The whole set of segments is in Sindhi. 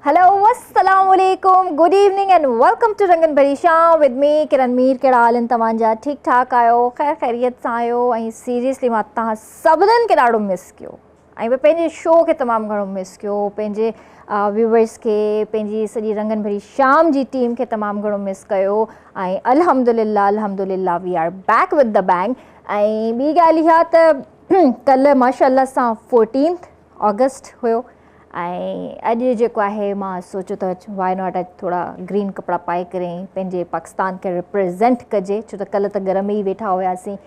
هيلو السلام عليڪم good evening and welcome to رنگن ڀري شام ود مي ڪرن مير. ڪهڙا حال آهن توهان جا؟ ٺيڪ ٺاڪ آهيو؟ خير خيريت سان آهيو؟ ۽ سيريسلي مان توهان سڀنن کي ڏاڍو مس ڪيو ۽ مان پنهنجي شو کي تمام گهڻو مس ڪيو، پنهنجي ويورس کي، پنهنجي سڄي رنگن ڀري شام جي ٽيم کي تمام گهڻو مس ڪيو ۽ الحمدلله الحمدلله we are back with the bang. ۽ ٻي ڳالهه اها ته ڪلهه ماشاء الله سان فورٽينٿ آگسٽ هيو ۽ اڄ جيڪو آهي مان سوچيو ته وائي not اڄ ٿورا گرين ڪپڙا پائي ڪري پنهنجي پاڪستان کي ريپريزنٽ ڪجي، ڇو ته ڪلهه ته گهر ۾ ئي ويٺا هياسين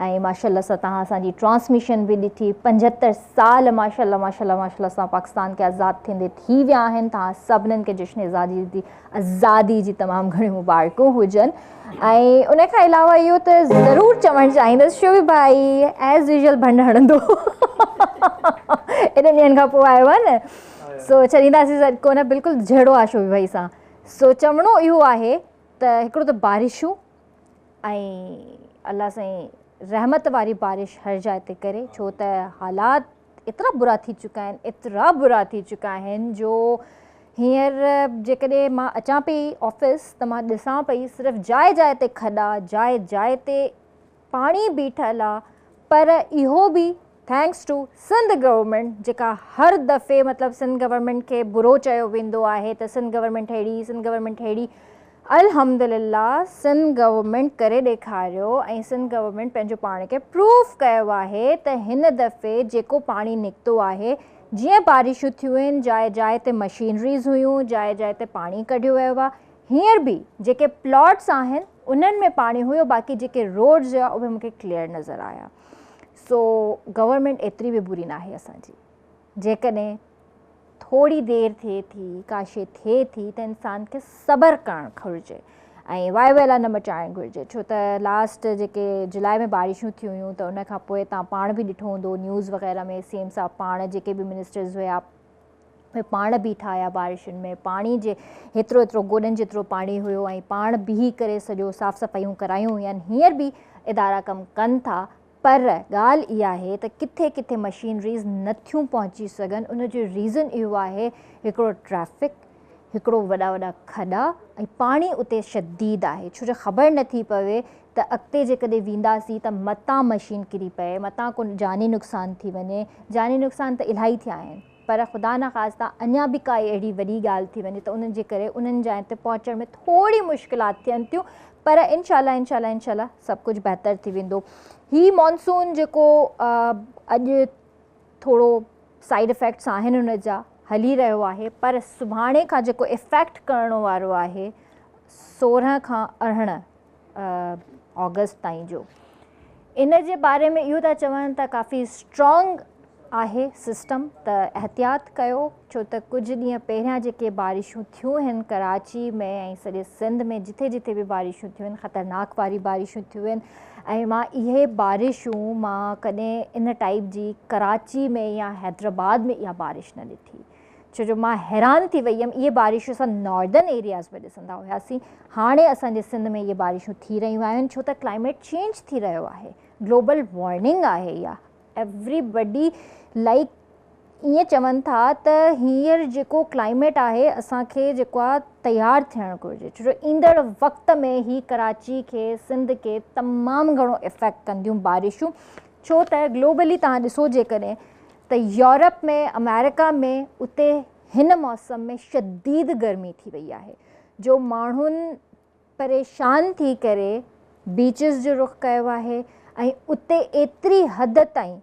۽ ماشاء الله سان توهان اسان جي ٽرانسميشن به ڏٺي. 75 سال ماشاء الله ماشاء الله ماشاء الله سان پاڪستان کي آزاد ٿيندي ٿي ويا آهن. توهان سڀنن کي جشن آزادي جي آزادي جي تمام گهڻيون مبارڪون هجن. ۽ ان کان علاوه اهو ته ضرور چوڻ چاهيندس شوبي ڀائي ايز يوزل ڀنڊ هڻندو ايڏن ڏينهن کان پوء آيو آهي نه، سو ڇڏينداسين سڏ ڪونه، بلڪل جهڙو آهي شوبي ڀائي سان. سو چوڻو اهو آهي ته هڪڙو ته بارشون ۽ الله سائين رحمت واري بارش هر جاء تي ڪري، ڇو ته حالات ايترا برا ٿي چڪا آهن، ايترا برا ٿي چڪا آهن جو هينئر جيڪڏهن مان اچان پئي آفيس ته مان ڏسان پئي صرف جاء جاء تي کڏا، جاء جاء تي پاڻي بيٺل آ. پر اهو به thanks to Sindh government, جيڪا هر دفعي مطلب سنڌ گورنمينٽ کي برو چيو ويندو آهي ته سنڌ گورنمينٽ ههڙي، سنڌ گورنمينٽ ههڙي، الحمدلله سنڌ گورنمينٽ ڪري ڏيکاريو ۽ سنڌ گورنمينٽ پنهنجو پاڻ کي پروف ڪيو آهي ته هن دفعي جيڪو پاڻي نڪتو آهي، جيئن بارشون ٿيون آهن جاء جاء تي مشينريز هيون، جاء جاء تي پاڻي ڪڍيو ويو آهي. هينئر به جيڪي پلاٽس آهن انهن ۾ پاڻي هيو، باقي جيڪي روڊز هيا اهي مونکي ڪليئر نظر آيا. سو گورنمينٽ ايتري به بري ناهي اسان جي، جيڪڏهن ٿوري دير ٿئي ٿي، ڪا شيء ٿئي ٿي ته انسان کي صبر ڪرڻ گهرجي ۽ واء ويلا نه مچائڻ گهرجي. ڇو ته لاسٽ جيڪي جولاء ۾ بارشون ٿيون هيون ته ان کان پوء توهان پاڻ به ڏٺو هوندو نيوز وغيره ۾ سي ايم صاحب پاڻ جيڪي به منسٽرز هيا اهي پاڻ بيٺا هيا بارشن ۾، پاڻي جي هيترو هيترو گوڏن جيترو پاڻي هيو ۽ پاڻ بيهي ڪري سڄو صاف صفايون ڪرايون هيون. هينئر به ادارا ڪم ڪن ٿا پر ڳالهه اها آهي ته ڪٿي ڪٿي مشينريز نٿيون پهچي سگهن، ان جو ريزن اهو آهي هڪڙو ٽريفڪ، هڪڙو وڏا وڏا کڏا ۽ پاڻي اتي شديد آهي، ڇو جو خبر نٿي پوي ته اڳتي جيڪڏهن وينداسين ته متان مشين ڪري پئي، متان ڪو جاني نقصان ٿي وڃي، جاني نقصان ته الاهي ٿيا آهن پر خدا نخواسته اڃا به ڪائي اهڙي وڏي ڳالهه ٿي وڃي ته انهن جي ڪري انهن جاين تي پهچڻ ۾ ٿوري مشڪلات ٿين ٿيون، پر انشاء الله انشاء الله انشاء الله سڀ ڪجهه بهتر ٿي ويندو. هي مانسون جيڪو اڄ ٿورو سائيڊ افيڪٽس آهن ان جا هلي رهيو آهي، پر سڀاڻي کان جيڪو افيڪٽ ڪرڻو وارو آهي 16 کان 18 آگسٽ تائين جو، ان جي باري ۾ اهو ٿا چون ته ڪافي اسٽرانگ آهي سسٽم، ته احتياط ڪيو، ڇو ته ڪجهه ڏينهن پهريان جيڪي بارشون ٿيون آهن ڪراچي ۾ ۽ سڄي سنڌ ۾ جٿي جٿي به بارشون ٿيون آهن خطرناڪ واري بارشون ٿيون آهن ۽ مان اهي بارشون مان ڪڏهن ان ٽائيپ جي ڪراچي ۾ يا حيدرآباد ۾ اها بارش نه ڏٺي، ڇو جو مان حيران ٿي وئي هيم. اهي بارشون اسان ناردرن ايرياز ۾ ڏسندا هياسين، هاڻي اسان جي سنڌ ۾ اهي بارشون ٿي رهيون آهن، ڇو ته ڪلائميٽ چينج ٿي رهيو آهي، گلوبل وارننگ آهي اها. ايوري بڊي لائيڪ ائين چون ٿا ته هينئر جيڪو ڪلائميٽ آهي اسان کي جيڪو آهي تيار ٿيڻ گهرجي، ڇو جو ايندڙ وقت ۾ هي ڪراچي کي سنڌ کي تمام گهڻو افيڪٽ ڪنديون بارشون، ڇو ته گلوبلي توهان ڏسو جيڪڏهن ته يورپ ۾ آمريڪا ۾ اتي هن موسم ۾ شديد گرمي ٿي وئي آهي جو ماڻهن پريشان ٿي ڪري بيچز جو رخ ڪيو آهي ۽ اتي ايتري حد تائين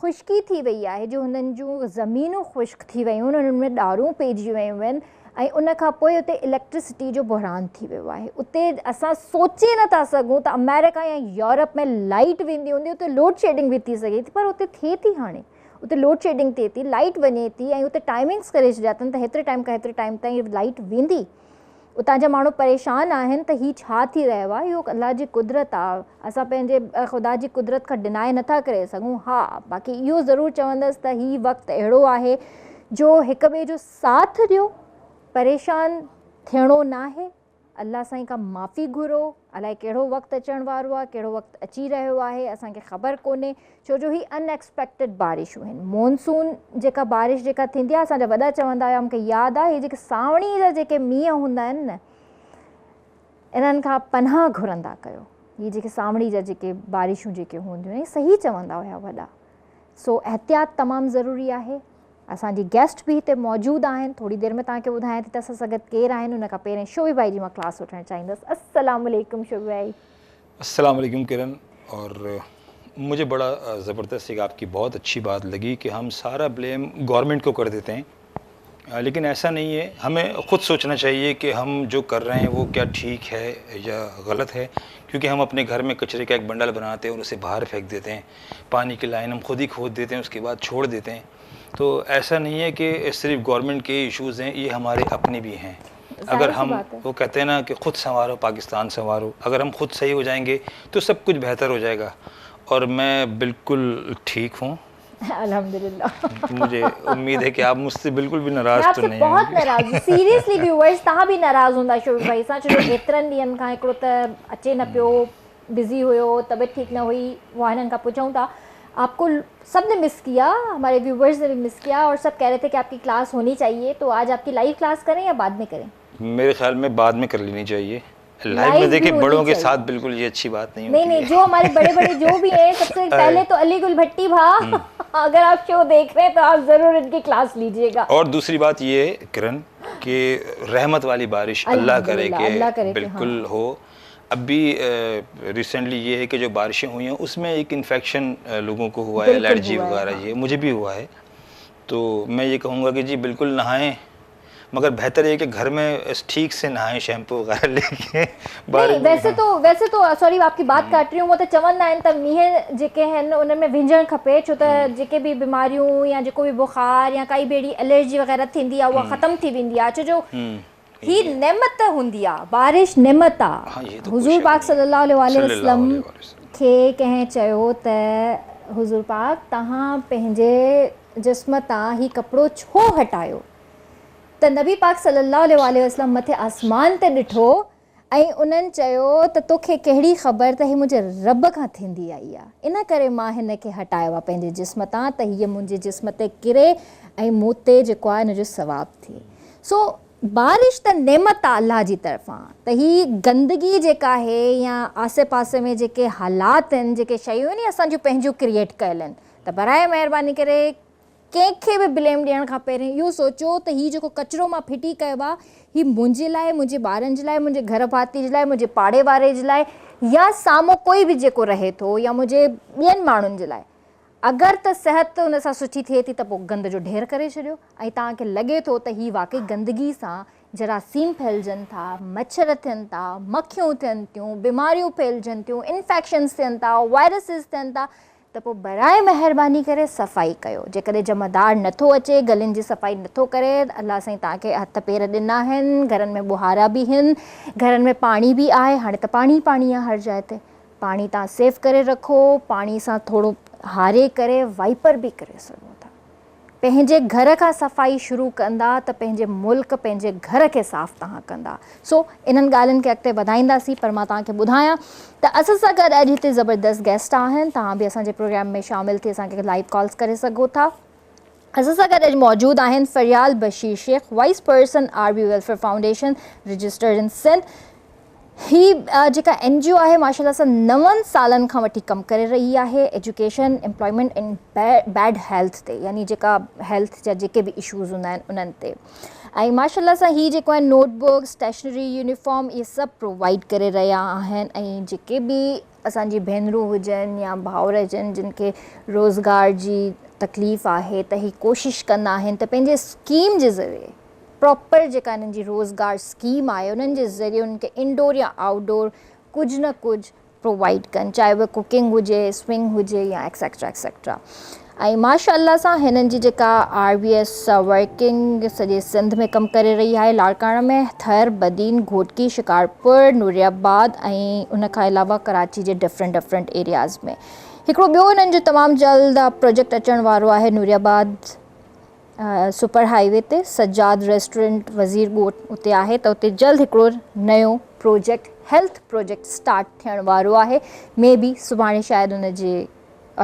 خشڪي ٿي وئي آهي جو هنن جون زمينون خشڪ ٿي ويون آهن، انهن ۾ ڏارون پئجي ويون آهن ۽ ان کان پوء اتي اليڪٽرسٽي جو بحران ٿي ويو آهي. اتي اسان سوچي نه ٿا سگهون ته آمريڪا يا يورپ ۾ لائيٽ ويندي هوندي، اتي لوڊ شيڊنگ به ٿي سگهي ٿي، پر اتي ٿئي ٿي هاڻي اتي لوڊ شيڊنگ ٿئي ٿي، لائيٽ وڃي ٿي ۽ اتي ٽائمنگس ڪري ڇڏيا اٿن ته هيتري ٽائيم کان هيتري ٽائيم تائين لائيٽ ويندي. اتان جا ماڻهو پريشان آهن ته هي ڇا ٿي رهيو آهي، اهو الله جي قدرت آهي، اسان پنهنجي خدا جي قدرت کان ڊنائي نٿا ڪري سگهون. ها باقي اهو ضرور چوندس ته هي وقت اهڙو آهي جو هڪ ٻئي جو ساٿ ڏيو، پريشان ٿيڻو ناهي، الله سائين کان معافي گهرو، الائي ڪهڙو وقت اچڻ وارو آهي، ڪهڙو وقت اچي رهيو آهي، اسان کي خبر ڪونهي، ڇو جو هي ان ايڪسپيڪٽيڊ بارشون آهن. مونسون جيڪا بارش جيڪا ٿيندي آهي، اسان جا وڏا چوندا هيا، مون کي ياد آهي، هي جيڪي سانوڻي جا جيڪي مينهن هوندا آهن نه، انهن کان پناهه گهرندا ڪيو. هي جيڪي سانوڻي جا جيڪي بارشون جيڪي هونديون آهن، صحيح چوندا هيا وڏا. سو احتياط تمام ضروري آهي. اسان جي گيسٽ به هتي موجود آهن، ٿوري دير ۾ توهان کي ٻڌايان ٿي ته اسان سان گڏ ڪير آهن. ان کان پهرين شعيب ڀائي جي مان ڪلاس وٺڻ چاهيندس. السلام عليڪم شعيب ڀائي. السلام عليڪم ڪرن، اور مجھے بڑا زبردست ایک آپ کی بہت اچھی بات لگی کہ ہم سارا بلیم گورنمنٹ کو کر دیتے ہیں، لیکن ایسا نہیں ہے۔ ہمیں خود سوچنا چاہیے کہ ہم جو کر رہے ہیں وہ کیا ٹھیک ہے یا غلط ہے، کیونکہ ہم اپنے گھر میں کچرے کا ایک بنڈل بناتے ہیں اور اسے باہر پھینک دیتے ہیں، پانی کی لائن ہم خود ہی کھود دیتے ہیں، اس کے بعد چھوڑ دیتے ہیں۔ تو ایسا نہیں ہے کہ صرف گورنمنٹ کے ایشوز ہیں، یہ ہمارے اپنے بھی ہیں۔ اگر ہم وہ کہتے ہیں نا کہ خود سنوارو پاکستان سنوارو، اگر ہم خود صحیح ہو جائیں گے تو سب کچھ بہتر ہو جائے گا۔ اور میں بالکل ٹھیک ہوں الحمدللہ۔ مجھے امید ہے کہ آپ مجھ سے بالکل بھی ناراض تو نہیں ہیں۔ بہت ناراض ہوں سیریسلی ویورز، تہاں بھی ناراض ہوندا شعیب بھائی سان، ڇو جو ايترن ڏينهن کان هڪڙو ته اچي نه پيو، بزي هيو، طبيعت ٺيڪ نه هئي، اها هنن کان پڇون ٿا۔ آپ کو سب نے مس کیا، ہمارے ویورز نے بھی مس کیا اور سب کہہ رہے تھے کہ آپ کی کلاس ہونی چاہیے، تو آج آپ کی لائیو کلاس کریں یا بعد میں کریں؟ میرے خیال میں بعد میں کر لینی چاہیے۔ لائیو میں دیکھیں بڑوں کے ساتھ بالکل یہ اچھی بات نہیں ہوتی۔ نہیں نہیں، جو ہمارے بڑے بڑے جو بھی ہیں، سب سے پہلے تو علی گل بھٹی بھا، اگر آپ شو دیکھ رہے ہیں تو آپ ضرور ان کی کلاس لیجئے گا۔ اور دوسری بات یہ کرن کہ رحمت والی بارش اللہ کرے کہ بالکل ہو۔ اب بھی ریسنٹلی یہ ہے کہ جو بارشیں ہوئی ہیں اس میں ایک انفیکشن لوگوں کو ہوا ہے، الرجی وغیرہ، یہ مجھے بھی ہوا ہے۔ تو میں یہ کہوں گا کہ جی بالکل نہائیں، مگر بہتر یہ کہ گھر میں ٹھیک سے نہائیں، شیمپو وغیرہ لے کے۔ ویسے تو سوری آپ کی بات کاٹ رہی ہوں، وہ تو چوندا آہن ته مينهن جيڪي آهن انهن ۾ وهنجڻ کپي، ڇو ته جيڪي به بيماريون يا جيڪو به بخار يا ڪائي به اهڙي الرجي وغيره ٿيندي آهي اها ختم ٿي ويندي آهي، ڇو جو هي نعمت هوندي آهي، بارش نعمت آهي۔ حضور پاڪ صلي الله عليه واٰله وسلم کي ڪنهن چيو ته حضور پاڪ توهان پنهنجي جسم تان هي ڪپڙو ڇو هٽايو؟ ته نبي پاڪ صلي الله عليه واٰله وسلم مٿي آسمان تي ڏٺو ۽ انهن چيو ته توکي ڪهڙي خبر ته هي منهنجي رب کان ٿيندي آئي آهي، ان ڪري مان هن کي هٽايو آهي پنهنجي جسم تان ته هيء منهنجي جسم تي ڪري ۽ مون تي جيڪو آهي ان جو ثواب ٿئي۔ سو بارش ته نعمت آ الله جي طرفان، ته هي گندگي جيڪا آهي يا آسي پاسي ۾ جيڪي حالات آهن، جيڪي شيون آهن، اهي اسان جون پنهنجون ڪريئيٽ ڪيل آهن، ته براء مهرباني ڪري ڪنهن کي به بليم ڏيڻ کان پهرين اهو سوچو ته هي جيڪو ڪچرو مان ڦٽي ڪيو آ، هي منهنجي لاء، منهنجي ٻارن جي لاء، منهنجي گهر ڀاتي جي لاء، منهنجي پاڙي واري جي لاء يا سامهون ڪوئي به جيڪو رهي ٿو يا منهنجي ٻين ماڻهن جي لاء اگر ته صحت ان سان سٺي ٿئي ٿي ته پوء گند جو ڍير ڪري ڇڏيو ۽ توهان کي لڳي ٿو ته هي واقعي گندگي سان جراثيم ڦهلجن ٿا، مڇر ٿين ٿا، مکيون ٿين ٿيون، بيماريون ڦهلجن ٿيون، انفيڪشنز ٿين ٿا، وائرسز ٿين ٿا ته پوء براء مهرباني ڪري صفائي ڪيو. جيڪڏهن جمعدار نٿو اچي، گلين جي صفائي نٿو ڪري ته الله سائين توهان کي هٿ پير ڏنا آهن، گهرن ۾ ٻهارا به هن، گهرن ۾ پاڻي به آهي، هاڻي ته پاڻي ئي پاڻي آهي هر جاء تي. پاڻي توهان سيو ڪري رکو، پاڻي سان ٿورو هاري ڪري وائپر به ڪري سگهو ٿا. پنهنجي گهر کان صفائي شروع ڪندا ته پنهنجي ملڪ پنهنجي گهر کي صاف توهان ڪندا. سو انهن ڳالهين کي اڳتي وڌائينداسين پر مان توهان کي ٻڌايان ته اسان سان گڏ اڄ هتي زبردست گيسٽ آهن. توهان به اسان جي پروگرام ۾ شامل ٿي اسان کي لائيو ڪالز ڪري سگهو ٿا. اسان سان گڏ اڄ موجود آهن Faryal Bashir Shaikh, vice person R B welfare foundation registered in Sindh. هي جيڪا اين جي او آهي ماشاء الله سان نون سالن کان وٺي ڪم ڪري رهي آهي ايجوڪيشن، امپلائمينٽ ۽ بيڊ هيلٿ تي، يعني جيڪا هيلٿ جا جيڪي به اشوز هوندا آهن انهن تي، ۽ ماشاء الله سان هي جيڪو آهي نوٽ بڪ، اسٽيشنري، يونيفارم اهي سڀ پرووائيڊ ڪري رهيا آهن ۽ جيڪي به اسان جي ڀينرون هجن يا ڀائر هجن جن کي روزگار جي تڪليف آهي ته هي ڪوشش ڪندا آهن ته پنهنجي اسڪيم جي ذريعي پراپر جيڪا انهن جي روزگار اسڪيم آهي انهن جي ذريعي انهن کي انڊور يا آئوٽ ڊور ڪجهه نه ڪجهه پرووائيڊ ڪن، چاهي اهي ڪوڪنگ هجي، سوئنگ هجي يا ايڪسيٽرا ايڪسيٽرا. ۽ ماشاء الله سان هنن جي جيڪا آر بي ايس ورڪنگ سڄي سنڌ ۾ ڪم ڪري رهي آهي، لاڙڪاڻه ۾ ٿر، بدين، گهوٽڪي، شڪارپور، نوري آباد ۽ ان کان علاوه ڪراچي جي ڊفرنٽ ڊفرنٽ ايرياز ۾ هڪڙو ٻيو هنن جو تمام جلد پروجيڪٽ اچڻ وارو آهي نوري آباد سپر هاء وي تي سجاد ريسٽورنٽ وزير ڳوٺ اتي آهي ته اتي جلد هڪڙو نيو پروجيڪٽ هيلٿ پروجيڪٽ اسٽارٽ ٿيڻ وارو آهي. مي بي سڀاڻي شايد ان جي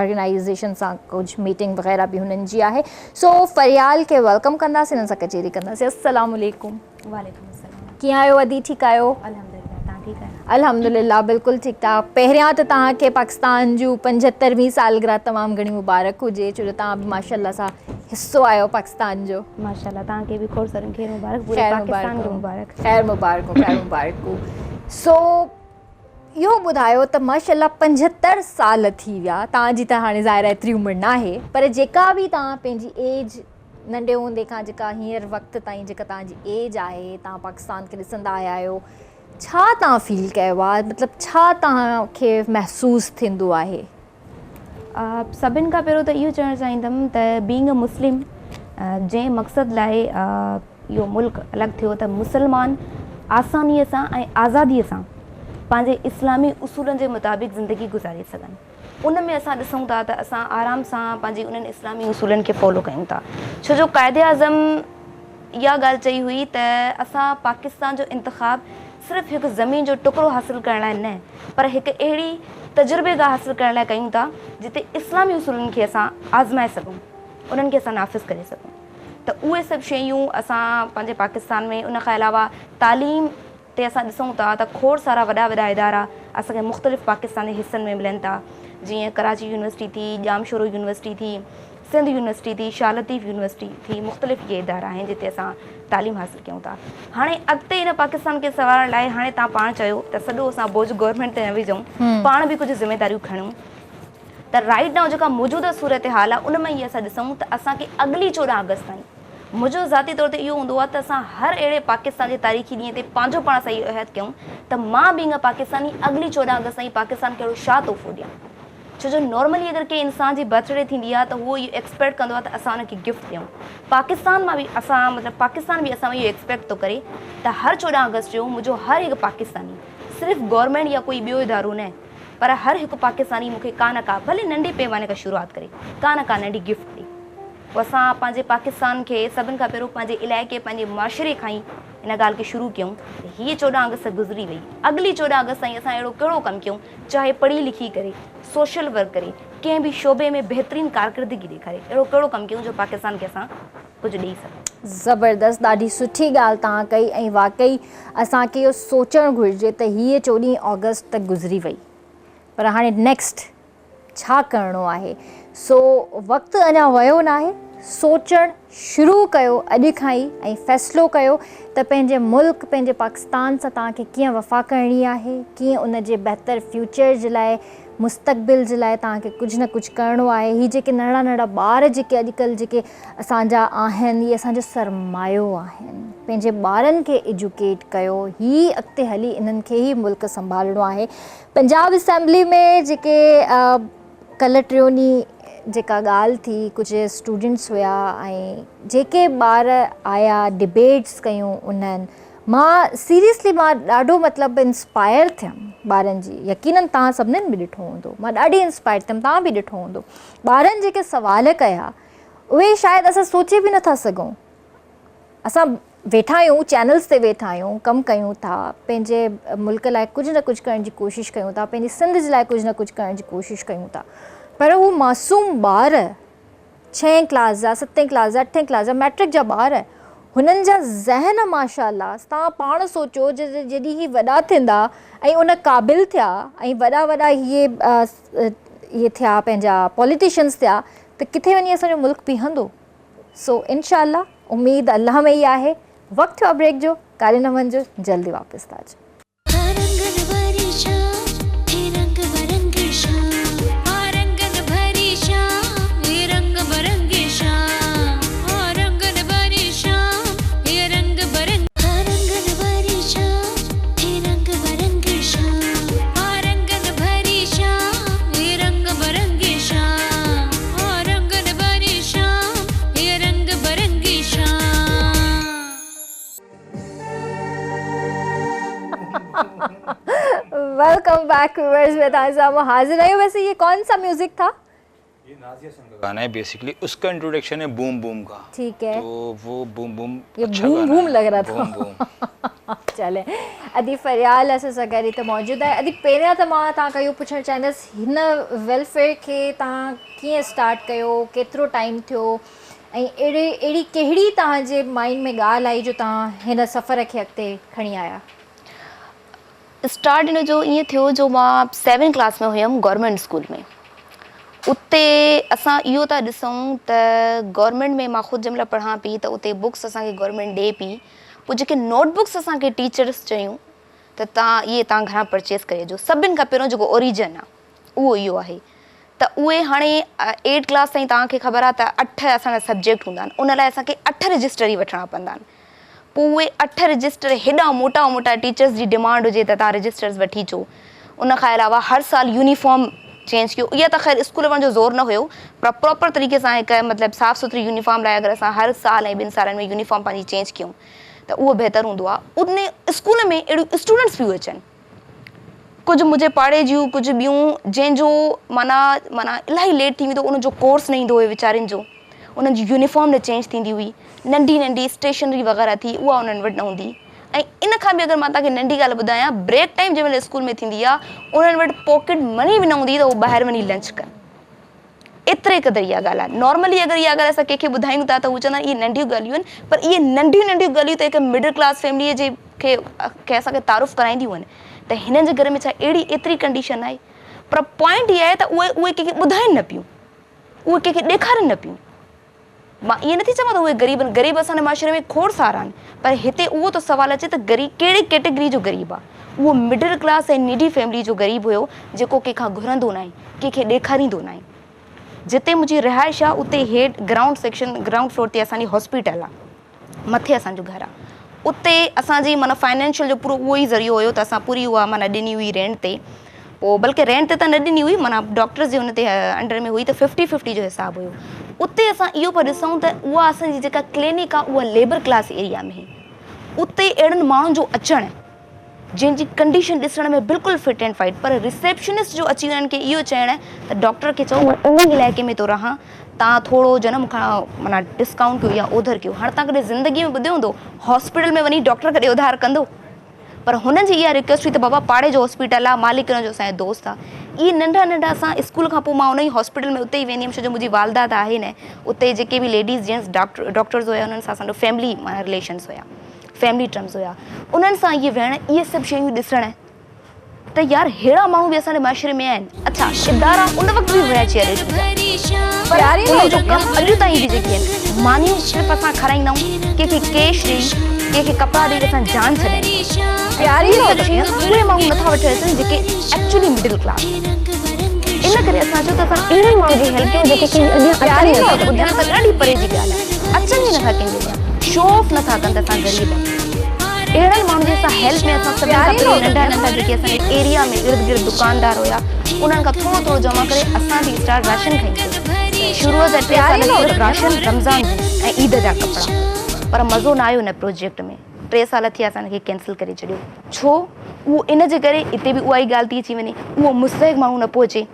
آرگنائيزيشن سان ڪجهه ميٽنگ وغيره به هنن جي آهي. سو فريال کي welcome ڪنداسين، هنن سان ڪچهري ڪنداسين. السلام عليڪم. وعليڪم السلام. ڪيئن آهيو ادي، ٺيڪ آهيو؟ الحمدلله، تان ٺيڪ آهيو؟ الحمدلله بلڪل ٺيڪ ٺاڪ. پهريان ته توهان کي پاڪستان جون 75وين سالگرهه تمام گهڻي مبارڪ هجي، ڇو جو توهان به ماشاءالله سان حصو آهيو پاڪستان جو. ماشاءالله، توهان کي به کوڙ ساريون خير مبارڪ، پوري پاڪستان کي مبارڪ. خير مبارڪ، خير مبارڪ. سو اهو ٻڌايو ته ماشاءالله 75 سال ٿي ويا توهان جي، ته هاڻي ظاهر آهي ايتري عمر ناهي، پر جيڪا به توهان پنهنجي ايج ننڍي هوندي کان جيڪا هينئر وقت تائين جيڪا توهان جي ايج آهي، توهان پاڪستان کي ڏسندا آيا آهيو، ڇا توهان فيل ڪيو آهي، مطلب ڇا توهان کي محسوس ٿيندو آهي؟ سڀن کان پهريون ته اهو چوڻ چاهيندم ته بينگ ا مسلم، جنهن مقصد لاء اهو ملڪ الڳ ٿيو ته مسلمان آسانيء سان ۽ آزاديء سان پنهنجي اسلامي اصولن جي مطابق زندگي گذاري سگهن، ان ۾ اسان ڏسون ٿا ته اسان آرام سان پنهنجي انهن اسلامي اصولن کي فالو ڪيون ٿا. ڇو جو قائد اعظم اها ڳالهه چئي هئي ته اسان پاڪستان جو انتخاب صرف هڪ زمين جو ٽڪرو حاصل ڪرڻ لاء نه پر هڪ اهڙي تجربي گاهه حاصل ڪرڻ لاء ڪيون ٿا جتي اسلامي اصولن کي اسان آزمائي سگهون، انهن کي اسان نافذ ڪري سگهون. ته اهي سڀ شيون اسان پنهنجي پاڪستان ۾، ان کان علاوه تعليم تي اسان ڏسون ٿا ته کوڙ سارا وڏا وڏا ادارا اسان کي مختلف پاڪستان جي حصن ۾ ملن ٿا، جيئن ڪراچي يونيورسٽي ٿي، ڄامشورو يونيورسٽي ٿي، سنڌ يونيورسٽي ٿي، شاهه لطيف يونيورسٽي ٿي، مختلف اهي ادارا آهن جتي اسان تعليم حاصل ڪيون ٿا. هاڻي اڳتي ان پاڪستان کي سنوارڻ لاء هاڻي توهان پاڻ چيو ته سڄو اسان بوجهه گورنمينٽ تي نه وجهون، پاڻ به ڪجهه ذميداريون کڻون ته رائيٽ نائو جيڪا موجوده صورتحال آهي ان ۾ ئي اسان ڏسون ته اسان کي اڳلي 14 آگسٽ تائين، منهنجو ذاتي طور تي اهو هوندو آهي ته اسان هر اهڙي پاڪستان جي تاريخي ڏينهن تي پنهنجو پاڻ سان اهو عهد ڪيون ته مان بينگ ا پاڪستاني اڳلي 14 آگسٽ تائين پاڪستان کي اهڙو ڇا تحفو ڏيان. ڇو جو نارملي اگر ڪنهن انسان جي برٿ ڊي ٿيندي آهي ته هو اهو ايڪسپيڪٽ ڪندو آهي ته اسان ان کي گفٽ ڏيون. پاڪستان مان به اسان مطلب پاڪستان به اسان مان اهو ايڪسپيڪٽ ٿو ڪري ته هر 14 آگسٽ جو منهنجو هر هڪ پاڪستاني، صرف گورنمينٽ يا ڪوئي ٻيو ادارو نه پر هر هڪ پاڪستاني مون کي ڪا نه ڪا ڀلي ننڍي پيماني کان شروعات ڪري ڪا نه ڪا ننڍي گفٽ ڏي. پوء اسان پنهنجي پاڪستان کي سڀن کان پهريون پنهنجي علائقي پنهنجي معاشري کان ئي ان ڳالهه کي شروع ڪيون ته هيء 14 آگسٽ گذري وئي، اڳلي 14 آگسٽ تائين اسان اهڙو ڪهڙو ڪم ڪيون، چاهي پڙهي لکي ڪري، سوشل ورڪ ڪري، ڪنهن به شعبي ۾ بهترين ڪارڪردگي ڏيکاري، اهڙو ڪهڙو ڪم ڪيون جو پاڪستان کي اسان ڪجهه ڏئي سگهون. زبردست، ڏاڍي سٺي ڳالهه توهان ڪئي ۽ واقعي اسان کي اهو سوچڻ گهرجي ته هيء 14 آگسٽ ته گذري وئي پر هاڻي نيڪسٽ ڇا ڪرڻو آهي، سو وقت اڃا ويو ناهي، سوچڻ شروع ڪيو اڄ کان ئي ۽ فيصلو ڪيو ته پنهنجي ملڪ پنهنجي پاڪستان سان توهان کي ڪيئن وفا ڪرڻي آهي، ڪيئن ان جي بهتر فيوچر جي لاء مستقبل جي لاء توهان کي ڪجهه نه ڪجهه ڪرڻو آهي. هي جيڪي ننڍڙا ننڍڙا ٻار جيڪي اڄڪلهه جيڪي اسان جا آهن اهي اسان جو سرمايو آهن، پنهنجي ٻارن کي ايجوڪيٽ ڪيو، هي اڳتي هلي انهن کي ئي ملڪ سنڀالڻو آهي. پنجاب اسيمبلي ۾ جيڪي ڪلهه ٽيون ڏينهن جيڪا ڳالهه ٿي، ڪجهه اسٽوڊنٽس هيا ۽ جيڪي ٻار آيا ڊبيٽس ڪيون انهن، مان سيريسلي مان ڏاڍو مطلب انسپائر ٿيم ٻارن جي، يقينن توهان سڀنين به ڏٺو هوندو، مان ڏاڍي انسپائر ٿيم، توهان به ڏٺو هوندو، ٻارن جيڪي سوال ڪيا اهي شايد اسان سوچي به نٿا سگهون. اسان ويٺا آهيون چينلز تي ويٺا آهيون، ڪم ڪيون ٿا، پنهنجي ملڪ لاء ڪجهه نه ڪجهه ڪرڻ جي ڪوشش ڪيون ٿا، پنهنجي سنڌ جي لاء ڪجهه نه ڪجهه ڪرڻ جي ڪوشش ڪيون ٿا، پر هو معصوم ٻار ڇهين ڪلاس جا، ستين ڪلاس جا، اٺين ڪلاس جا، ميٽرڪ جا ٻار، هنن جا ذهن ماشاء الله توهان پاڻ سوچو جڏهن هي وڏا ٿيندا ۽ ان قابل ٿيا ۽ وڏا وڏا هي اهي ٿيا پنهنجا پوليٽيشنز ٿيا ته ڪٿي وڃي اسان جو ملڪ بيهندو. سو انشاء الله اميد الله ۾ ئي آهي. وقت ٿيو آهي بريڪ جو، ڪاڏي نه وڃجو، جلدي واپس ٿا اچون. Welcome back viewers, میں تهان سامهون حاضر آهيون. ويسي یہ کون سا ميوزڪ تھا؟ ये नाजिया संग का गाना है बेसिकली, उसका इंट्रोडक्शन है बूम बूम का। ठीक है, तो वो बूम बूम ये अच्छा बूम गाना बूम है। लग रहा था। Boom boom. चले अदी फरियाल असां सां गॾु हिते मौजूदु आहे। अदी पहिरियां त मां तव्हां खां इहो पुछणु चाहींदसि, हिन वेलफेयर खे तव्हां कीअं स्टार्ट कयो, केतिरो टाइम थियो ऐं अहिड़ी अहिड़ी कहिड़ी तव्हांजे माइंड में ॻाल्हि आई जो तव्हां हिन सफ़र खे अॻिते खणी आया? स्टार्ट इन जो ईअं थियो जो मां 7 क्लास में हुयमि गवर्नमेंट स्कूल में। उते असां इहो था ॾिसूं त गवर्नमेंट में मां ख़ुदि जंहिं महिल पढ़ां पई त उते बुक्स असांखे गवर्नमेंट ॾिए पई, पोइ जेके नोटबुक्स असांखे टीचर्स चयूं त तव्हां इहे तव्हां घरां परचेज़ करे अचो। सभिनि खां पहिरियों जेको ओरिजन आहे उहो इहो आहे त उहे हाणे 8 क्लास ताईं तव्हांखे ख़बर आहे त 8 असांजा सब्जेक्ट हूंदा आहिनि, उन लाइ असांखे 8 रजिस्टर ई वठणा पवंदा आहिनि। पोइ उहे 8 रजिस्टर हेॾा मोटा मोटा टीचर्स जी डिमांड हुजे त तव्हां रजिस्टर्स वठी अचो। उन खां अलावा हर साल यूनिफॉर्म चेंज कयो, इहा त ख़ैर स्कूल वञण जो ज़ोर न हुयो, पर प्रॉपर तरीक़े सां हिकु मतिलबु साफ़ सुथरी यूनिफॉर्म लाइ अगरि असां हर साल ऐं 2 सालनि में यूनिफॉर्म पंहिंजी चेंज कयूं त उहो बहितर हूंदो आहे। उन स्कूल में अहिड़ियूं स्टूडेंट्स बि अचनि, कुझु मुंहिंजे पाड़े जूं, कुझु ॿियूं, जंहिंजो माना माना इलाही लेट थी वेंदो, उन्हनि जो कोर्स न ईंदो हुयो वीचारनि जो, उन्हनि जी यूनिफॉर्म न चेंज थींदी हुई, नंढी नंढी स्टेशनरी वग़ैरह थी उहा उन्हनि वटि न हूंदी। ऐं इन खां बि अगरि मां तव्हांखे नंढी ॻाल्हि ॿुधायां, ब्रेक टाइम जंहिं महिल स्कूल में थींदी आहे उन्हनि वटि पॉकेट मनी बि न हूंदी त उहे ॿाहिरि वञी लंच कनि, एतिरे क़दुरु इहा ॻाल्हि आहे। नॉर्मली अगरि इहा ॻाल्हि असां कंहिंखे ॿुधायूं था त हू चवंदा आहिनि इहे नंढियूं ॻाल्हियूं आहिनि, पर इहे नंढियूं नंढियूं ॻाल्हियूं त हिकु मिडल क्लास फैमिलीअ जे खे असांखे तारुफ़ कराईंदियूं आहिनि त हिननि जे घर में छा अहिड़ी एतिरी कंडीशन आहे। पर पॉइंट इहा आहे त उहे उहे कंहिंखे ॿुधाइनि न पियूं, उहे कंहिंखे ॾेखारनि न पियूं। मां ईअं नथी चवां त उहे ग़रीब आहिनि, ग़रीब असांजे माशरे में खोड़ सारा आहिनि, पर हिते उहो थो सवालु अचे त ग़रीब कहिड़े कैटेगरी जो ग़रीब आहे। उहो मिडल क्लास ऐं नीडी फैमिली जो ग़रीब हुयो जेको कंहिंखां घुरंदो न आहे, कंहिंखे ॾेखारींदो न आहे। जिते मुंहिंजी रिहाइश आहे उते हेठि ग्राउंड सेक्शन ग्राउंड फ्लोर ते असांजी हॉस्पिटल आहे, मथे असांजो घरु आहे। उते असांजी माना फाइनेंशियल जो पूरो उहो ई ज़रियो हुयो त असां पूरी उहा माना ॾिनी हुई रेंट ते, पोइ बल्कि रेंट ते त न ॾिनी हुई, माना डॉक्टर्स जे हुन ते अंडर में हुई त 50-50 जो हिसाबु हुयो। उते असां इहो पिया ॾिसूं त उहा असांजी जेका क्लिनिक आहे उहा लेबर क्लास एरिया में, उते अहिड़नि माण्हुनि जो अचणु जंहिंजी कंडीशन ॾिसण में बिल्कुलु फिट एंड फाइट, पर रिसेप्शनिस्ट जो अची उन्हनि खे इहो चवणु त डॉक्टर खे चओ मां इन इलाइक़े में थो रहां, तव्हां थोरो जो न मूंखां माना डिस्काउंट कयो या ओधर कयो। हाणे तव्हां कॾहिं ज़िंदगीअ में ॿुधियो हूंदो हॉस्पिटल में वञी डॉक्टर कॾहिं उधार कंदो? पर हुननि जी इहा रिक्वेस्ट हुई त बाबा पाड़े जो हॉस्पिटल आहे, मालिक हुन जो असांजो दोस्त आहे। इहे नंढा नंढा असां स्कूल खां पोइ मां उन ई हॉस्पिटल में उते ई वेंदी हुयमि, छो जो मुंहिंजी वालदा त आहे न उते, जेके बि लेडीज़ जेंट्स डॉक्टर्स हुया उन्हनि सां असांजो फैमिली माना रिलेशन्स हुया, फैमिली टर्म्स हुया, उन्हनि सां इहे वेहण, इहे सभु शयूं ॾिसण त यार अहिड़ा माण्हू बि असांजे माशरे में आहिनि। अच्छा इदारा उन वक़्तु बि हुया चेयर, पर उन्हनि जो कमु अॼु ताईं बि जेके आहिनि, मानियूं सिर्फ़ु असां खाराईंदा आहियूं, कंहिंखे कैश ॾेई कंहिंखे कपिड़ा ॾेई असां जान छॾाईंदा आहियूं। उहे माण्हू नथा वठण अचनि जेके एक्चुअली मिडिल क्लास। इन करे असां चयो त असां अहिड़े माण्हू जी हेल्प कयूं जेके कंहिंजे अॻियां अचनि ई नथा, ॿुधण त ॾाढी परे जी ॻाल्हि आहे, अचनि ई नथा कंहिंजे अॻियां, शो ऑफ नथा कनि त असां ग़रीब आहियूं। अहिड़नि माण्हुनि जी असां हेल्प में असां सभिनि खां पहिरियों नंढा नंढा जेके असांजे एरिया में इर्द गिर्द दुकानदार हुया उन्हनि खां थोरो थोरो जमा करे असां बि स्टार्ट राशन खणी कयो। शुरूअ जा 3 साल सिर्फ़ु राशन, रमज़ान ऐं ईद जा कपिड़ा, पर मज़ो न आयो हिन प्रोजेक्ट में। 3 साल थिया असां हुनखे कैंसिल करे छॾियो। छो? उहो इन जे करे हिते बि उहा ई ॻाल्हि थी अची वञे, उहो मुस्तहिक़ माण्हू न पहुचे,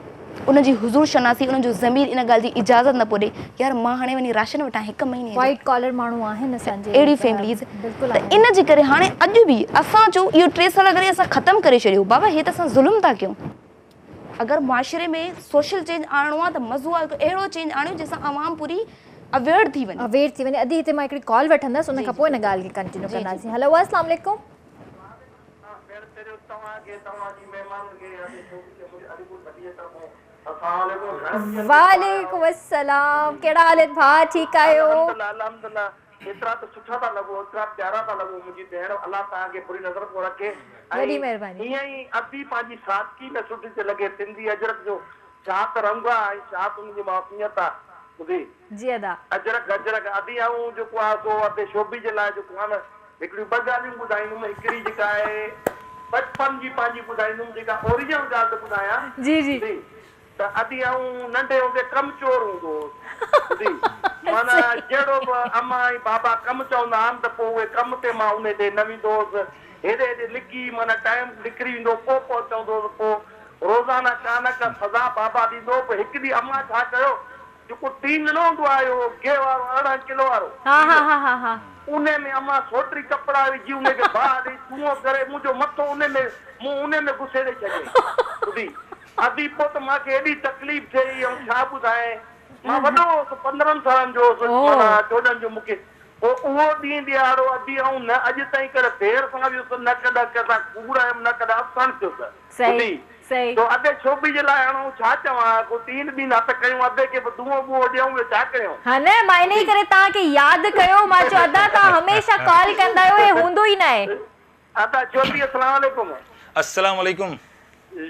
उनजी हुज़ूर शनासी, उन्हनि जो ज़मीर इन ॻाल्हि जी इजाज़त न पियो ॾिए यार मां हाणे वञी राशन वठां हिकु महीने जो। वाइट कॉलर माण्हू आहिनि असांजे अहिड़ी फैमिलीज़ बिल्कुलु त इन जे करे हाणे अॼु बि असां जो इहो 3 साल करे असां ख़तमु करे छॾियो। बाबा हे त असां ज़ुल्म था कयूं। अगरि मुआशिरे में सोशल चेंज आणिणो आहे त मज़ो आहे, हिकु अहिड़ो चेंज आणियो जंहिंसां आवाम पूरी अवेयर थी वञे, अवेयर थी वञे। अदी हिते मां हिकिड़ी कॉल वठंदसि, उन खां पोइ हिन ॻाल्हि खे कंटिन्यू कंदासीं। हेलो अस्सलाम वालेकुम। वालेकुम अस्सलाम, कहिड़ा हाल आहिनि भाउ? ठीकु आहियो? अल्हम्दुलिल्लाह, एतिरा त सुठा था लॻो, एतिरा प्यारा था लॻो मुंहिंजी भेण, अलाह तव्हांखे बुरी नज़र को रखे। वॾी महिरबानी। ईअं ई अदी पंहिंजी सादगी में सुठी थी लॻे, सिंधी अजरक जो छा त रंग आहे ऐं छा त हुनजी मौसमियत आहे। ॿुधी जी अदा अजरक अजरक अदी आऊं जेको आहे सो अदे शोबी जे लाइ जेको आहे न हिकिड़ियूं ॿ ॻाल्हियूं ॿुधाईंदुमि। हिकिड़ी जेका आहे बचपन जी पंहिंजी ॿुधाईंदुमि, जेका ओरिजिनल ॻाल्हि त ॿुधायां। जी जी। त अदी आऊं नंढे हूंदे कम चोर हूंदो हुउसि, माना जहिड़ो बि अम्मा ऐं बाबा कमु चवंदा आहिनि त पोइ उहे कम ते मां उन ते न वेंदो हुउसि, हेॾे हेॾे लिकी माना टाइम निकिरी वेंदो, पोइ पहुचंदो हुउसि। पोइ روزانه ڪا نه ڪا سزا بابا ڏيندو هو. پوء هڪ ڏينهن امان ڇا ڪيو، جيڪو ٽين نه هوندو آهي اهو گيهه وارو 18 ڪلو وارو ٽين، انهي ۾ امان سوٽري ڪپڙا وجهي انهي کي باهه ڏئي ٿوئو ڪري منهنجو مٿو انهي ۾ منهن انهي ۾ گسيڙي ڇڏيائين. ٻڌي ادي پوء ته مان کي ايڏي تڪليف ٿئي آئون ڇا ٻڌايانء. مان وڏو هوس 15 سالن جو هوس معنيٰ 14 جو مون کي پوء اهو ڏينهن ڏهاڙو ادي آئون نه اڄ تائين ڪڏهن دير سان ويس نه ڪڏهن ڪنهن سان ڪوڙايم نه ڪڏهن افسانه ٿيس. ٻڌي تو ادي ڇوٻي جي لاء هاڻ آئون ڇا چوان ڪو ٽين ٻين هٿ ڪيون ادي کي به دونهون ٻوهو ڏيون يا ڇا ڪيون. ها نه مان انهي ڪري توهان کي ياد ڪيو مان چيو ادا توهان هميشه ڪال ڪندا آهيو هي هوندو ئي ناهي. ادا شوبي السلام عليڪم. السلام عليڪم.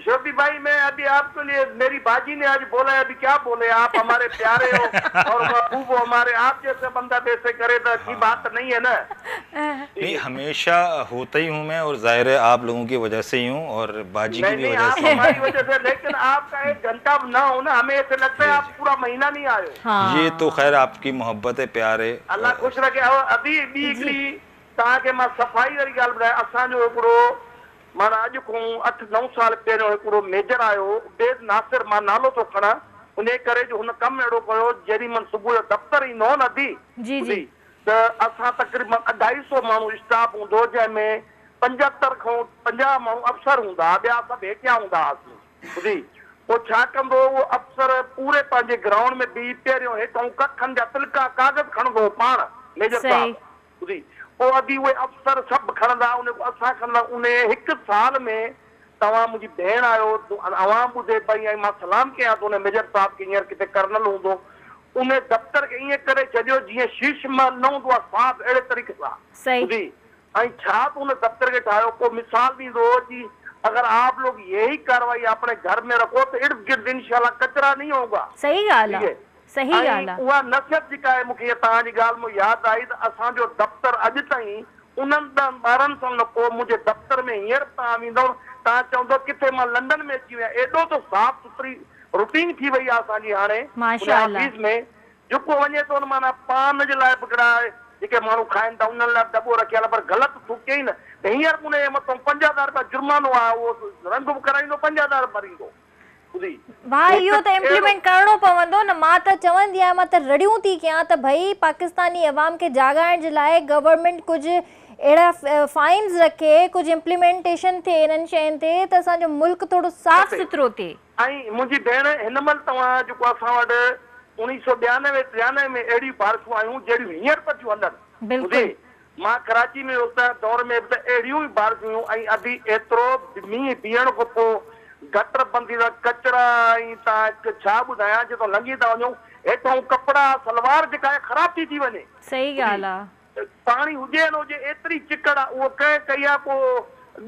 شوبي ڀائي مين ابي آپ ڪي ليي ميري باجي ني آج بولا هي ابي ڪيا بولي آپ هماري پياري هو اور محبوب هو هماري آپ جيسي بنده بي ايسي ڪري تو اڇي بات نهي هي نه. نهي هميشه هوتا هي هون مين اور ظاهر هي آپ لوگون ڪي وجه سي هي هون اور باجي ڪي نهي بي نهي وجه آپ سي هي هماري هون. وجه سي ليڪن آپ ڪا ايڪ گهنٽا به نه هو نه همي ايسي لگتا هي آپ پورا مهينا نهي آئي هو. يي تو خير آپ ڪي محبت هي پيار هي. الله خوش رکي اور ادي ٻي هڪڙي توهان کي مان صفائي واري ڳالهه ٻڌايان اسان جو هڪڙو معنيٰ اڄ کان اٺ نو سال پهريون هڪڙو ميجر آيو هو عبيد ناصر مان نالو ٿو کڻان انهي ڪري جو هن ڪم اهڙو ڪيو جيڏي مهل صبح جو دفتر ايندو هو نه ادي ٻڌي ته اسان تقريبن اڍائي سو ماڻهو اسٽاف هوندو هو جنهن ۾ 75 کان 50 ماڻهو افسر هوندا ها ٻيا سڀ هيٺيان هوندا هئاسين ٻڌي پوء ڇا ڪندو هو اهو افسر پوري پنهنجي گرائونڊ ۾ بيهي پهريون هيٺئون ڪکن جا تلڪا ڪاغذ کڻندو هو پاڻ ميجر صاحب ٻڌي پوء ادي اهي افسر سڀ کڻندا ان کان اسان کڻندا انهي هڪ سال ۾ توهان منهنجي ڀيڻ آهيو اوهان ٻڌي پئي ۽ مان سلام ڪيان ٿو انهي ميجر صاحب کي هينئر ڪٿي ڪرنل هوندو انهي دفتر کي ائين ڪري ڇڏيو جيئن شيش محل نه هوندو آهي صاف اهڙي طريقي سان ٻڌي ۽ ڇا ته ان دفتر کي ٺاهيو پوء مثال ڏيندو هو جي اگر آپ لوگ يهي ڪاروائي اپني گهر ۾ رکو ته ارد گرد انشاء الله ڪچرا نهي هوگا صحيح ڳالهه ٺيڪ آ صحيح ۽ ڳالهه آ. اها نصيحت جيڪا آهي مون کي اها توهان جي ڳالهه مون ياد آئي ته اسان جو دفتر اڄ تائين انهن ڏهن ٻارهن سالن کان پوء منهنجي دفتر ۾ هينئر به توهان ويندؤ توهان چوندؤ ڪٿي مان لنڊن ۾ اچي ويو آهيان ايڏو ته صاف سٿري روٽين ٿي وئي آهي اسان جي هاڻي ان ماشاء الله. آفيس ۾ جيڪو وڃي ٿو ان معنيٰ پان جي لاء به هڪڙا جيڪي ماڻهو کائن ٿا انهن لاء به دٻو رکيل آهي پر غلط ٿوڪيائين نه ته هينئر به ان جي مٿان 5000 رپيا جرمانو آهي اهو رنگ به ڪرائيندو 5000 ڀريندو. ڀاء اهو ته امپليمينٽ ڪرڻو پوندو نه مان ته چوندي آهيان مان ته رڙيون ٿي ڪيان ته ڀئي پاڪستاني عوام کي جاڳائڻ جي لاء گورنمينٽ ڪجهه اهڙا فائنز رکي ڪجهه امپليمينٽيشن ٿئي انهن شين تي ته اسان جو ملڪ ٿورو صاف سٿرو ٿئي. ۽ منهنجي ڀيڻ هن مهل توهان جيڪو اسان وٽ 1992 93 ۾ اهڙيون بارشون آيون جهڙيون هينئر به ٿيون هلن ٻڌي مان ڪراچي ۾ هيس ته دور ۾ به ته اهڙيون ئي بارشون هيون ۽ ادي ايترو مينهن بيهڻ کان پوء گٽر بند ٿي ويا ڪچرا ۽ تان ڇا ٻڌايان جتان لنگهي ٿا وڃون هيٺئون ڪپڙا سلوار جيڪا آهي خراب ٿي ٿي وڃي صحيح ڳالهه آ. پاڻي هجي يا نه هجي ايتري چڪڙ آ اهو ڪنهن ڪئي آ ڪو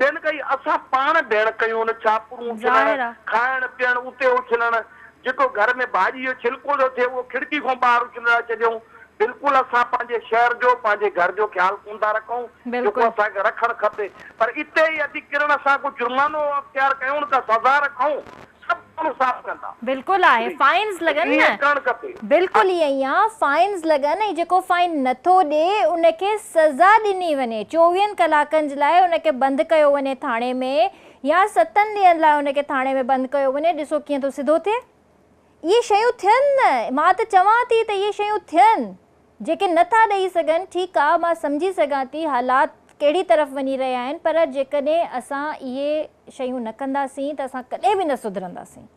ٻين ڪئي اسان پاڻ ڀيڻ ڪيون نه ڇاپرون اڇلڻ کائڻ پيئڻ اتي اڇلڻ جيڪو گهر ۾ ڀاڄي جو ڇلڪو ٿو ٿئي اهو کڙڪي کان ٻاهر اڇلائي ڇڏيون بلڪل اسان پنهنجي شهر جو پنهنجي گهر جو خيال ڪونه ٿا رکون جيڪو اسان کي رکڻ کپي پر اتي ئي ادي ڪرڻ اسان ڪو جرمانو اختيار ڪيون ڪا سزا رکون سڀ ماڻهو صاف ڪندا. بلڪل آهي فائنز لڳن ائين نه. ڪرڻ کپي. بلڪل ائين ئي آ فائنز لڳن ۽ جيڪو فائن نٿو ڏي ان کي سزا ڏني وڃي چوويهن ڪلاڪن جي لاء ان کي بند ڪيو وڃي ٿاڻي ۾ يا ستن ڏينهن لاء ان کي ٿاڻي ۾ بند ڪيو وڃي ڏسو ڪيئن ٿو سڌو ٿئي. اهي شيون ٿين نه، مان ته چوان ٿي ته اهي شيون ٿين، جيڪي نه ٿا ڏئي سگهن ٺيڪ آ مان سمجهي سگهان ٿي حالات ڪهڙي طرف وڃي رهيا آهن پر جيڪڏهن اسان اهي شيون نه ڪنداسين ته اسان ڪڏهن به نه سڌرنداسين.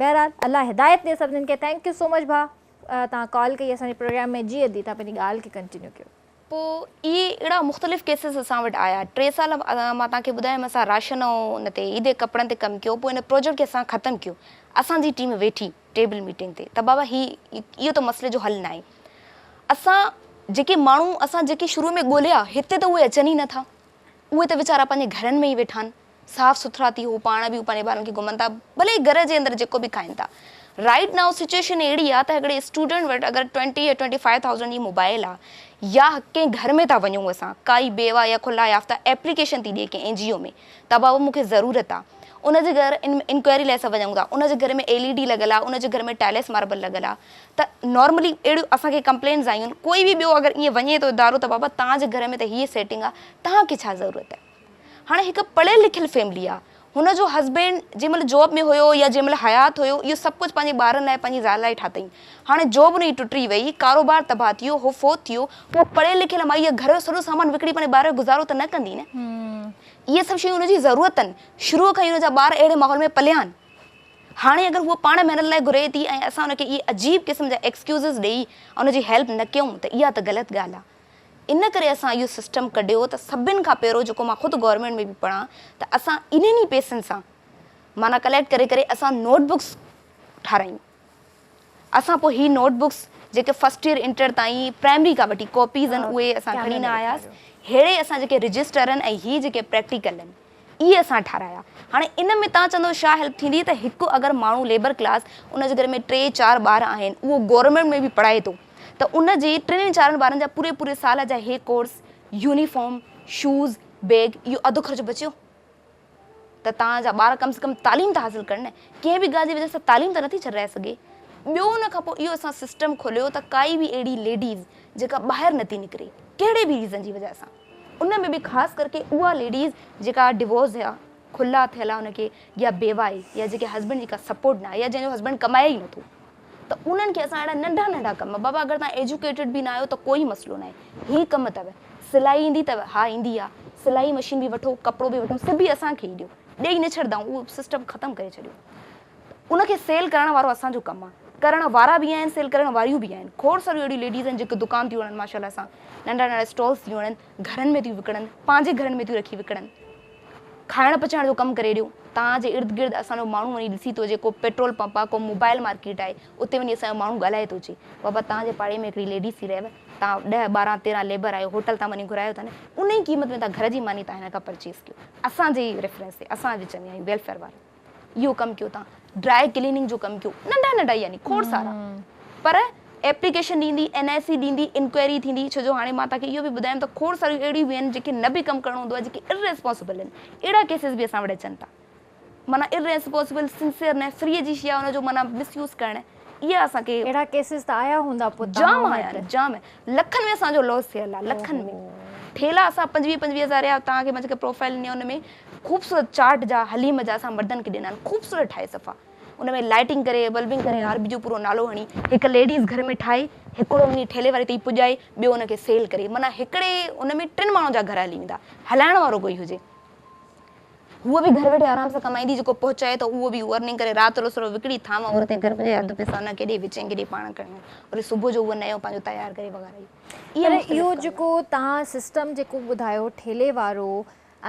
بهرحال الله هدايت ڏي سڀنين کي thank you سو مچ ڀاء توهان ڪال ڪئي اسان جي پروگرام ۾ جي ادي توهان پنهنجي ڳالهه کي ڪنٽينيو ڪيو. پوء اهي اهڙا مختلف ڪيسز اسان وٽ آيا. ٽي سال مان توهان کي ٻڌايم اسان راشن ۽ ان تي عيد جي ڪپڙن تي ڪم ڪيو پوء ان پروجيڪٽ کي اسان ختم ڪيو. اسان جي ٽيم ويٺي ٽيبل ميٽنگ تي ته بابا هي اهو ته مسئلي جو حل ناهي. اسان جيڪي ماڻهو اسان جيڪي شروع ۾ ڳوليا هتي ته اهي اچن ئي نٿا. اهي ته ويچارا پنهنجي گهرن ۾ ئي ويٺا آهن. صاف سٿرا ٿي هو پاڻ به پنهنجي ٻارن کي گهمن ٿا ڀلي گهر جي اندر جيڪو به کائن ٿا رائيٽ نائو سچوئيشن اهڙي آ ته هڪڙي اسٽوڊنٽ وٽ اگر ٽوئنٽي يا ٽوئنٽي فائيو ٿائوزنڊ جي موبائل آ يا ڪنهن گهر ۾ ٿا وڃون اسان ڪائي بيوا يا خلا يافته ايپليڪيشن ٿي ڏي ڪنهن اين جي او ۾ ته بابا مون کي ضرورت آ ان جي گهر انڪوائري لاء اسان وڃون ٿا ان جي گهر ۾ ايل اي ڊي لڳل آ ان جي گهر ۾ ٽائلس ماربل لڳل آ ته نارملي اهڙيون اسان کي ڪمپلينز آيون آهن ڪوئي به ٻيو اگر ائين وڃي ٿو ادارو ته بابا توهان جي گهر ۾ ته هيء سيٽنگ آ توهان کي ڇا ضرورت آ. هاڻي هڪ پڙهيل لکيل فيملي آ هن جو هسبينڊ جنهن مهل جاب ۾ هيو يا جنهن مهل حيات هيو اهو سڀ ڪجهه پنهنجي ٻارن لاء پنهنجي زال لاء ٺاتئين. هاڻي جاب هن جي ٽٽي وئي، ڪاروبار تباهه ٿي ويو، هو فوت ٿي ويو، پوء پڙهيل لکيل مائي اها گهر جو سڄو سامان وڪڻي پنهنجي ٻار جو گذارو ته نه ڪندي نه. اهي سڀ شيون هن جي ضرورت آهن. شروع کان ئي هن جا ٻار اهڙي ماحول ۾ پليا آهن. هاڻي اگر هوء پاڻ محنت لاء گهري ٿي ۽ اسان هن کي اهي عجيب قسم جا ايڪسڪيوزز ڏئي ان جي هيلپ نه ڪيون ته اها ته غلط ڳالهه آهي. ان ڪري اسان اهو سسٽم ڪڍيو ته سڀن کان پهريون جيڪو مان خود گورنمينٽ ۾ به پڙهان ته اسان انهن ئي پئسن سان معنيٰ ڪليڪٽ ڪري ڪري اسان نوٽ بڪس ٺارايون اسان پوء هي نوٽ بڪس جيڪي فرسٽ ايئر انٽر تائين پرائمري کان وٺي ڪاپيز آهن اهي اسان کڻي نه آياس ههڙي اسان جيڪي رجسٽر آهن ۽ هي جيڪي پريڪٽيڪل آهن اهي اسان ٺارايا. هاڻي ان ۾ توهان چوندو ڇا هيلپ ٿيندي ته هڪ اگر ماڻهو ليبر ڪلاس ان جي گهر ۾ ٽي چار ٻار آهن اهو گورنمينٽ ۾ به پڙهائي ٿو ته ان جي ٽن چارن ٻارن جا پوري پوري سال جا هي ڪورس يونيفارم شوز بيگ اهو اڌ خرچ بچيو ته توهان جا ٻار ڪم سي ڪم تعليم ته حاصل ڪن نه ڪنهن به ڳالهه جي وجه سان تعليم ته نٿي ڇڏرائي سگهي ٻيو ان کان پوء اهو اسان سسٽم کوليو ته ڪائي به اهڙي ليڊيز جيڪا ٻاهر نٿي نڪري ڪهڙي به ريزن جي وجه سان ان ۾ به خاص ڪرڪي اها ليڊيز جيڪا ڊيورس يا خلا ٿيل آهي ان کي يا بيوه آهي يا جيڪي هسبينڊ جي ڪا سپورٽ نه آهي يا جنهن جو هسبينڊ ڪمائي ئي نٿو ته انهن کي اسان اهڙا ننڍا ننڍا ڪم بابا اگر توهان ايجوڪيٽيڊ به نه آهيو ته ڪوئي مسئلو نه آهي هي ڪم اٿو سلائي ايندي اٿو ها ايندي آهي سلائي مشين به وٺو ڪپڙو به وٺو سبي اسان کي ئي ڏيو ڏيئي نه ڇڏدا اهو سسٽم ختم ڪري ڇڏيو ان کي سيل ڪرڻ وارو اسان جو ڪم آ. ڪرڻ وارا به آهن سيل ڪرڻ واريون به آهن. کوڙ ساريون اهڙيون ليڊيز آهن جيڪي دڪان ٿيون هڻن ماشاء الله سان ننڍا ننڍا اسٽالز ٿيون هڻن گهرن ۾ ٿيون وڪڻن پنهنجي گهرن ۾ ٿيون رکي وڪڻن. کائڻ پچائڻ جو ڪم ڪري ڏيو. توهان جي ارد گرد اسان جو ماڻهو وڃي ڏسي ٿو اچي ڪو پيٽرول پمپ آ ڪو موبائل مارڪيٽ آهي اتي وڃي اسان جو ماڻهو ڳالهائي ٿو اچي بابا توهان جي پاڙي ۾ هڪڙي ليڊيز ٿي رهيو توهان ڏهه ٻارهن تيرهن ليبر آهيو هوٽل تان وڃي گهرايو ٿا نه ان ئي قيمت ۾ توهان گهر جي ماني توهان هن کان پرچيز ڪيو اسان جي ئي ريفرنس تي اسان وچ ۾ آهيون ويلفيئر وارا. اهو ڪم ڪيو تان ڊرائي ڪليننگ جو ڪم ڪيو ننڍا ننڍا يعني کوڙ سارا پر ايپليڪيشن ڏيندي اين آء سي ڏيندي انڪوائري ٿيندي ڇو جو هاڻي مان توهان کي اهو به ٻڌايم ته کوڙ ساريون اهڙيون به آهن جيڪي نه به ڪم ڪرڻو هوندو آهي جيڪي ارريسپانسبل آهن اهڙا ڪيسز به اسان وٽ اچن ٿا معنيٰ ارريسپانسبل سنسيئر نه فري جي شيء آهي ان جو معنيٰ مس يوز ڪرڻ اها اسان کي اهڙا ڪيسز ته آيا هوندا پوء جام آيا آهن جام لکن ۾ اسان جو لاس ٿيل آهي لکن ۾ ٺيلا اسان پنجويهه پنجويهه هزار جا توهان کي مان جيڪي پروفائل ڏني ان ۾ خوبصورت چاٽ جا حليم جا اسان مردن کي ڏنا آهن خوبصورت ٺاهي صفا ان ۾ لائٽنگ ڪري بلبنگ ڪري آر بي جو پورو نالو هڻي هڪ ليڊيز گهر ۾ ٺاهي هڪڙو وڃي ٺيلي واري تائين پڄائي ٻيو ان کي سيل ڪري معنيٰ هڪڙي ان ۾ ٽن ماڻهن جا گهر هلي ويندا هلائڻ وارو ڪوئي هجي هوء به گهر ويٺي آرام سان ڪمائيندي جيڪو پهچائي ٿو اهو به ارننگ ڪري رات جو سڄو وڪڻي ٿانو اور تي گهر پڄائي اڌ پئسا ان کي ڏي وچين کي ڏي پاڻ کڻي وري صبح جو اهو نيو پنهنجو تيار ڪري وغيره اهي پر اهو جيڪو توهان سسٽم جيڪو ٻڌايو ٺيلي وارو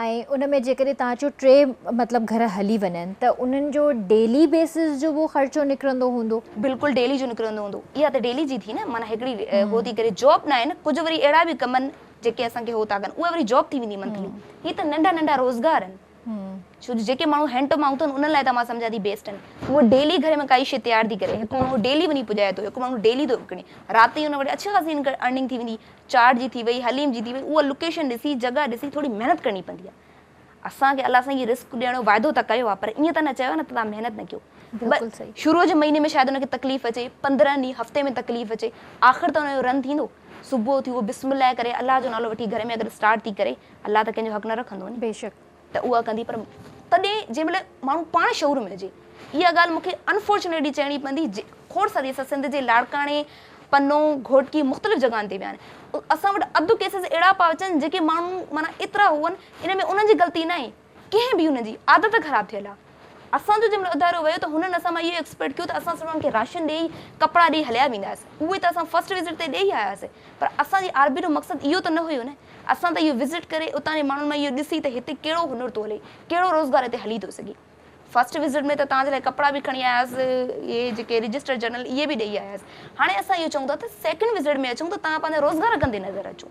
۽ ان ۾ جيڪڏهن توهان چيو ٽي مطلب گهر هلي وڃن ته انهن جو ڊيلي بيسز جو به خرچو نڪرندو هوندو. بلڪل ڊيلي جو نڪرندو هوندو اها ته ڊيلي جي ٿي نه معنيٰ هڪڙي هو ٿي ڪري جاب نه آهي نه ڪجهه وري اهڙا به ڪم آهن جيڪي اسان کي هو ٿا ڪن اهي وري جاب ٿي ويندي منٿلي هي ته ننڍا ننڍا روزگار آهن ڇو جو جيڪي ماڻهو هينڊ ٽو مائوٿ آهن انهن لاء ته مان سمجهان ٿي بيسٽ آهن اهو ڊيلي گهر ۾ ڪائي شي تيار ٿي ڪري هڪ ماڻهو ڊيلي وڃي پڄائي ٿو هڪ ماڻهو ڊيلي ٿو وڪڻي رات ئي ان وٽ اڇي خاصي ارننگ ٿي ويندي چاٽ جي ٿي وئي حليم جي ٿي وئي اها لوڪيشن ڏسي جڳهه ڏسي ٿوري محنت ڪرڻي پوندي آهي اسان کي الله سائين هي رزق ڏيڻ جو واعدو ته ڪيو آهي پر ائين ته نه چيو آهي نه ته توهان محنت نه ڪيو. بلڪل صحيح. شروع جي مهيني ۾ شايد ان کي تڪليف اچي، 15 ڏينهن هفتي ۾ تڪليف اچي، آخر ته ان جو رن ٿيندو. صبح اٿي اهو بسم الله ڪري الله جو نالو وٺي گهر ۾ اگر اسٽارٽ ٿي ڪري، الله ته ڪنهن جو حق نه رکندو نه. بيشڪ. ته اها ڪندي پر تڏهن جنهن مهل ماڻهو پاڻ شعور ۾ هجي. اها ڳالهه مون کي انفارچونيٽلي چئڻي پوندي کوڙ ساري اسان سنڌ جي لاڙڪاڻي، پنو، گهوٽڪي مختلف جڳهن تي ويا آهن. اسان وٽ اڌ ڪيسز اهڙا پيا اچن جيڪي ماڻهو معنيٰ ايترا هو آهن ان ۾ انهن جي غلطي ناهي ڪنهن به انهن جي عادت خراب ٿيل آهي. اسان جو جنهن مهل ادارو ويو ته هنن اسان مان اهو ايڪسپيڪٽ ڪيو ته اسان صرف انهن کي راشن ڏيئي ڪپڙا ڏيئي هليا وينداسين. اهي ته اسان فرسٽ وزٽ تي ڏيئي آياسين پر اسان جي آر بي جو مقصد اهو ته نه هيو نه. اسان ته اهو وزٽ ڪري اتان جي ماڻهن مان اهو ڏسي ته هتي ڪهڙو هنر ٿو هلي ڪهڙو روزگار هتي هلي ٿو سگهي. فرسٽ وزٽ ۾ ته توهان جي لاء ڪپڙا به کڻي آيس، اهي جيڪي رجسٽر جرنل اهي به ڏئي آيس. هاڻي اسان اهو چئون ٿا ته سيڪنڊ وزٽ ۾ اچون ته توهان پنهنجا روزگار ڪندي نظر اچو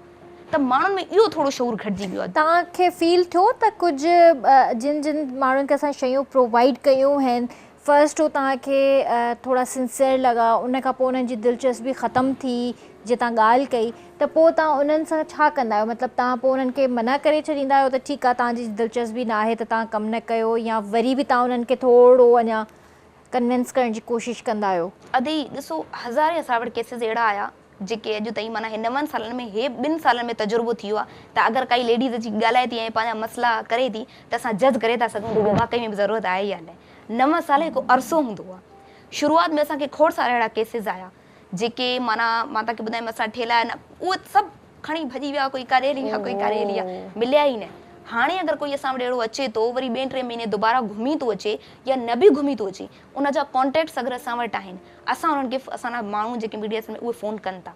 ته ماڻهن ۾ اهو ٿورو شعور گهٽجي ويو آهي. توهان کي فيل ٿيو ته ڪجهه جن جن ماڻهن کي اسان شيون پرووائيڊ ڪيون هن فرسٽ هو توهان کي ٿورا سنسيئر لڳا ان کان پوء انهن جي دلچسپي ختم ٿي جي توهان ڳالهه ڪئي ته پوء توهان انهن سان ڇا ڪندا آهيو مطلب توهان پوء انهن کي منع ڪري ڇڏيندا آهيو ته ٺيڪ آهي توهان جي دلچسپي نه آهي ته توهان ڪم نه ڪيو يا وري به توهان انهن کي ٿورو اڃا ڪنوينس ڪرڻ جي ڪوشش ڪندا آهيو. ادي ڏسو هزارين اسان وٽ ڪيسز اهڙا آيا جيڪي اڄ تائين معنيٰ هي نون سالن ۾ هي ٻن سالن ۾ تجربو ٿي ويو آهي ته اگر ڪائي ليڊيز اچي ڳالهائي ٿي ۽ پنهنجا مسئلا ڪري ٿي ته اسان جج ڪري ٿا سگهون ته واقعي ۾ به ضرورت آهي يا نه. نو سال هڪ عرصو هوندو آهي. شروعات ۾ اسان کي کوڙ سارا اهڙا ڪيسز آيا جيڪي معنيٰ مان توهان کي ٻڌايان اسان ٺيلا نه اهي سڀ کڻي ڀڄي ويا ڪوئي ڪاڏي هلي ويا ڪوئي ڪاڏي هلي ويا مليا ئي نه. هاڻي اگر ڪوئي اسان وٽ اهڙو اچي ٿو وري ٻئي ٽئين مهيني دوباره گهمي ٿو اچي يا نه به گهمي ٿو اچي ان جا ڪانٽيڪٽس اگر اسان وٽ آهن اسان انهن کي اسان جا ماڻهو جيڪي ميڊيا ۾ اهي فون ڪن ٿا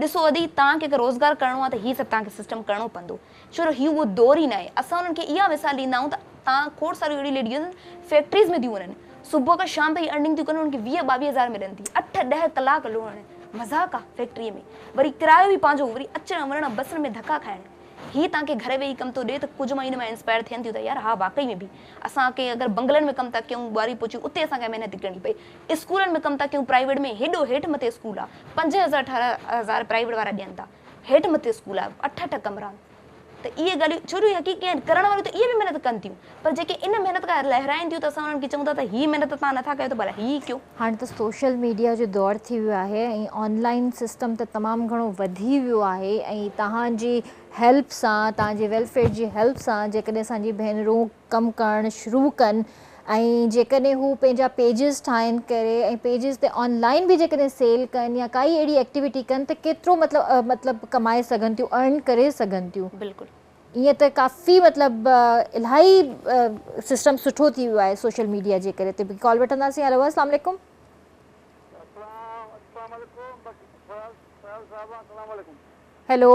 ڏسو ادي توهان کي اگر روزگار ڪرڻو آهي ته هي سڀ توهان کي سسٽم ڪرڻو پوندو ڇو جو هي اهو دور ئي ناهي اسان انهن کي اها مثال ڏيندا آهيون ته توهان کوڙ ساريون اهڙيون ليڊيز فيڪٽريز ۾ ٿيون وڃن صبح کان شام تائين ارننگ ٿيون ڪن انهن کي ويهه ٻاويهه هزار ملن ٿي اٺ ڏهه ڪلاڪ لوڙڻ مذاق آهي فيڪٽري ۾ وري ڪرايو به پنهنجو وري اچڻ وڃڻ بسن ۾ ڌڪا کائڻ هي توهان کي گهر ويهي ڪم ٿو ڏي ته ڪجهه مايون ان مان انسپائر ٿين ٿيون ته يار ها واقعي ۾ به اسان کي اگر بنگلن ۾ ڪم ٿا ڪيون ٻهاري پوچي اتي اسان کي محنت ٿي ڪرڻي پئي اسڪولن ۾ ڪم ٿا ڪيون پرائيويٽ ۾ هيڏو هيٺ مٿي اسڪول آ 5000 18000 پرائيويٽ وارا ڏين ٿا هيٺ مٿي اسڪول آ اٺ اٺ ڪمرا ته اهي ڳالهيون ڇو جو اهي حقيقي آهن ڪرڻ واريون ته اهي به محنت ڪن ٿيون پر جيڪي ان محنت کان لهرائين ٿيون ته اسان انهن کي چئون ٿا ته هي محنت توهان نٿا ڪيو ته ڀلا هي ڪيو. هاڻي ته سوشل ميڊيا جو دور ٿي ويو آهي ۽ آن لائن سسٽم ته تمام گهڻو وڌي ويو آهي ۽ توهان جي هيلپ سان توهان جي ويلفيئر جي هيلپ سان جيڪڏهن اسان جي ڀينرون ڪم ڪرڻ شروع ڪن ۽ جيڪڏهن هو پنهنجا پيجز ٺاهن ڪري ۽ پيجز تي آن لائن به جيڪڏهن سيل ڪن يا ڪائي اهڙي ايڪٽيوٽي ڪن ته ڪيترو مطلب مطلب ڪمائي سگهن ٿيون ارن ڪري سگهن ٿيون. بلڪل. ائين ته ڪافي مطلب الاهي سسٽم سٺو ٿي ويو آهي سوشل ميڊيا جي ڪري ته ڪال وٺنداسين هيلو اسلام عليڪم. هيلو.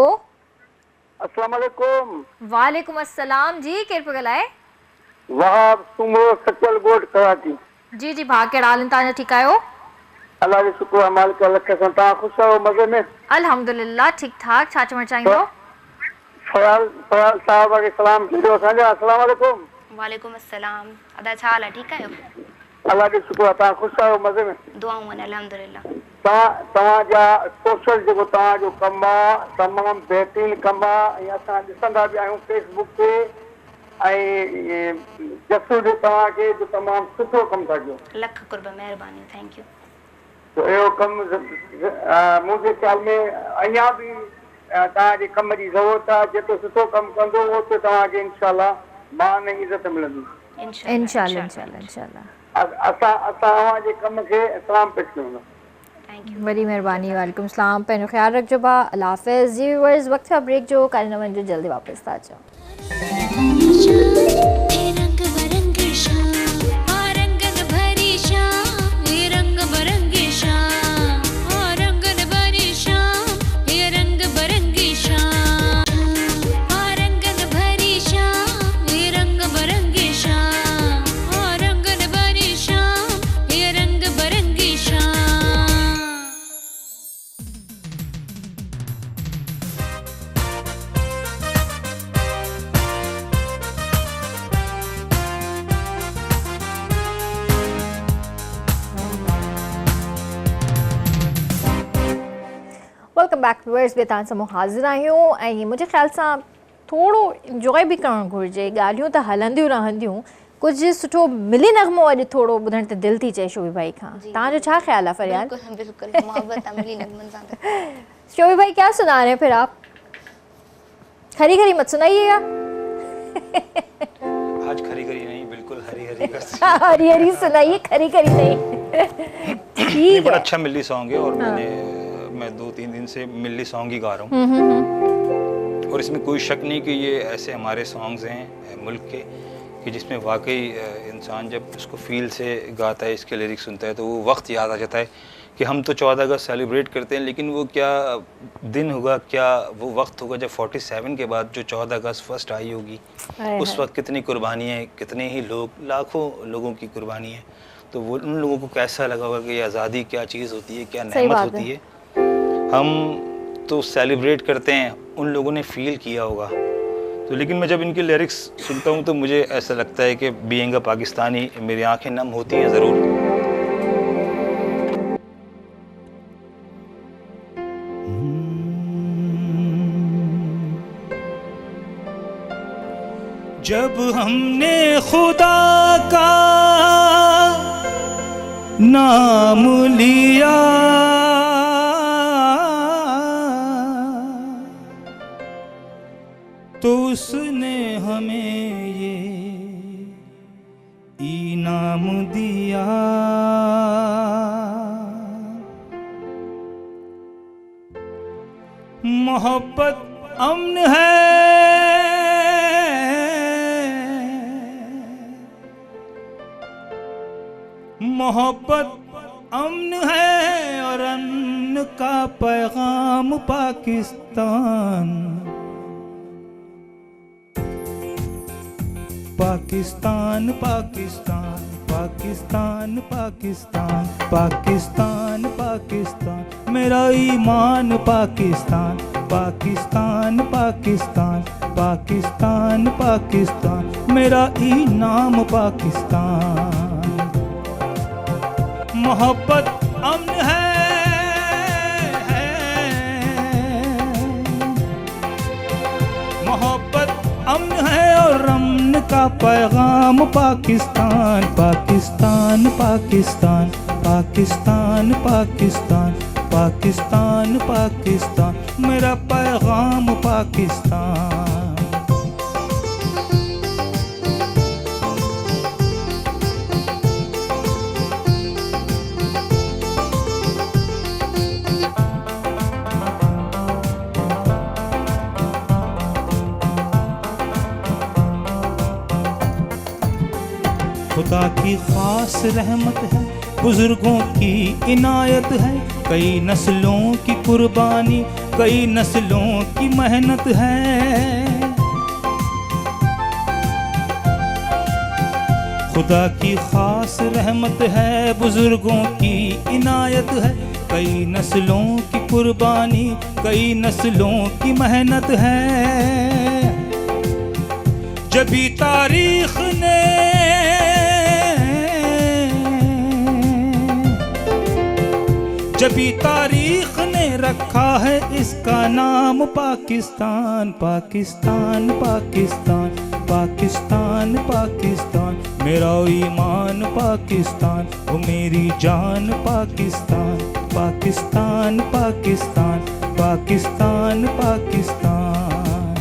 اسلام عليڪم. وعليڪم السلام جي ڪير پيو ڳالهائي. وهاب سومرو سچل ڳوٺ ڪراچي. جي جي ڀاء ڪهڙا حال آهن توهان جا ٺيڪ آهيو. الله جو شڪر آهي مالڪ لک سان توهان خوش آهيو مزي ۾. الحمدلله ٺيڪ ٺاڪ ڇا چوڻ چاهيندو. فياض فياض صاحب کي سلام ڪجو اسان جا اسلام عليڪم. وعليڪم السلام ادا ڇا حال آهي ٺيڪ آهيو. الله جو شڪر آهي توهان خوش آهيو مزي ۾. دعائون آهن الحمدلله. توهان توهان جا سوشل جيڪو توهان جو ڪم آ تمام بهترين ڪم آ ۽ اسان ڏسندا به آهيون فيس بڪ تي ۽ جس هجي توهان کي جو تمام سٺو ڪم ٿا ڪيو. لک قرب مهرباني thank you. ته اهڙو ڪم منهنجي خيال ۾ اڃا به توهان جي ڪم جي ضرورت آ جيترو سٺو ڪم ڪندو اوترو توهان کي انشاء الله مان ۽ عزت ملندي. انشاء الله انشاء الله انشاء الله. اسان اسان اوهان جي ڪم کي سلام پيش ڪيون ٿا. وڏي مهرباني وعليڪم السلام پنهنجو خيال رکجو ڀاء الله حافظ جي ويورز وقت ٿيو آهي بريڪ جو ڪاڏي نه وڃجو جلدي واپس ٿا اچون. Welcome back viewers به توهان سامهون حاضر آهيون ۽ منهنجي خيال سان ٿورو انجوائي به ڪرڻ گهرجي ڳالهيون ته هلنديون رهنديون ڪجهه سٺو ملي نغمو اڄ ٿورو ٻڌڻ تي دل ٿي چئي شوبي ڀائي کان توهان جو ڇا خيال آهي فريال؟ بلڪل بلڪل محبت آ ملي نغمن سان ته. شوبي ڀائي ڪيا سنا رهي پھر آپ کري کري مت سنائيے گا. آج کري کري نہیں بالکل ہری ہری بس ہری ہری سنائیے کھری کھری نہیں ٹھیک بڑا اچھا ملی سانگ ہے اور میں نے میں 2-3 دن سے ملی سانگ ہی گا رہا ہوں اور اس میں کوئی شک نہیں کہ یہ ایسے ہمارے سانگز ہیں ملک کے کہ جس میں واقعی انسان جب اس کو فیل سے گاتا ہے اس کے لیرکس سنتا ہے تو وہ وقت یاد آ جاتا ہے کہ ہم تو 14 اگست سیلیبریٹ کرتے ہیں لیکن وہ کیا دن ہوگا کیا وہ وقت ہوگا جب 47 کے بعد جو 14 اگست فرسٹ آئی ہوگی اس وقت کتنی قربانی ہے کتنے ہی لوگ لاکھوں لوگوں کی قربانی ہے تو وہ ان لوگوں کو کیسا لگا ہوگا کہ یہ آزادی کیا چیز ہوتی ہے کیا نعمت ہوتی ہے ہم تو سیلیبریٹ کرتے ہیں ان لوگوں نے فیل کیا ہوگا تو لیکن میں جب ان کے لیرکس سنتا ہوں تو مجھے ایسا لگتا ہے کہ بینگ اے پاکستانی میری آنکھیں نم ہوتی ہیں ضرور۔ جب ہم نے خدا کا نام لیا तो उसने हमें ये इनाम दिया। मोहब्बत अमन है, मोहब्बत अमन है और अमन का पैगाम पाकिस्तान। पाकिस्तान पाकिस्तान पाकिस्तान पाकिस्तान पाकिस्तान पाकिस्तान, मेरा ईमान पाकिस्तान। पाकिस्तान पाकिस्तान पाकिस्तान पाकिस्तान, मेरा इनाम पाकिस्तान। मोहब्बत अमन है, मोहब्बत अमन है और अमन का पैगाम पाकिस्तान। पाकिस्तान पाकिस्तान पाकिस्तान पाकिस्तान पाकिस्तान पाकिस्तान, मेरा पैगाम पाकिस्तान। खुदा की खास रहमत है, बुजुर्गों की इनायत है, कई नस्लों की कुर्बानी, कई नस्लों की मेहनत है। खुदा की खास रहमत है, बुजुर्गों की इनायत है, कई नस्लों की कुर्बानी, कई नस्लों की मेहनत है। जब भी तारीख ने जबी तारीख ने रखा है इसका नाम पाकिस्तान। पाकिस्तान पाकिस्तान पाकिस्तान पाकिस्तान, मेरा ईमान पाकिस्तान, ओ मेरी जान पाकिस्तान। पाकिस्तान पाकिस्तान पाकिस्तान पाकिस्तान,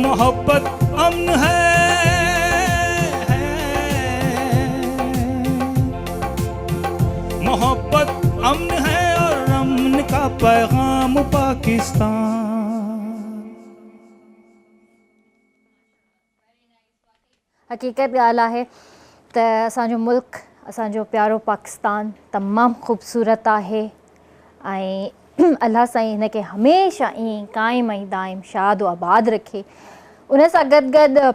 मोहब्बत अमन है, मोहब्बत अमन है और अमन का पैगाम पाकिस्तान। हक़ीक़त ॻाल्हि आहे त असांजो मुल्क, असांजो प्यारो पाकिस्तान तमामु ख़ूबसूरत आहे ऐं अलाह साईं हिनखे हमेशह ईअं क़ाइम ऐं दाइम शाद व आबाद रखे। उन सां गॾु गॾु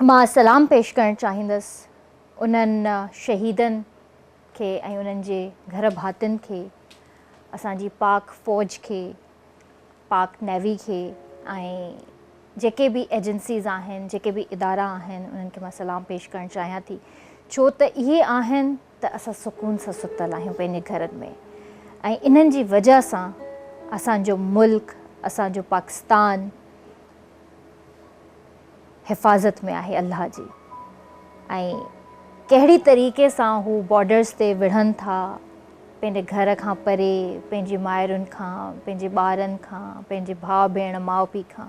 मां सलाम पेश करणु चाहींदुसि उन्हनि शहीदनि खे ऐं उन्हनि जे घर भातियुनि खे, असांजी पाक फ़ौज खे, पाक नेवी खे ऐं जेके बि एजेंसीज़ आहिनि, जेके बि इदारा आहिनि, उन्हनि खे मां सलाम पेश करणु चाहियां थी। छो त इहे आहिनि त असां सुकून सां सुतल आहियूं पंहिंजे घरनि में ऐं इन्हनि जी वजह सां असांजो मुल्क, असांजो पाकिस्तान हिफ़ाज़त में आहे अलाह जी। ऐं कहिड़ी तरीक़े सां हू बॉर्डर्स ते विढ़नि था, पंहिंजे घर खां परे, पंहिंजी माइरुनि खां, पंहिंजे ॿारनि खां, पंहिंजे भाउ भेण माउ पीउ खां,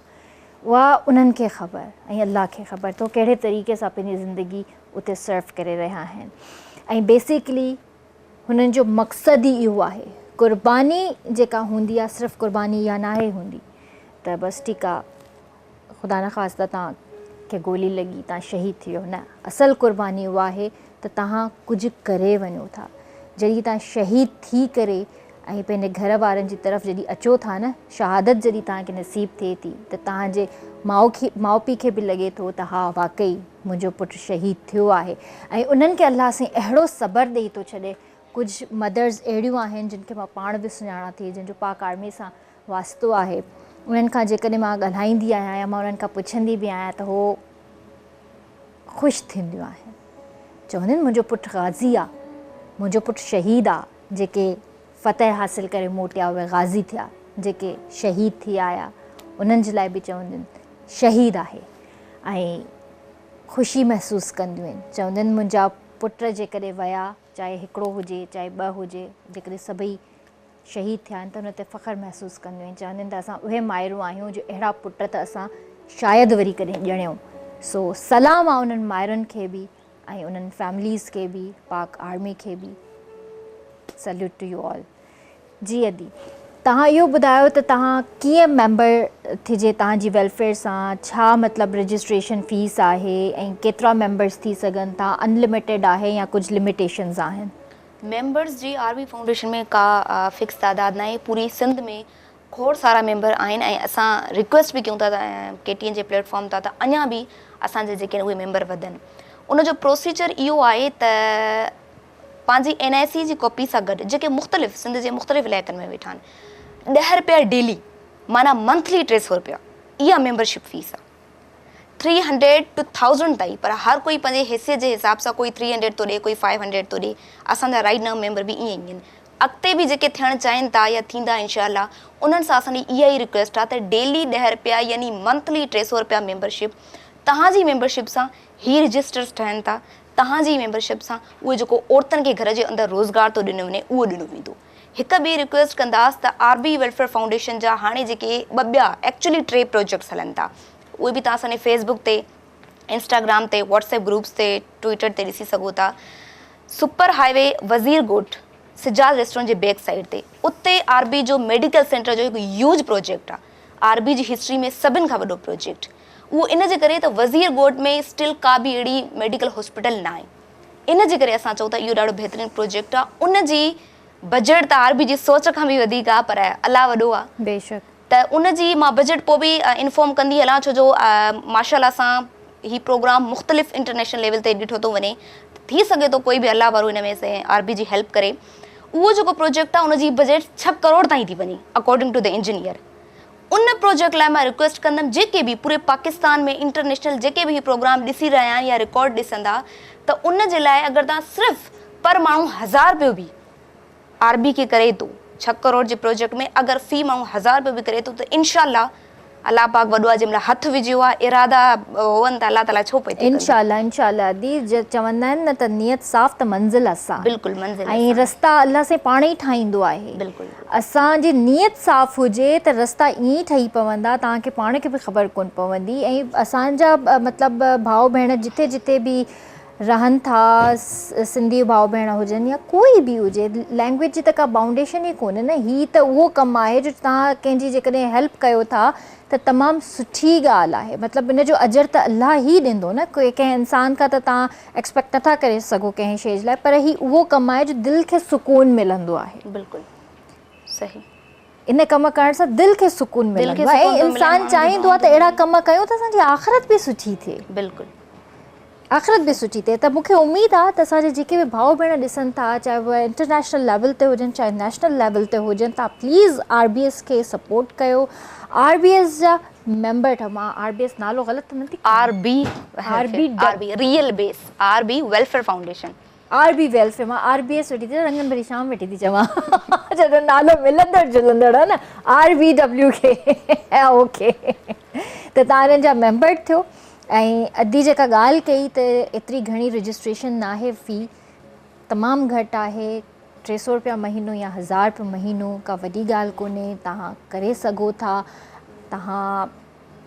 उहा उन्हनि खे ख़बर ऐं अलाह खे ख़बर त कहिड़े तरीक़े सां पंहिंजी ज़िंदगी उते सर्व करे रहिया आहिनि। ऐं बेसिकली हुननि जो मक़सदु ई इहो आहे, कुर्बानी जेका हूंदी आहे सिर्फ़ु कुर्बानी इहा नाहे हूंदी त बसि ठीकु आहे, ख़ुदा न ख़ास्ता तव्हांखे गोली लॻी, तव्हां शहीद थी वियो, न, असल कुर्बानी उहा आहे त तव्हां कुझु करे वञो था। जॾहिं तव्हां शहीद थी करे ऐं पंहिंजे घर वारनि जी तरफ़ जॾहिं अचो था न, शहादत जॾहिं तव्हांखे नसीब थिए थी त तव्हांजे माउ पीउ खे बि लॻे थो त हा वाकई मुंहिंजो पुटु शहीद थियो आहे। ऐं उन्हनि खे अलाह साईं अहिड़ो सब्र ॾेई थो छॾे। कुझु मदर्स अहिड़ियूं आहिनि जिन खे मां पाण बि सुञाणां थी, जिन जो पाक आर्मी सां वास्तो आहे, उन्हनि खां जेकॾहिं मां ॻाल्हाईंदी आहियाँ या मां उन्हनि खां पुछंदी बि आहियाँ त हो ख़ुशि थींदियूं आहिनि, चवंदियूं आहिनि मुंहिंजो पुटु ग़ाज़ी आहे, मुंहिंजो पुटु शहीद आहे। जेके फ़तह हासिल करे मोटिया उहे ग़ाज़ी थिया, जेके शहीद थी आया उन्हनि जे लाइ बि चवंदियूं आहिनि शहीद आहे ऐं ख़ुशी महसूसु कंदियूं आहिनि। चवंदियूं आहिनि मुंहिंजा पुट जेकॾहिं विया, चाहे हिकिड़ो हुजे चाहे ॿ हुजे, जेकॾहिं सभई शहीद थिया आहिनि त हुन ते फ़ख़्रु महसूसु कंदियूं आहिनि। चवंदियूं आहिनि त असां उहे माइरूं आहियूं जो अहिड़ा पुट त असां شايد وري ڪڏهن ڄڻيو. سو سلام آ انهن مائرن کي به ۽ انهن فيمليز کي به، پاڪ آرمي کي به. سليوٽ ٽو يو آل. جي ادي توهان اهو ٻڌايو ته توهان ڪيئن ميمبر ٿجي توهان جي ويلفيئر سان ڇا مطلب رجسٽريشن فيس آهي ۽ ڪيترا ميمبرس ٿي سگهن ٿا انلميٽيڊ آهي يا ڪجهه لميٽيشنز آهن. ميمبرس جي آر بي فائونڊيشن ۾ ڪا فڪس تعداد ناهي پوري سنڌ ۾ کوڙ سارا ميمبر آهن ۽ اسان ريڪويسٽ به ڪيون ٿا ته ڪي ٽي اين جي پليٽ فارم تان ته اڃا به اسان جا جيڪي آهن اهي ميمبر وڌن ان جو پروسيجر اهو آهي ته پنهنجي اين آء سي جي ڪاپي سان گڏ جيڪي مختلف سنڌ جي مختلف علائقن ۾ ويٺا آهن ڏهه روپيا ڊيلي معنيٰ منٿلي 300 روپيا اها ميمبرشپ فيس آهي ٿري هنڊريڊ ٽو ٿائوزنڊ تائين پر هر ڪوئي پنهنجي حيثيت جي حساب سان ڪوئي ٿري هنڊريڊ ٿو ڏي ڪوئي فائيو هنڊريڊ ٿو ڏي اسان جا رائيٽ نائو ميمبر به ائين ئي آهن اڳتي به جيڪي ٿيڻ چاهين ٿا يا ٿيندا انشاء الله انهن سان اسان جي اها ئي رڪويسٽ آهي ته ڊيلي ڏهه رپيا يعني منٿلي 300 رپيا ميمبرشپ توهان جي ميمبرشپ سان هي رجسٽرس ٺهن ٿا توهان جي ميمبرشپ سان اهي جيڪو عورتن کي گهر جي اندر روزگار ٿو ڏنو وڃي اهو ڏنو ويندو هڪ ٻي رڪويسٽ ڪنداس ته آر بي ويلفيئر فائونڊيشن جا هاڻي جيڪي ٻه ٻيا ايڪچولي ٽي پروجيڪٽس هلن ٿا اهي به توهان اسان جي فيس بڪ تي انسٽاگرام تي واٽس ايپ گروپس تي ٽوئيٽر تي ڏسي سگهو ٿا سپر هاء وي وزير ڳوٺ سجاد ريسٽورنٽ جي بيڪ سائيڊ تي اتي آر بي جو ميڊيڪل سينٽر جو هڪ هيوج پروجيڪٽ آهي آر بي جي هسٽري ۾ سڀن کان وڏو پروجيڪٽ اهو ان جي ڪري ته وزير ڳوٺ ۾ اسٽل ڪا به اهڙي ميڊيڪل هاسپيٽل ناهي ان جي ڪري اسان چئون ٿا اهو ڏاڍو بهترين پروجيڪٽ آ ان جي بجيٽ ته آر بي جي سوچ کان به وڌيڪ آ پر الله وڏو آ بيشڪ. ته ان جي مان بجيٽ پوء به انفارم ڪندي هلان ڇو جو ماشاء الله سان هي پروگرام مختلف انٽرنيشنل ليول تي ڏٺو ٿو وڃي ٿي سگهي ٿو ڪوئي به الله وارو ان ۾ آر بي جي هيلپ ڪري اهو جيڪو پروجيڪٽ آ ان جي بجيٽ 6 ڪروڙ تائين ٿي وڃي اڪارڊنگ ٽو the engineer ان پروجيڪٽ لاء مان رڪويسٽ ڪندم جيڪي به پوري پاڪستان ۾ انٽرنيشنل جيڪي به هي پروگرام ڏسي رهيا آهن يا رڪارڊ ڏسندا ته ان جي لاء اگر توهان صرف پر ماڻهو هزار رپيو به آر بي کي ڪري ٿو ڇهه ڪروڙ جي پروجيڪٽ ۾ اگر في ماڻهو هزار رپيو به ڪري ٿو ته انشاء الله الله پاڪ وڏو آهي جنهن مهل هٿ وجهيو آهي ارادا هون ته الله تعالي ڇو پئي ٿي ڪندو. انشاء الله انشاء الله ادي چوندا آهن نه ته نيت صاف ته منزل آسان بلڪل منزل ۽ آسان رستا الله سائين پاڻ ئي ٺاهيندو آهي بلڪل. اسان جي نيت صاف هجي ته رستا ائين ئي ٺهي پوندا توهان کي پاڻ کي به خبر ڪونه پوندي ۽ اسان جا مطلب ڀاء ڀيڻ جٿي جٿي به رهن ٿا سنڌي ڀاء ڀيڻ هجن يا ڪوئي به هجي لينگويج جي ته ڪا بائونڊيشن ئي ڪونهي نه هي ته اهو ڪم آهي جو توهان ڪنهن جي جيڪڏهن هيلپ ڪيو ٿا ته تمام سٺي ڳالهه آهي مطلب ان جو اجر ته الله ئي ڏيندو نه ڪنهن انسان کان ته توهان ايڪسپيڪٽ نٿا ڪري سگهو ڪنهن شيء جي لاء پر هي اهو ڪم آهي جو دل کي سڪون ملندو آهي. بلڪل صحيح. ان ڪم ڪرڻ سان دل کي سڪون ملندو آهي ۽ انسان چاهيندو آهي ته اهڙا ڪم ڪيون ته اسان جي آخرت به سٺي ٿئي. بلڪل. آخرت به سٺي ٿئي ته مون کي اميد آهي ته اسان جا جيڪي به ڀاء ڀيڻ ڏسن ٿا چاهي اهي انٽرنيشنل ليول تي هجن چاهي نيشنل ليول تي هجن تان پليز آر بي ايس کي سپورٽ ڪيو آر بي ايس جا ميمبر ٺهو مان آر بي ايس نالو غلط ته نه ٿي R B R B R B real base R B welfare foundation R B welfare مان آر بي ايس ويٺي ٿي رنگن ڀري شام ويٺي ٿي چوان جڏهن نالو ملندڙ جلندڙ آهي نه آر بي ڊبليو کي اوڪي ته تان انهن جا ميمبر ٿيو ۽ ادي جيڪا ڳالهه ڪئي ته ايتري گهڻي رجسٽريشن ناهي في تمام گهٽ آهي 300 روپيا مهينو يا 1000 روپيو مهينو ڪا وڏي ڳالهه ڪونهي توهان ڪري سگهو ٿا توهان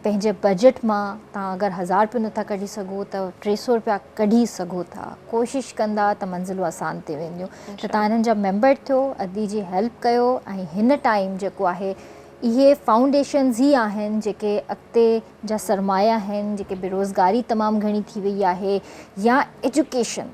پنهنجي بجيٽ مان توهان اگر 1000 روپيو نٿا ڪڍي سگهو ته 300 روپيا ڪڍي سگهو ٿا ڪوشش ڪندا ته منزلون آسان ٿي وينديون ته توهان هنن جا ميمبر ٿيو ادي جي هيلپ ڪيو ۽ هن ٽائيم جيڪو آهي اهي فائونڊيشنز ئي آهن جيڪي اڳتي جا سرمايا آهن جيڪي بيروزگاري تمام گهڻي ٿي وئي آهي يا ايجوڪيشن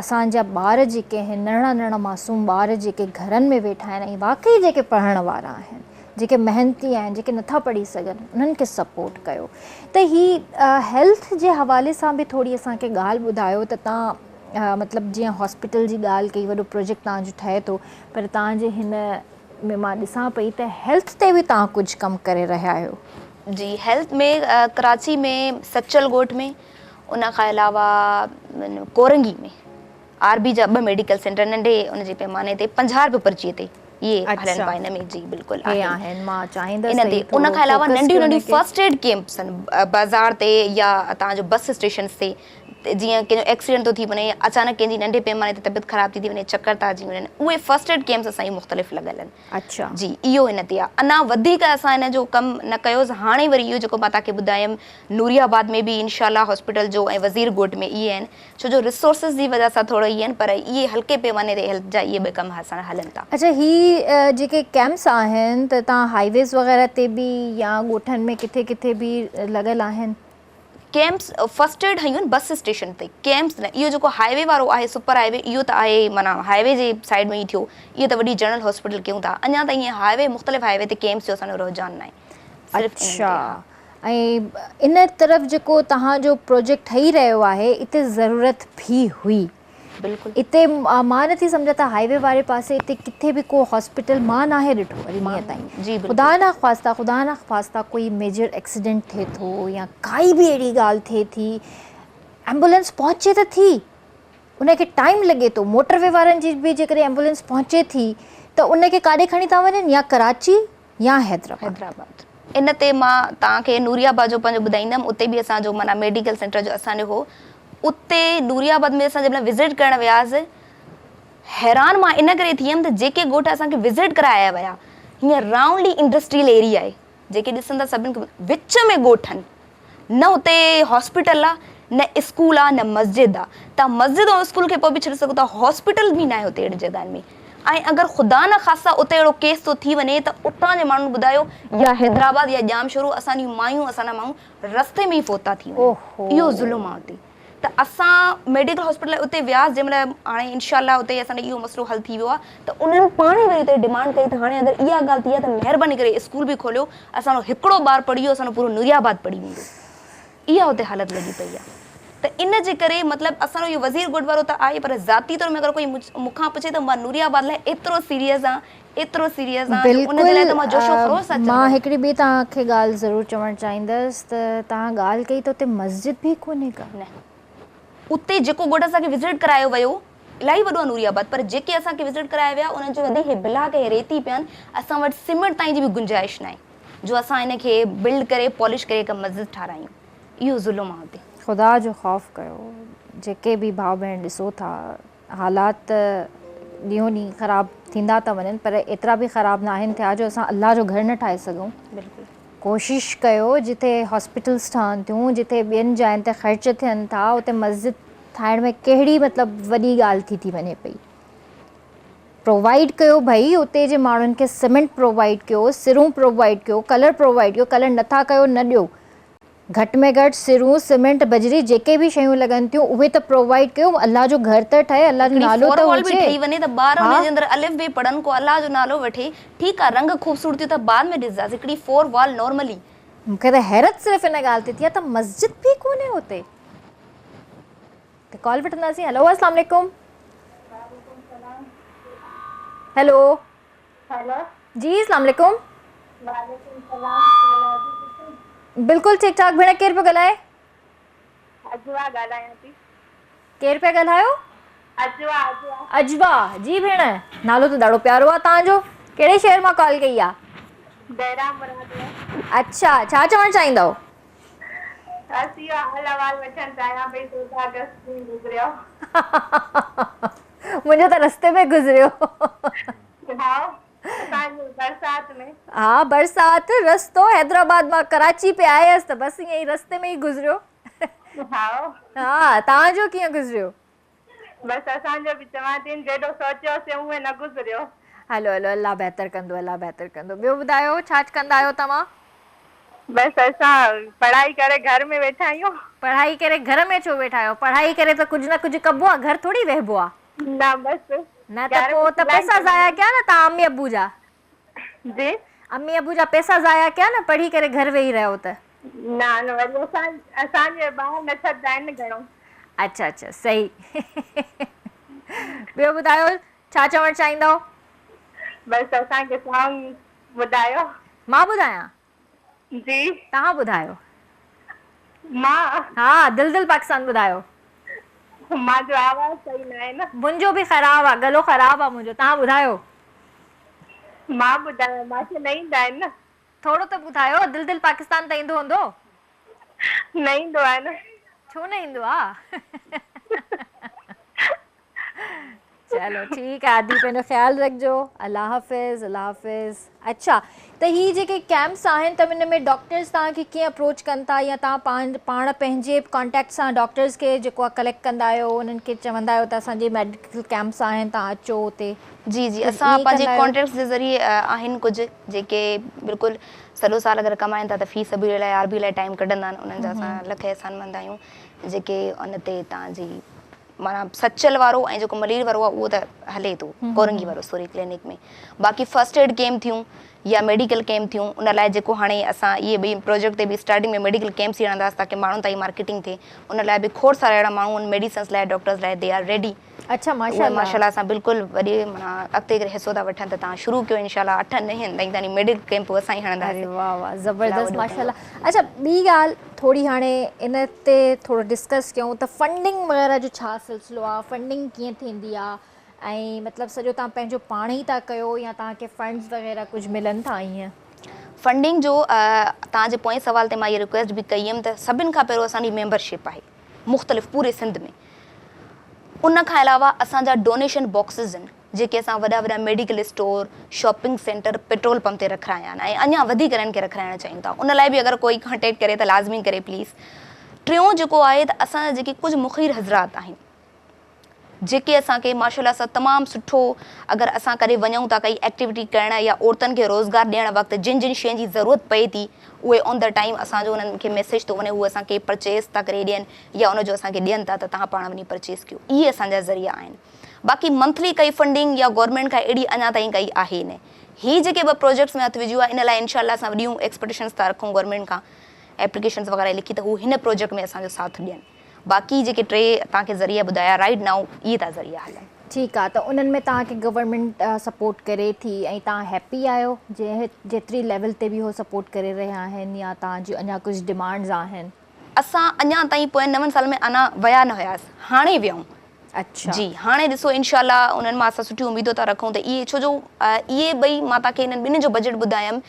اسان جا ٻار جيڪي آهن ننڍڙا ننڍڙا معصوم ٻار جيڪي گهرن ۾ ويٺا آهن ۽ واقعي جيڪي پڙهڻ وارا آهن جيڪي محنتي آهن جيڪي نٿا پڙهي سگهن انهن کي سپورٽ ڪيو ته هي هيلٿ جي حوالي سان به ٿوري اسان کي ڳالهه ٻڌايو ته تان مطلب جيئن هاسپيٽل جي ڳالهه ڪئي وڏو پروجيڪٽ تان جو ٺهي ٿو پر تان جي هن ۾ مان ڏسان پئي ته هيلٿ تي به توهان ڪجهه ڪم ڪري رهيا آهيو. جي هيلٿ ۾ ڪراچي ۾ سچل ڳوٺ ۾ ان کان علاوه ڪورنگي ۾ آر بي جا ٻه ميڊيڪل سينٽر ننڍي ان جي پيماني تي 50 روپيه پرچي تي اهي هلن پيا ان ۾ جي بلڪل آهن مان چاهيندس ان تي ان کان علاوه ننڍيون ننڍيون فرسٽ ايڊ ڪيمپس آهن بازار تي يا توهان جو بس اسٽيشنس تي. جيئن ڪنهن جو ايڪسيڊنٽ ٿو ٿي وڃي يا اچانڪ ڪنهن جي ننڍي پيماني تي طبيعت خراب ٿي ٿي وڃي چڪر ٿا اچي وڃن اهي فرسٽ ايڊ ڪيمپس اسان جي مختلف لڳل آهن. اڇا. جي اهو هن تي آهي اڃا وڌيڪ اسان هن جو ڪم نه ڪيوس هاڻي وري اهو جيڪو مان توهان کي ٻڌايم نوري آباد ۾ به انشاء الله هاسپيٽل جو ۽ وزير ڳوٺ ۾ اهي آهن ڇو جو ريسورسز جي وجه سان ٿورو اهي آهن پر اهي هلڪي پيماني تي هيلٿ جا اهي ٻه ڪم اسان هلن ٿا. اڇا هي جيڪي ڪيمپس آهن ته توهان هائي ويز وغيره تي به يا ڳوٺن ۾ ڪٿي ڪٿي به لڳل آهن؟ ڪيمپس فرسٽ ايڊ هنيون بس اسٽيشن تي ڪيمپس نه اهو جيڪو هائي وي وارو آهي سپر هائي وي اهو ته آهي معنيٰ هائي وي جي سائيڊ ۾ ئي ٿيو اهو ته وڏي جنرل هاسپيٽل ڪيون ٿا اڃا تائين ائين هائي وي مختلف هائي وي تي ڪيمپس جو اسان جو رجحان ناهي صرف انهن تي اڇا ها. ۽ ان طرف جيڪو توهان جو پروجيڪٽ ٺهي رهيو آهي اتي ضرورت به هئي. بلڪل. اتي مان نٿي سمجهان ته هائي وي واري پاسي اتي ڪٿي به ڪو هاسپيٽل مان ناهي ڏٺو اڄ ڏينهن تائين جي بلڪل. خدا نخواسته خدا نخواسته ڪوئي ميجر ايڪسيڊنٽ ٿئي ٿو يا ڪائي به اهڙي ڳالهه ٿئي ٿي ايمبولينس پهچي ته ٿي ان کي ٽائيم لڳي ٿو موٽر وي وارن جي به جيڪڏهن ايمبولينس پهچي ٿي ته ان کي ڪاڏي کڻي ٿا وڃن يا ڪراچي يا حيدرآباد. حيدرآباد ان تي مان توهان کي نوري آباد جو پنهنجو ٻڌائيندم اتي به اسان جو معنيٰ ميڊيڪل سينٽر جو اسان جو هو اتي نوري آباد ۾ اسان جنهن مهل وزٽ ڪرڻ وياسي حيران مان ان ڪري ٿي ويم ته جيڪي ڳوٺ اسان کي وزٽ ڪرايا ويا هيئن رائونڊلي انڊسٽريل ايريا آهي جيڪي ڏسندا سڀن کي وچ ۾ ڳوٺ آهن نه اتي هاسپيٽل آ نه اسڪول آ نه مسجد آ تان مسجد ۽ اسڪول کي پوء به ڇڏي سگهو ٿا هاسپيٽل به ناهي اتي اهڙي جڳهن ۾ ۽ اگر خدا نه خاصه اتي اهڙو ڪيس ٿو ٿي وڃي ته اتان جي ماڻهن ٻڌايو يا حيدرآباد يا ڄامشورو اسان جون مايون اسان جا ماڻهو رستي ۾ ئي فوتا ٿي وڃن اهو ظلم آ اتي ته اسان ميڊيڪل هاسپيٽل اتي وياس جنهن مهل هاڻي انشاء الله اتي اسان جو اهو مسئلو حل ٿي ويو آهي ته انهن پاڻ ئي وري اتي ڊمانڊ ڪئي ته هاڻي اگر اها ڳالهه ٿي آهي ته مهرباني ڪري اسڪول به کوليو اسان جو هڪڙو ٻار پڙهي ويو اسان جو پورو نوري آباد پڙهي ويندو اها اتي حالت لڳي پئي آهي ته ان جي ڪري مطلب اسان جو اهو وزير ڳوٺ وارو ته آهي پر ذاتي طور ۾ اگر ڪوئي مون کان پڇي ته مان نوري آباد لاء ايترو سيريس آهيان ايترو سيريس آهيان جو ان جي لاء ته مان جوش و خروش سان بلڪل مان چوندس. هڪڙي ٻي توهان کي ڳالهه ضرور چوڻ چاهيندس ته توهان ڳالهه ڪئي ته اتي مسجد به ڪونهي ڪا. نه اتي جيڪو ڳوٺ اسان کي وزٽ ڪرايو ويو الاهي وڏو آهي نوري آباد پر جيڪي اسان کي وزٽ ڪرايا ويا انهن چيو ادي هي بلاڪ هي ريتي پيا آهن اسان وٽ سيمنٽ تائين جي به گنجائش ناهي جو اسان ان کي بلڊ ڪري پالش ڪري هڪ مسجد ٺارايون اهو ظلم آهي اتي. خدا جو خوف ڪيو جيڪي به ڀاء ڀيڻ ڏسو ٿا حالات ته ڏينهون ڏينهن خراب ٿيندا ٿا وڃن پر ايترا به خراب ناهن ٿيا جو اسان الله جو گهر نه ٺاهي سگهون. بلڪل. ڪوشش ڪيو جتي هاسپيٽلس ٺهن ٿيون جتي ٻين جاين تي خرچ ٿين ٿا اتي مسجد ٺاهڻ ۾ ڪهڙي مطلب وڏي ڳالهه ٿي ٿي وڃي پئي. پرووائيڊ ڪيو ڀئي اتي جي ماڻهن کي سيمينٽ پرووائيڊ ڪيو سرون پرووائيڊ ڪيو ڪلر پرووائيڊ ڪيو ڪلر نٿا ڪيو نه ڏيو گهٽ ۾ گهٽ سرون، سيمينٽ، بجري جيڪي به شيون لڳن ٿيون اهي ته پرووائيڊ ڪيو، الله جو گهر ته ٺهي، الله جو هڪڙي نالو فور ته وال به هجي. ٺهي وڃي ته ٻار ها. ان جي اندر الف بي پڙهن ڪو الله جو نالو وٺي، ٺيڪ آ رنگ خوبصورتي ته بعد ۾ ڏسداسين هڪڙي فور وال نارملي. مون کي ته حيرت صرف ان ڳالهه تي ٿي آ ته مسجد به ڪونهي اتي. ڪال وٺنداسين هيلو اسلام عليڪم. وعليڪم سلام. هيلو. هيلو. جي اسلام عليڪم. وعليڪم سلام بلڪل ٺيڪ ٺاڪ ڀيڻ ڪير پيو ڳالهائي؟ اجوا ڳالهايان ٿي. ڪير پيا ڳالهايو؟ اجوا اجوا. اجوا جي ڀيڻ نالو ته ڏاڍو پيارو آ توهان جو ڪهڙي شهر مان ڪال ڪئي آ؟ بهرام مراد مان. اڇا ڇا چوڻ چاهيندؤ؟ بس اهو حال احوال وٺڻ چاهيان پئي 14 آگسٽ ڪيئن گذريو. منهنجو ته رستي ۾ گذريو. ها اسان جو برسات ۾. ها برسات رستو حيدرآباد مان ڪراچي پئي آيس ته بس ائين ئي رستي ۾ ئي گذريو. ها. ها توهان جو ڪيئن گذريو؟ بس اسان جو به چوان ٿي جيڏو سوچيوسين اونئن نه گذريو. هلو هلو الله بهتر ڪندو الله بهتر ڪندو ٻيو ٻڌايو ڇا ڪندا آهيو توهان؟ بس اسان پڙهائي ڪري گهر ۾ ويٺا آهيون. پڙهائي ڪري گهر ۾ ڇو ويٺا آهيو پڙهائي ڪري ته ڪجهه نه ڪجهه ڪبو آهي گهر ٿوري ويهبو آهي. نه بس نه ته گهر پوء ۾ ته سلائي پئسا ڪندا ضايع آهيون. ڪيا نه توهان امي ابو جا. جي. امي ابو جا پئسا ضايع ڪيا نه پڙهي ڪري گهر ويهي رهيو ته. نه نه وري اسان اسان جي ٻاهر نه ڇڏندا آهن نه گهڻو. اڇا اڇا صحيح ٻيو ٻڌايو ڇا چوڻ چاهيندؤ؟ بس اسان کي سانگ ٻڌايو. مان ٻڌايان؟ جي. توهان ٻڌايو. مان؟ ها دل دل پاڪستان ٻڌايو. مان جو آواز صحيح ناهي نه. منهنجو به خراب آ گلو خراب آ منهنجو توهان ٻڌايو. مان ٻڌايان مان کي نه ايندا آهن نه. ٿورو ته ٻڌايو دل دل پاڪستان ته ايندو هوندو. نه ايندو آهي نه. ڇو نه ايندو آ. چلو ٺيڪ آ ادي پنهنجو خيال رکجو الله حافظ الله حافظ اڇا ته هي جيڪي ڪيمپس آهن ته ان ۾ ڊاڪٽرز توهان کي ڪيئن اپروچ ڪن ٿا يا توهان پاڻ پاڻ پنهنجي ڪانٽيڪٽ سان ڊاڪٽرز کي جيڪو آ ڪليڪٽ ڪندا آهيو انهن کي چوندا آهيو ته اسان جي ميڊيڪل ڪيمپس آهن توهان اچو اتي جي جي اسان پنهنجي ڪانٽيڪٽس جي ذريعي آهن ڪجهه جيڪي بلڪل سڄو سال اگر ڪمائن ٿا ته في سبيل لاء آر بي لاء ٽائيم ڪڍندا آهن انهن جا اسان لک احسان مند آهيون جيڪي ان تي توهان جي معنيٰ سچل وارو ۽ جيڪو ملير وارو آهي اهو ته هلي ٿو ڪورنگي وارو سوري ڪلينڪ ۾ باقي فرسٽ ايڊ ڪيمپ ٿيون يا ميڊيڪل ڪيمپ ٿيون ان لاء جيڪو هاڻي اسان اهي ٻئي پروجيڪٽ تي به اسٽارٽنگ ۾ ميڊيڪل ڪيمپس ئي هڻنداسين تاڪه ماڻهن تائين مارڪيٽنگ ٿئي ان لاء به کوڙ سارا اهڙا ماڻهو آهن ميڊيسنس لاء ڊاڪٽرز لاء they are ready اڇا ماشاء الله ماشاء الله اسان بلڪل وڏي معنيٰ اڳتي ڪري حصو ٿا وٺن ته توهان شروع ڪيو انشاء الله اٺن ڏهن تائين تائين ميڊيڪل ڪيمپ اسان ئي هڻنداسين اري واه واه زبردست ماشاء الله اڇا ٻي ڳالهه ٿوري هاڻي ان تي ٿورو ڊسڪس ڪيون ته فنڊنگ وغيره جو ڇا سلسلو آ فنڊنگ ڪيئن ٿيندي آ ۽ مطلب سڄو توهان پنهنجو پاڻ ئي ٿا ڪيو يا توهان کي فنڊز وغيره ڪجهه ملن ٿا ائين. فنڊنگ جو توهان جي پوئين سوال تي مان اها رڪويسٽ به ڪئي هيم ته سڀن کان پهريون اسان جي ميمبرشپ آهي مختلف پوري سنڌ ۾ ان کان علاوه اسان جا ڊونيشن باڪسز آهن جيڪي اسان وڏا وڏا medical store, shopping centre, petrol pump تي رکرايا آهن ۽ اڃا وڌيڪ انهن کي رکرائڻ چاهيون ٿا ان لاء به اگر ڪوئي ڪانٽيڪٽ ڪري ته لازمي ڪري پليز. ٽيون جيڪو آهي ته اسان جا جيڪي ڪجهه مخير حضرات آهن جيڪي اسان کي ماشاء الله سان تمام سٺو اگر اسان ڪڏهن وڃون ٿا ڪائي ايڪٽيوٽي ڪرڻ يا عورتن کي روزگار ڏيڻ وقت جن جن شين جي ضرورت پئي ٿي اهي آن the time اسان جو انهن کي ميسيج ٿو وڃي هو اسان کي پرچيز ٿا ڪري ڏين يا ان جو اسان کي ڏين ٿا ته توهان پاڻ وڃي پرچيز ڪيو اهي اسان جا ذريعا آهن. باقي منٿلي ڪائي فنڊنگ يا گورنمينٽ کان اهڙي اڃا تائين ڪائي آهي نه. هي جيڪي ٻه پروجيڪٽس ۾ هٿ وجهيو آهي ان لاء انشاء الله اسان وڏيون ايڪسپيڪٽيشنس ٿا رکون گورنمينٽ کان ايپليڪيشنس وغيره لکي ته هو هن پروجيڪٽ ۾ اسان جو ساٿ ڏين. باقي جيڪي ٽي توهان کي ذريعا ٻڌايا رائيٽ نائو اهي ٿا ذريعا هلن. ٺيڪ آ ته انهن ۾ توهان کي گورنمينٽ سپورٽ ڪري ٿي ۽ توهان هيپي آهيو جنهن جيتري ليول تي به هو سپورٽ ڪري رهيا آهن يا توهان جون اڃا ڪجهه ڊمانڊز آهن؟ اسان اڃا تائين پوين نون سالن ۾ اڃا ويا نه هياس هاڻي ويا آهيون. اڇا. جي هاڻي ڏسو انشاء الله انهن مان اسان سٺيون اميدون ٿا رکون ته اهي ڇو جو اهي ٻئي مان توهان کي انهن ٻنهين جو بجيٽ ٻڌايم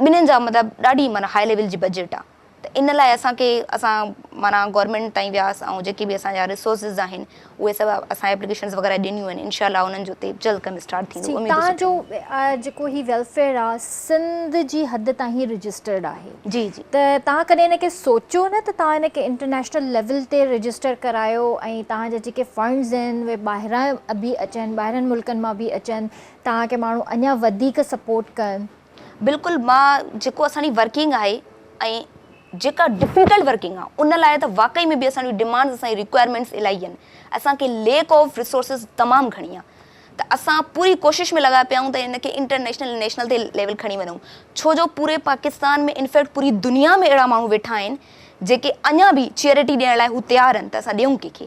ٻنهين جا مطلب ڏاڍي معنيٰ هائي ليول جي بجيٽ آ ته ان لاء اسان کي اسان معنيٰ گورنمينٽ تائين وياس ۽ جيڪي به اسان جا ريسورسز آهن اهي سڀ اسان ايپليڪيشنز وغيره ڏنيون آهن انشاء الله انهن جو تي جلد ڪم اسٽارٽ ٿيندو اميدون توهان جو سٺيون. جيڪو هي ويلفيئر آ سنڌ جي حد تائين ئي رجسٽرڊ آهي جي جي. ته توهان ڪڏهن ان کي سوچيو نه ته توهان ان کي انٽرنيشنل ليول تي رجسٽر ڪرايو ۽ توهان جا جيڪي فنڊز آهن اهي ٻاهران به اچن ٻاهرن ملڪن مان به اچن توهان کي ماڻهو اڃا وڌيڪ سپورٽ ڪن. بلڪل مان جيڪو اسان جي ورڪنگ آهي ۽ جيڪا ڊفيڪلٽ ورڪنگ آهي ان لاء ته واقعي ۾ به اسان جون ڊمانڊز اسان جي رڪوائرمينٽس الاهي آهن اسان کي ليڪ آف ريسورسز تمام گهڻي آهي ته اسان پوري ڪوشش ۾ لڳا پيا آهيون ته ان کي انٽرنيشنل نيشنل تي ليول کڻي وڃون ڇو جو پوري پاڪستان ۾ انفيڪٽ پوري دنيا ۾ اهڙا ماڻهو ويٺا آهن جيڪي اڃا به چيئرٽي ڏيڻ لاء هو تيار آهن ته اسان ڏيون ڪنهن کي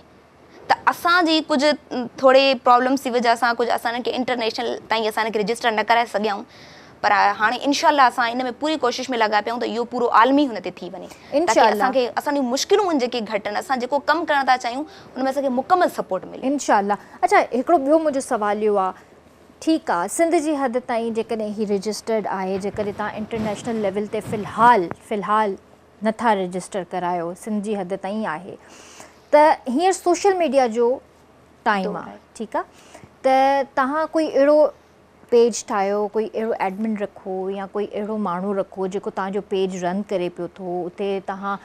ته اسان جي ڪجهه ٿوري پرابلمس جي وجه سان ڪجهه اسان انهن کي انٽرنيشنل تائين اسان انهن کي رجسٽر نه ڪرائي سگهيا آهيون پر هاڻي انشاء الله اسان ان ۾ پوري ڪوشش ۾ لڳا پيا آهيون ته اهو پورو عالمي هن تي ٿي وڃي تاڪه اسان کي اسان جون مشڪلون آهن جيڪي گهٽن اسان جيڪو ڪم ڪرڻ ٿا چاهيون ان ۾ اسان کي مڪمل سپورٽ ملي. انشاء الله اڇا هڪڙو ٻيو منهنجو سوال اهو آهي ٺيڪ آ سنڌ جي حد تائين جيڪڏهن هي رجسٽرڊ آهي جيڪڏهن توهان انٽرنيشنل ليول تي في الحال في الحال نٿا رجسٽر ڪرايو سنڌ جي حد تائين آهي ته هينئر سوشل ميڊيا جو ٽائيم آ ٺيڪ آ ته توهان ڪوئي اهڙو پيج ٺاهيو ڪوئي اهڙو ايڊمن رکو يا ڪوئي اهڙو ماڻهو رکو جيڪو توهان جو پيج رن ڪري پيو ٿو اتي توهان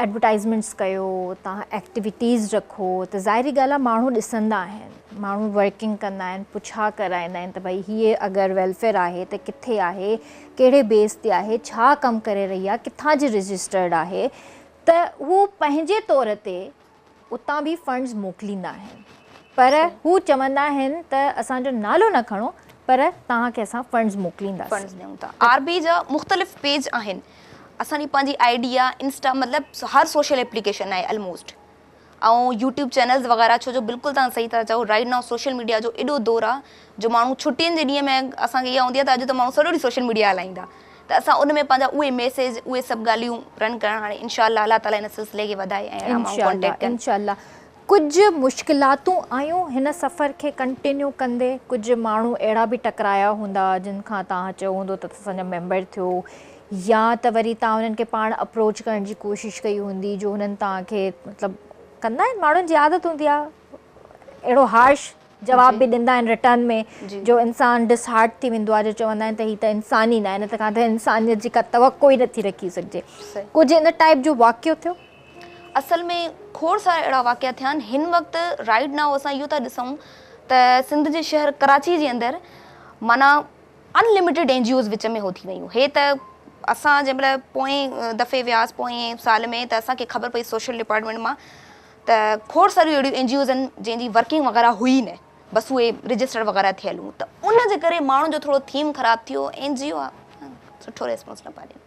ايڊورٽائزمينٽس ڪيو توهان ايڪٽيوٽيز رکو ته ظاهري ڳالهه آ ماڻهو ڏسندا آهن ماڻهو ورڪنگ ڪندا آهن پڇا ڪرائيندا آهن ته ڀئي هيء اگر ويلفيئر آهي ته ڪٿي آهي ڪهڙي بيس تي آهي ڇا ڪم ڪري رهي آهي ڪٿان جي رجسٽرڊ آهي ته هو پنهنجي طور تي اتان به فنڊز موڪليندا آهن پر هو چوندا آهن ته اسان جو نالو نه کڻو پر توهان کي اسان فنڊز موڪلينداسين. فنڊز ڏيون ٿا. آر بي جا مختلف پيج آهن اسان جي پنهنجي I D آ انسٽا مطلب هر سوشل ايپليڪيشن آهي الموسٽ ۽ يوٽيوب چينلز وغيره ڇو جو بلڪل توهان صحيح ٿا چئو رائيٽ now social media جو ايڏو دور آ جو ماڻهو ڇٽين جي ڏينهن ۾ اسان کي اها هوندي آ ته اڄ ته ماڻهو سڄو ڏينهن سوشل ميڊيا هلائيندا ته اسان ان ۾ پنهنجا اهي ميسيج اهي سڀ ڳالهيون رن ڪرڻ هاڻي انشاء الله الله تعالي ان سلسلي کي وڌائي ۽ اهڙا ماڻهو ڪانٽيڪٽ ڪن. انشاء الله ڪجهه مشڪلاتون آيون هن سفر کي ڪنٽينيو ڪندي ڪجهه ماڻهو اهڙا به ٽڪرايا هوندا جن کان توهان چيو هوندو ته اسان جا ميمبر ٿيو يا ته وري توهان انهن کي پاڻ اپروچ ڪرڻ جي ڪوشش ڪئي هوندي جو هنن توهان کي مطلب ڪندا آهن ماڻهن جي عادت هوندي آهي اهڙو هارش جواب به ڏيندا آهن رٽرن ۾ جو انسان ڊس هارٽ ٿي ويندو آهي جو چوندا آهن ته هي ته انسان ئي نه آهي هن کان ته انسانيت جي ڪا توقع ئي نٿي رکي سگهجي ڪجهه ان ٽائيپ جو واقعو ٿيو؟ اصل ۾ کوڙ سارا اهڙا واقعا ٿيا آهن هن وقت رائيٽ نائو اسان اهو ٿا ڏسون ته سنڌ جي شهر ڪراچي جي اندر معنيٰ ان لميٽيڊ اين جي اوز وچ ۾ هو ٿي ويون هي ته اسان جنهن مهل پوئين دفعي وياس پوئين سال ۾ ته اسان کي خبر پئي سوشل ڊپارٽمينٽ مان ته کوڙ ساريون اهڙيون اين جي اوز آهن جنهن جي ورڪنگ وغيره هئي نه بس اهي رجسٽر وغيره ٿيل هيون ته ان جي ڪري ماڻهن جو ٿورو ٿيم خراب ٿي ويو اين جي او آ سٺو ريسپانس نه پيا ڏين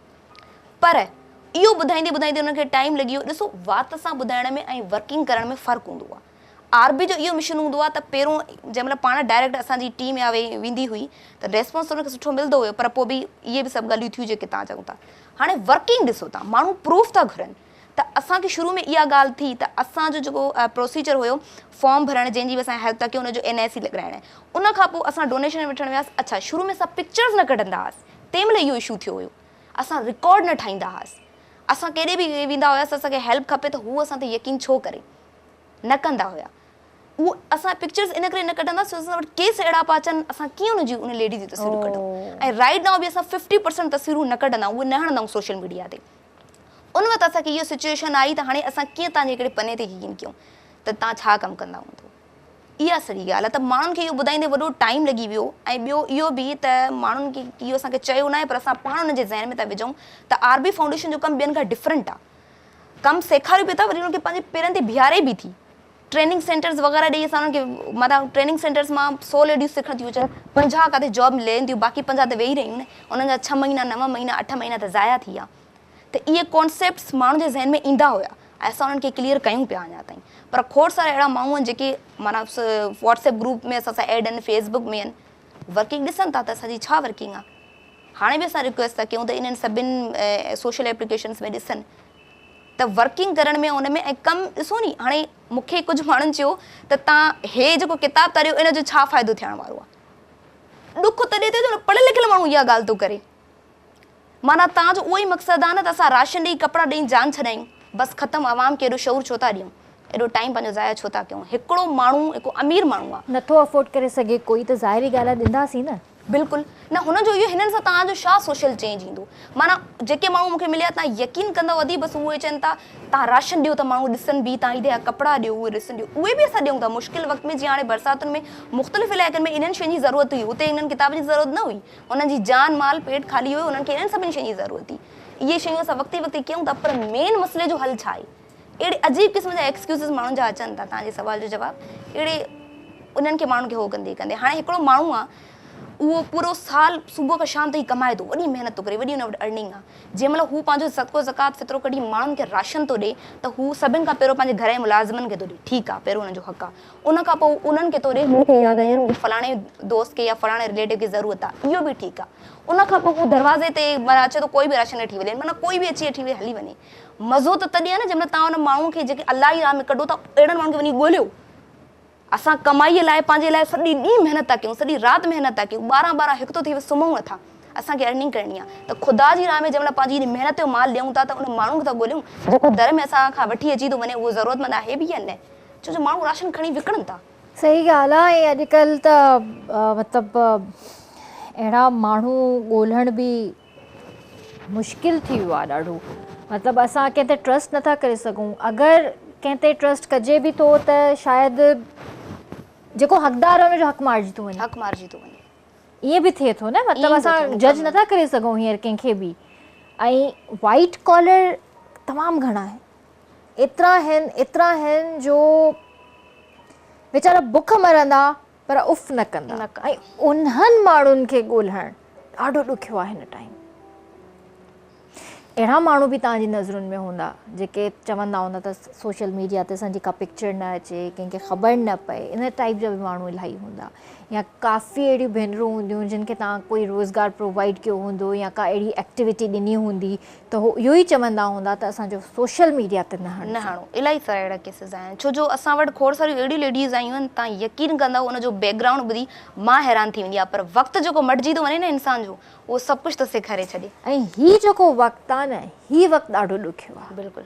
پر اهو ٻڌائيندي ٻڌائيندي انهن کي ٽائيم لڳي ويو ڏسو وات سان ٻڌائڻ ۾ ۽ ورڪنگ ڪرڻ ۾ فرق هوندو آ آر بي جو اهو مشن هوندو آ ته پهريون جنهن مهل پاڻ ڊائريڪٽ اسان جي ٽيم يا ويندي هئي ته ريسپانس انهن کي سٺو ملندو هيو پر پوء به اهي به سڀ ڳالهيون ٿيون جيڪي تان چئون ٿا هاڻي ورڪنگ ڏسو تان ماڻهو پروف ٿا گهرن ته اسان کي شروع ۾ اها ڳالهه ٿي ته اسان جو جيڪو پروسيجر هيو فارم ڀرڻ جنهن جي به اسان هيلپ ٿا ڪيون ان جو اين آء سي لڳرائڻ ان کان پوء اسان ڊونيشن وٺڻ وياس اڇا شروع ۾ اسان پڪچرز نه ڪڍندا هئاس تنهن مهل اهو اشو ٿيو هيو اسان رڪارڊ نه ٺاهيندا هئاس اسان ڪيڏي به ويندا هياس اسان کي هيلپ کپي ته هو اسان تي يقين ڇو ڪري نه ڪندا هيا اهو اسان پڪچرز ان ڪري نه ڪڍندا ڇو اسان وٽ ڪيس اهڙا پيا اچن اسان ڪيئن ان جي ان ليڊي جي تصويرون ڪڍون ۽ رائيٽ now به اسان ففٽي پرسنٽ تصويرون نه ڪڍندا اهي نه هڻندا آهيون سوشل ميڊيا تي ان وقت اسان کي اهو سچوئيشن آئي ته هاڻي اسان ڪيئن توهان جي هڪڙي پني تي يقين ڪيون ته توهان ڇا ڪم ڪندا هوندو. اها سڄي ڳالهه آهي ته ماڻهن کي اهو ٻڌائيندي وڏو ٽائيم لڳي ويو ۽ ٻيو اهو به ته ماڻهن کي اهو اسان کي چيو ناهي پر اسان پاڻ انهن جي ذهن ۾ ٿا وجهون ته آر بي فائونڊيشن جو ڪم ٻين کان ڊفرنٽ آهي. ڪم سيکاريو به ٿا وري انهن کي پنهنجي پيرن تي بيهاري به ٿي. ٽريننگ سينٽرز وغيره ڏئي اسان انهن کي معنيٰ ٽريننگ سينٽرز مان سو ليڊيز سکڻ ٿيون اچن 50 ڪاٿي جاب لين ٿيون باقي 50 ته ويهي رهيون نه انهن جا ڇهه مهينا نو مهينا اٺ مهينا ته ضايع ٿي ويا. ته اهي ڪانسيپٽس ماڻهن جي ذهن ۾ ايندا هيا ۽ اسان انهن کي ڪليئر ڪيون پيا اڃا تائين پر کوڙ سارا اهڙا ماڻهو آهن جيڪي معنيٰ واٽس ايپ گروپ ۾ اسان سان ايڊ آهن فيس بڪ ۾ آهن ورڪنگ ڏسن ٿا ته اسان جي ڇا ورڪنگ آهي هاڻي به اسان رڪويسٽ ٿا ڪيون ته انهن سڀن سوشل ايپليڪيشنس ۾ ڏسن ته ورڪنگ ڪرڻ ۾ ان ۾ ۽ ڪم ڏسو ني هاڻي مون کي ڪجهه ماڻهن چيو ته تان هي جيڪو ڪتاب ٿا ڏيو ان جو ڇا فائدو ٿيڻ وارو آهي ڏک تڏهن ٿئي ٿو نه پڙهيل لکيل ماڻهو اها ڳالهه ٿو ڪري معنيٰ توهان جو اهو ئي مقصد آهي نه ته اسان راشن ڏئي ڪپڙا ڏئي جان ڇڏايون بس ختم عوام کي ايڏو شعور ڇو ٿا ڏيون ايڏو ٽائيم پنهنجو ضايع ڇو ٿا ڪيون هڪڙو ماڻهو هڪ امير ماڻهو آهي. نٿو افورڊ ڪري سگهي ڪوئي ته ظاهري ڳالهه آهي ڏينداسين نه. بلڪل نه هن جو اهو هنن سان توهان جو ڇا سوشل چينج ايندو معنيٰ جيڪي ماڻهو مون کي مليا توهان يقين ڪندؤ ادي بس اهي چون ٿا توهان راشن ڏيو ته ماڻهو ڏسن به توهان عيد جا ڪپڙا ڏيو اهي ڏسن ڏيو اهي به اسان ڏيون ٿا مشڪل وقت ۾ جيئن هاڻي برساتن ۾ مختلف علائقن ۾ انهن شين جي ضرورت هئي اتي انهن ڪتابن جي ضرورت نه هئي انهن جي جان مال پيٽ خالي هيو انهن کي انهن سڀني شين جي ضرورت هئي. اهي شيون اسان وقتي وقتي ڪيون ٿا پر مين مسئلي جو حل ڇا آهي؟ اهڙي عجيب قسم جا ايڪسڪيوزز ماڻهن جا اچن ٿا توهان جي سوال جو جواب اهڙي انهن کي ماڻهن کي هو ڪندي ڪندي هاڻي هڪڙو ماڻهو آهي اهو پورو سال صبح کان شام تائين ڪمائي ٿو وڏي محنت ٿو ڪري وڏي ان وٽ ارننگ آهي جنهن مهل هو پنهنجو صدقو زڪوات فطرو ڪڍي ماڻهن کي راشن ٿو ڏي ته هو سڀن کان پهريون پنهنجي گهر جي ملازمن کي ٿو ڏي ٺيڪ آهي پهريون انهن جو حق آهي ان کان پوء انهن کي ٿو ڏي هن کي اها ڳالهه يار منهنجي فلاڻي دوست کي يا فلاڻي رليٽو کي ضرورت آ اهو به ٺيڪ آ ان کان پوء هو دروازي تي معنيٰ اچي ٿو ڪوئي به راشن وٺي وڃي معنيٰ ڪوئي به اچي وٺي هلي وڃي مزو ته تڏهن آ نه جنهن مهل توهان ان ماڻهو کي جيڪي الله جي راهه ۾ ڪڍو ٿا اهڙن ماڻهن کي وڃي ڳوليو اسان ڪمائي لاء پنهنجي لاء سڄي ڏينهن محنت ٿا ڪيون سڄي رات محنت ٿا ڪيون ٻارهن ٻارهن هڪ ٿو ٿي ويو سمهون نٿا اسان کي ارننگ ڪرڻي آ ته خدا جي راهه ۾ جنهن مهل پنهنجي محنت جو مال ڏيون ٿا ته ان ماڻهو کي ٿا ڳوليون جيڪو در ۾ اسان کان وٺي اچي ٿو وڃي اهو ضرورتمند آهي به يا نه ڇو جو ماڻهو راشن کڻي وڪڻن ٿا. صحيح ڳالهه آ ۽ اڄڪلهه ته مطلب اهڙا ماڻهو ڳولهڻ به مشڪل ٿي ويو آ ڏاڍو مطلب اسان ڪنهن تي ٽرسٽ نٿا ڪري سگهون اگر ڪنهن تي ٽرسٽ ڪجي به ٿو ته شايد جيڪو حقدار آ ان جو حق مارجي ٿو وڃي. حق مارجي ٿو وڃي. ائين به ٿئي ٿو نه مطلب اسان جج نٿا ڪري سگهون هينئر ڪنهن کي به ۽ وائيٽ ڪالر تمام گهڻا آهن. ايترا آهن ايترا آهن جو ويچارا بک مرندا پر اف نه ڪندا ۽ انهن ماڻهن کي ڳولهڻ ڏاڍو ڏکيو آهي هن ٽائيم. اهڙا ماڻهو به توهان جي نظرن ۾ هوندا جيڪي چوندا هوندا ته سوشل ميڊيا تي اسان جي ڪا پڪچر نه اچي ڪنهن کي خبر نه پئي ان ٽائيپ جا به ماڻهو الاهي هوندا. يا ڪافي اهڙيون ڀينرون هونديون جن کي توهان ڪوئي روزگار پرووائيڊ ڪيو هوندو يا ڪا اهڙي ايڪٽيوٽي ڏني هوندي ته هو اهو ئي چوندا هوندا ته اسان جو سوشل ميڊيا تي نه نه هڻو. الاهي سارا اهڙا ڪيسز آيا آهن ڇو جو اسان وٽ کوڙ ساريون اهڙيون ليڊيز آيون آهن توهان يقين ڪندؤ ان جو بيڪ گرائونڊ ٻڌي مان حيران ٿي ويندي آهيان پر وقت جيڪو مٽجي ٿو وڃي نه انسان جو اهو سڀ ڪجهه ٿو سيکاري ڇڏي. ۽ هي جيڪو وقت آ نه هي وقت ڏاڍو ڏکيو آ. بلڪل.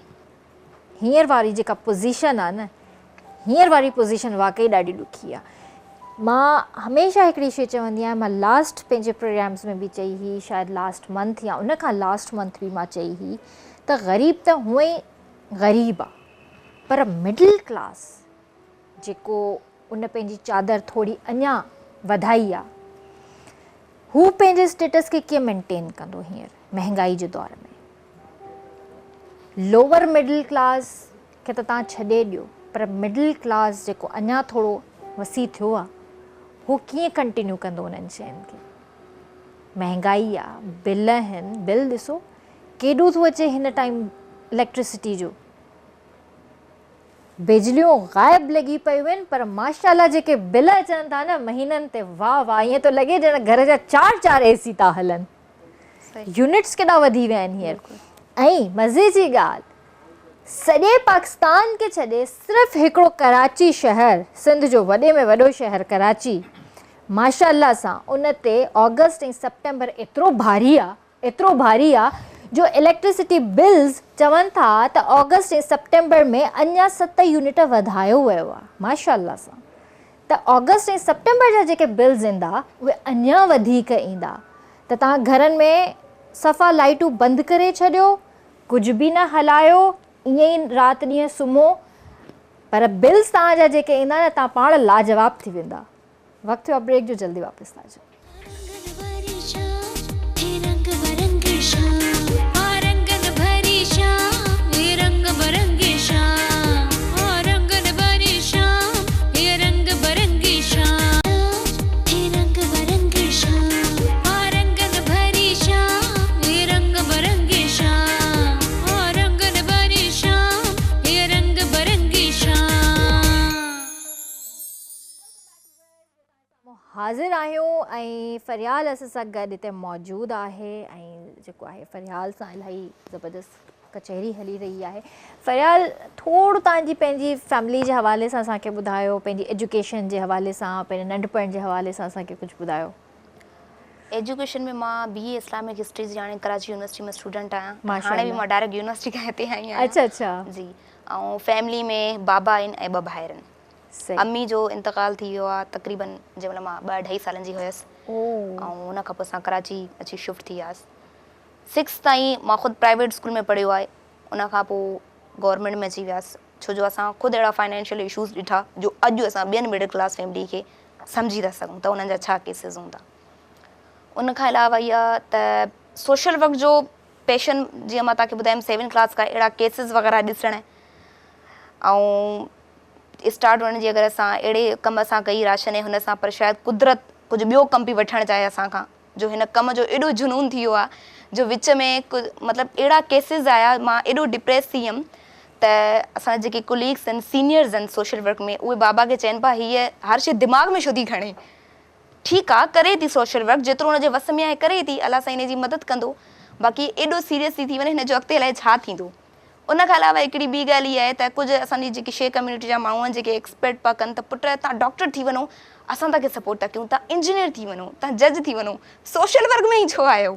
هينئر واري جيڪا پوزيشن آ نه هينئر واري پوزيشن واقعي ڏاڍي ڏکي آ. مان هميشه هڪڙي شي چوندي آهيان مان لاسٽ پنهنجي پروگرامز ۾ به چئي هئي شايد لاسٽ منٿ يا ان کان لاسٽ منٿ به مان چئي هئي ته غريب ته هونئن ئي غريب آ پر مڊل ڪلاس جيڪو ان پنهنجي چادر ٿوري اڃا وڌائي آ هو پنهنجي اسٽيٽس کي ڪيئن مينٽين ڪندو هينئر مهنگائي جي دور ۾ لوور مڊل ڪلاس کي ته توهان ڇڏي ڏيو پر مڊل ڪلاس جيڪو اڃا ٿورو وسيع ٿيو آ هو ڪيئن ڪنٽينيو ڪندو انهن شين کي مهنگائي آ بل آهن بل ڏسو ڪيڏو ٿو اچي هن ٽائيم اليڪٽرسٽي جو بجليون غائب لڳي پيون آهن پر ماشاء الله جيڪي بل اچن ٿا نه مهينن تي واه واه ائين ٿو لڳي ڄڻ گهر جا چار چار اي سي ٿا هلن يونٽس ڪيڏا وڌي ويا آهن هينئر ۽ مزي جي ڳالهه سڄي پاڪستان کي ڇڏي صرف هڪڙو ڪراچي شهر سنڌ جو وڏي ۾ وڏو شهر ڪراچي ماشاء الله سان ان تي آگسٽ ۽ سيپٽمبر ايترو ڀاري آ ايترو ڀاري آ جو اليڪٽرسٽي بلز چون ٿا ته آگسٽ ۽ سيپٽمبر ۾ اڃا 7 يونٽ وڌايو ويو آ ماشاء الله سان ته آگسٽ ۽ سيپٽمبر جا جيڪي بلز ايندا اهي اڃا وڌيڪ ايندا ته توهان گهرن ۾ صفا لائيٽون بند ڪري ڇڏيو ڪجهه به نه هلايو ائين ئي رات ڏينهن سمهو پر بلز توهان جا جيڪي ايندا نه توهان پاڻ لاجواب ٿي ويندا. وقت ٿيو آهي بريڪ جو جلدي واپس ٿا اچون. حاضر آهيون ۽ فريال اسان سان گڏ هتي موجود آهي ۽ جيڪو آهي فريال سان الاهي زبردست ڪچهري هلي رهي آهي فريال ٿورو توهان جي پنهنجي فيملي جي حوالي سان اسان کي ٻڌايو پنهنجي ايجوڪيشن جي حوالي سان پنهنجي ننڍپڻ جي حوالي سان اسان کي ڪجهه ٻڌايو. ايجوڪيشن ۾ مان بي اي اسلامڪ هسٽري جي هاڻي ڪراچي يونيورسٽي ۾ اسٽوڊنٽ آهيان هاڻي به مان ڊائريڪٽ يونيورسٽي کان هتي آئي آهيان. اڇا اڇا. جي ۽ فيملي ۾ بابا آهن ۽ ٻه ڀائر آهن. امي جو انتقال ٿي ويو آهي تقريبن جنهن مهل مان ٻه اڍائي سالن جي هيس ۽ ان کان پوء اسان ڪراچي اچي شفٽ ٿي وياسين. سڪس تائين مان خود پرائيويٽ اسڪول ۾ پڙهيو آهي ان کان پوء گورنمينٽ ۾ اچي ويس ڇو جو اسان خود اهڙا فائنينشل اشوز ڏٺا جو اڄ اسان ٻين مڊل ڪلاس فيملي کي سمجهي ٿا سگهون ته انهن جا ڇا ڪيسز هوندا. ان کان علاوه اها ته سوشل ورڪ جو پيشن جيئن مان توهان کي ٻڌايم سيون ڪلاس کان اهڙا ڪيسز وغيره ڏسڻ ۽ اسٽارٽ هئڻ جي اگر اسان اهڙي ڪم سان ڪئي راشن ۽ هن سان پر شايد قدرت ڪجهه ٻيو ڪم به وٺڻ چاهي اسان کان جو هن ڪم جو ايڏو جنون ٿي ويو آهي جو وچ ۾ مطلب اهڙا ڪيسز آيا مان ايڏو ڊپريس ٿي ويم ته اسان جا جيڪي ڪليگس آهن سينيئرز آهن سوشل ورڪ ۾ اهي بابا کي چين پيا هيء هر شي دماغ ۾ ڇو ٿي کڻي ٺيڪ آ ڪري ٿي سوشل ورڪ جيترو ان جي وس ۾ آهي ڪري ٿي الله سائين ان جي مدد ڪندو باقي ايڏو سيريس ٿي ٿي وڃي هن جو اڳتي الائي ڇا ٿيندو ان کان علاوه هڪڙي ٻي ڳالهه اها آهي ته ڪجهه اسان جي جيڪي شيخ ڪميونٽي جا ماڻهو آهن جيڪي ايڪسپيڪٽ پيا ڪن ته پٽ تان ڊاڪٽر ٿي وڃو اسان توهان کي سپورٽ ٿا ڪيون تان انجنيئر ٿي وڃو تان جج ٿي وڃو سوشل ورڪ ۾ ئي ڇو آيو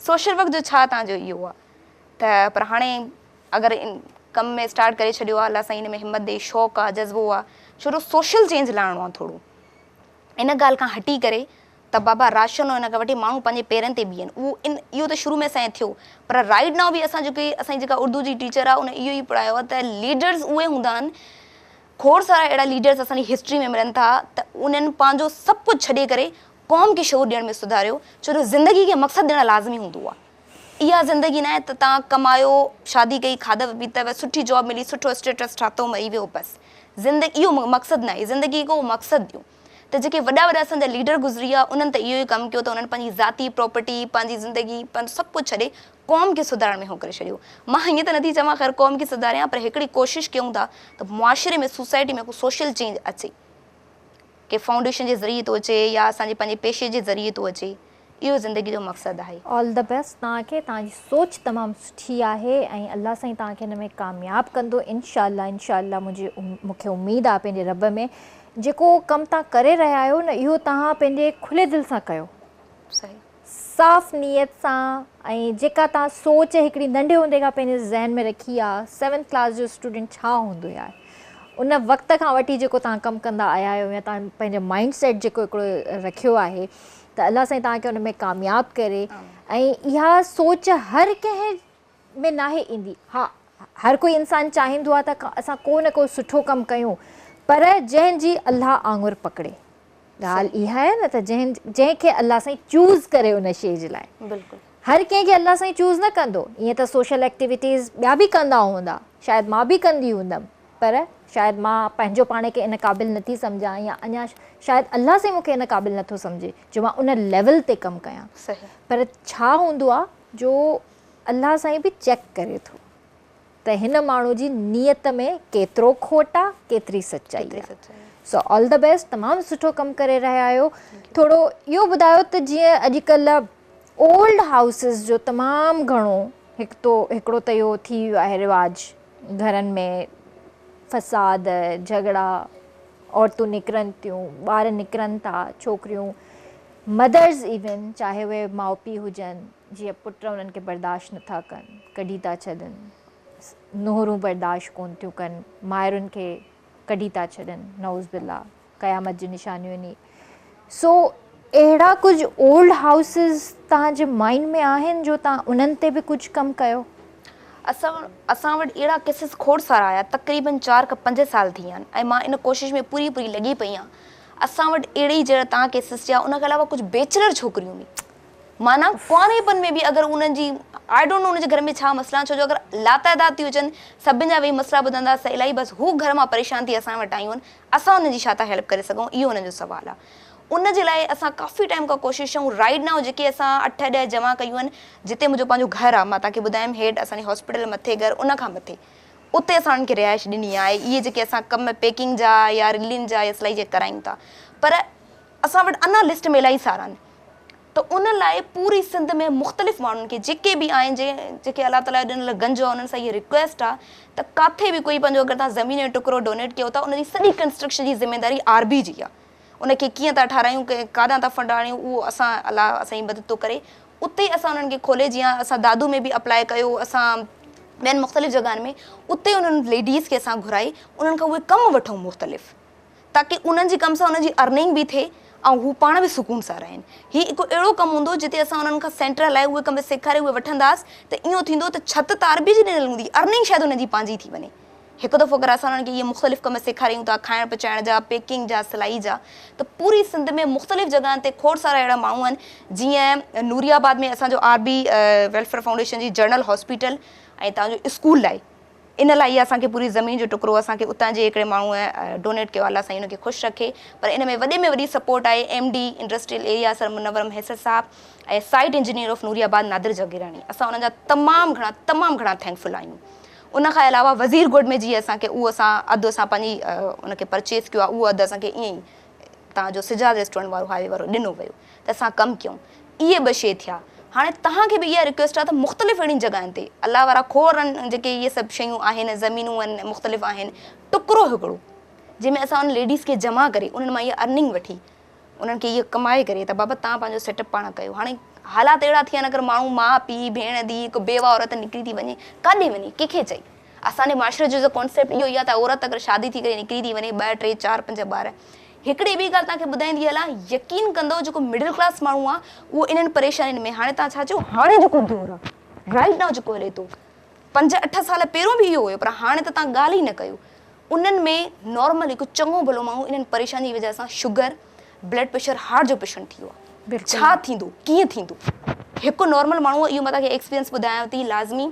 سوشل ورڪ جو ڇا تان جو اهو آهي ته پر هاڻي اگر ڪم ۾ اسٽارٽ ڪري ڇڏيو آهي الله سائين ان ۾ همت ڏي شوق آهي جذبو آهي ڇو جو سوشل چينج لاڻڻو آهي ٿورو ان ڳالهه کان هٽي ڪري ته بابا راشن ان کان وٺي ماڻهو پنهنجي پيرن تي بيهن اهو ان اهو ته شروع ۾ اسان جي ٿيو پر رائيٽ نائو به اسان جيڪي اسان جي جيڪا اردو جي ٽيچر آهي ان اهو ئي پڙهايو آهي ته ليڊرز اهي هوندا آهن کوڙ سارا اهڙا ليڊرز اسان جي هسٽري ۾ ملن ٿا ته انهن پنهنجو سڀ ڪجهه ڇڏي ڪري قوم کي شعور ڏيڻ ۾ سڌاريو ڇو جو زندگي کي مقصد ڏيڻ لازمي هوندو آهي اها زندگي ناهي ته توهان ڪمايو شادي ڪئي کاڌو پيتو سٺي جاب ملي سٺو اسٽيٽس ٺاتو مري ويو بس زندگي اهو مقصد ناهي زندگي کي ڪو مقصد ڏيو ته جيڪي وڏا وڏا اسان جا ليڊر گذري ويا انهن ته اهو ئي ڪم ڪيو ته انهن پنهنجي ذاتي پراپرٽي پنهنجي زندگي پنهنجو سڀ ڪجهه ڇڏي قوم کي سڌارڻ ۾ هو ڪري ڇڏيو مان ائين ته نٿي چوان خير قوم کي سڌاريان پر هڪڙي ڪوشش ڪيون ٿا ته معاشري ۾ سوسائٽي ۾ ڪو سوشل چينج اچي. ڪنهن فائونڊيشن جي ذريعي ٿو اچي يا اسان جي پنهنجي پيشي جي ذريعي ٿو اچي اهو زندگي جو مقصد آهي. آل the best توهان کي توهان جي سوچ تمام سٺي آهي ۽ الله سائين توهان کي ان ۾ ڪامياب ڪندو انشاء الله انشاء الله منهنجي مون کي اميد آهي پنهنجي رب ۾ جيڪو ڪم توهان ڪري رهيا آهيو نه اهو توهان پنهنجي کلي دل سان ڪيو صحيح. صاف نيت سان ۽ جيڪا توهان سوچ هڪڙي ننڍي هوندي کان پنهنجي ذهن ۾ رکي آ سيونٿ ڪلاس جو اسٽوڊنٽ ڇا هوندو يار ان وقت کان وٺي جيڪو توهان ڪم ڪندا آيا آهيو يا توهان پنهنجو مائنڊ سيٽ جيڪو هڪڙو رکيو آهي ته الله سائين توهان کي ان ۾ ڪامياب ڪري ۽ اها سوچ هر ڪنهن ۾ ناهي ايندي ها هر ڪوئي انسان چاهيندو آ ته اسان ڪو نه ڪو سٺو ڪم ڪيون پر جنهن جي الله آڱر پڪڙي ڳالهه اها آهي نه ته جنهن جنهن کي الله سائين چوز ڪري ان شيء جي لاء. بلڪل. هر ڪنهن کي الله سائين چوز نه ڪندو. ائين ته سوشل ايڪٽيوٽيز ٻيا به ڪندا هوندا، شايد مان به ڪندي هوندم پر شايد مان پنهنجو پاڻ کي ان قابل نٿي سمجهان يا اڃا شايد الله سائين مون کي ان قابل نٿو سمجهي جو مان ان ليول تي ڪم ڪيان. صحيح. پر ڇا هوندو آ جو الله سائين به چيڪ ڪري ٿو. ته هن ماڻهو جي نيت ۾ ڪيترو کوٽ آ ڪيتري سچائي آ سو آل the best تمام سٺو ڪم ڪري رهيا آهيو ٿورو اهو ٻڌايو ته جيئن اڄڪلهه اولڊ هائوسز جو تمام گهڻو هڪ تو هڪڙو ته اهو ٿي ويو آهي رواج گهرن ۾ فساد جهڳڙا عورتون نڪرن ٿيون ٻار نڪرن ٿا ڇوڪريون مدرز ايون چاهي اهي ماء پيء هجن جيئن پٽ انهن کي برداشت نٿا ڪن، ڪڍي ٿا ڇڏن، نهرون برداشت ڪونه ٿيون ڪن، مائرن کي ڪڍي ٿا ڇڏن، نعوذ بالله قيامت جون نشانيون آهن هي. سو اهڙا ڪجهه اولڊ هائوسز توهان جي مائنڊ ۾ آهن جو توهان انهن تي به ڪجهه ڪم ڪيو؟ اسان اسان وٽ اهڙا ڪيسز کوڙ سارا آيا، تقريبن چار کان پنج سال ٿي ويا آهن ۽ مان ان ڪوشش ۾ پوري پوري لڳي پئي آهيان. اسان وٽ اهڙي ئي جهڙا توهان ڪيسز چيا ان کان علاوه ڪجهه بيچلر ڇوڪريون به معنيٰ ڪنواريپن ۾ به اگر انهن جي I don't know انهن جي گهر ۾ ڇا مسئلا آهن ڇو جو اگر لاتعداد ٿي هجن سڀن جا ويهي مسئلا ٻڌنداس ته الائي بس هو گهر مان پريشان ٿي اسان وٽ آيون آهن اسان انهن جي ڇا ٿا هيلپ ڪري سگهون اهو انهن جو سوال آهي ان جي لاء اسان ڪافي ٽائيم کان ڪوشش ۽ رائيٽ now جيڪي اسان اٺ ڏهه جمع ڪيون آهن جتي منهنجو پنهنجو گهر آهي مان توهان کي ٻڌايم هيٺ اسان جي هاسپيٽل مٿي گهر ان کان مٿي اتي اسان انهن کي رهائش ڏني آهي اهي جيڪي اسان ڪم پيڪنگ جا يا رلين جا يا سلائي جا ڪرايون ٿا پر اسان وٽ اڃا لسٽ ۾ الاهي سارا آهن ته ان لاء پوري سنڌ ۾ مختلف ماڻهن کي جيڪي به آهن جيڪي الله تعالي جو ڏنل گنج آهي انهن سان هي رڪويسٽ آهي ته ڪاٿي به ڪوئي پنهنجو اگر توهان زمين جو ٽڪرو ڊونيٽ ڪيو ٿا ان جي سڄي ڪنسٽرڪشن جي ذميداري آر بي جي آهي ان کي ڪيئن ٿا ٺارايون ڪاڏانهن ٿا فنڊ آڻيون اهو اسان الله اسان جي مدد ٿو ڪري اتي اسان انهن کي کولي جيئن اسان دادو ۾ به اپلاء ڪيو اسان ٻين مختلف جڳهن ۾ اتي انهن ليڊيز کي اسان گهرائي انهن کان اهي ڪم وٺون مختلف تاڪه انهن جي ڪم سان انهن جي ارننگ به ٿئي ۽ هو پاڻ به سڪون سان رهن. هي هڪ اهڙو ڪم هوندو جتي اسان انهن کان سينٽر هلائي اهي ڪم سيکاري اهي وٺنداس ته اهو ٿيندو ته ڇت ته آر بي جي ڏنل هوندي ارننگ شايد انهن جي پنهنجي ٿي وڃي. هڪ دفعو اگر اسان انهن کي اهي مختلف ڪم سيکاريون ٿا کائڻ پچائڻ جا، پيڪنگ جا، سلائي جا ته پوري سنڌ ۾ مختلف جڳهن تي کوڙ سارا اهڙا ماڻهو آهن جيئن نوري آباد ۾ اسان جو آر بي ويلفيئر فائونڊيشن جي جنرل هاسپيٽل ۽ تان جو اسڪول آهي ان لاء اها اسان کي پوري زمين جو ٽڪرو اسان کي اتان جي هڪڙي ماڻهوء ڊونيٽ ڪيو آهي الله سائين ان کي خوش رکي پر ان ۾ وڏي ۾ وڏي سپورٽ آهي M D industrial area sir Munawar Mahesar صاحب ۽ site engineer of Nooriabad Nadir Jagirani اسان انهن جا تمام گهڻا تمام گهڻا ٿينڪفل آهيون ان کان علاوه وزير ڳوٺ ۾ جيئن اسان کي اهو اسان اڌ اسان پنهنجي ان کي پرچيز ڪيو آهي اهو اڌ اسان کي ائين ئي تان جو سجاد ريسٽورنٽ وارو هاء وي وارو ڏنو ويو ته اسان ڪم ڪيون اهي ٻه شي ٿيا هاڻي توهان کي به اها رڪويسٽ آهي ته مختلف اهڙين جڳهين تي الله وارا کوڙ آهن جيڪي اهي سڀ شيون آهن زمينون آهن مختلف آهن ٽڪرو هڪڙو جنهن ۾ اسان ان ليڊيز کي جمع ڪري انهن مان اها ارننگ وٺي انهن کي اهو ڪمائي ڪري ته بابا توهان پنهنجو سيٽ اپ پاڻ ڪيو هاڻي حالات اهڙا ٿي ويا آهن اگر ماڻهو ماء پيء ڀيڻ ڌيء هڪ بيوه عورت نڪري ٿي وڃي ڪاڏي وڃي ڪنهن کي چئي اسان جي معاشري جو ڪانسيپٽ اهو ئي آهي ته عورت اگر شادي ٿي ڪري نڪري ٿي وڃي ٻه ٽي چار پنج ٻار هڪڙي ٻي ڳالهه توهان کي ٻڌائيندي هلان يقين ڪندو جيڪو مڊل ڪلاس ماڻهو آهي اهو انهن پريشانين ۾ هاڻي توهان ڇا چئو هاڻي جيڪو دور آهي رائيٽ now جيڪو هلي ٿو پنج اٺ سال پهريون به اهو هيو پر هاڻي ته توهان ڳالهه ئي نه ڪيو انهن ۾ نارمل هڪ چڱو ڀلو ماڻهو انهن پريشانين جي وجهه سان شگر بلڊ پريشر هارٽ جو پيشنٽ ٿي ويو آهي ڇا ٿيندو ڪيئن ٿيندو هڪ نارمل ماڻهو اهو مان توهان کي ايڪسپيرينس ٻڌايان ٿي لازمي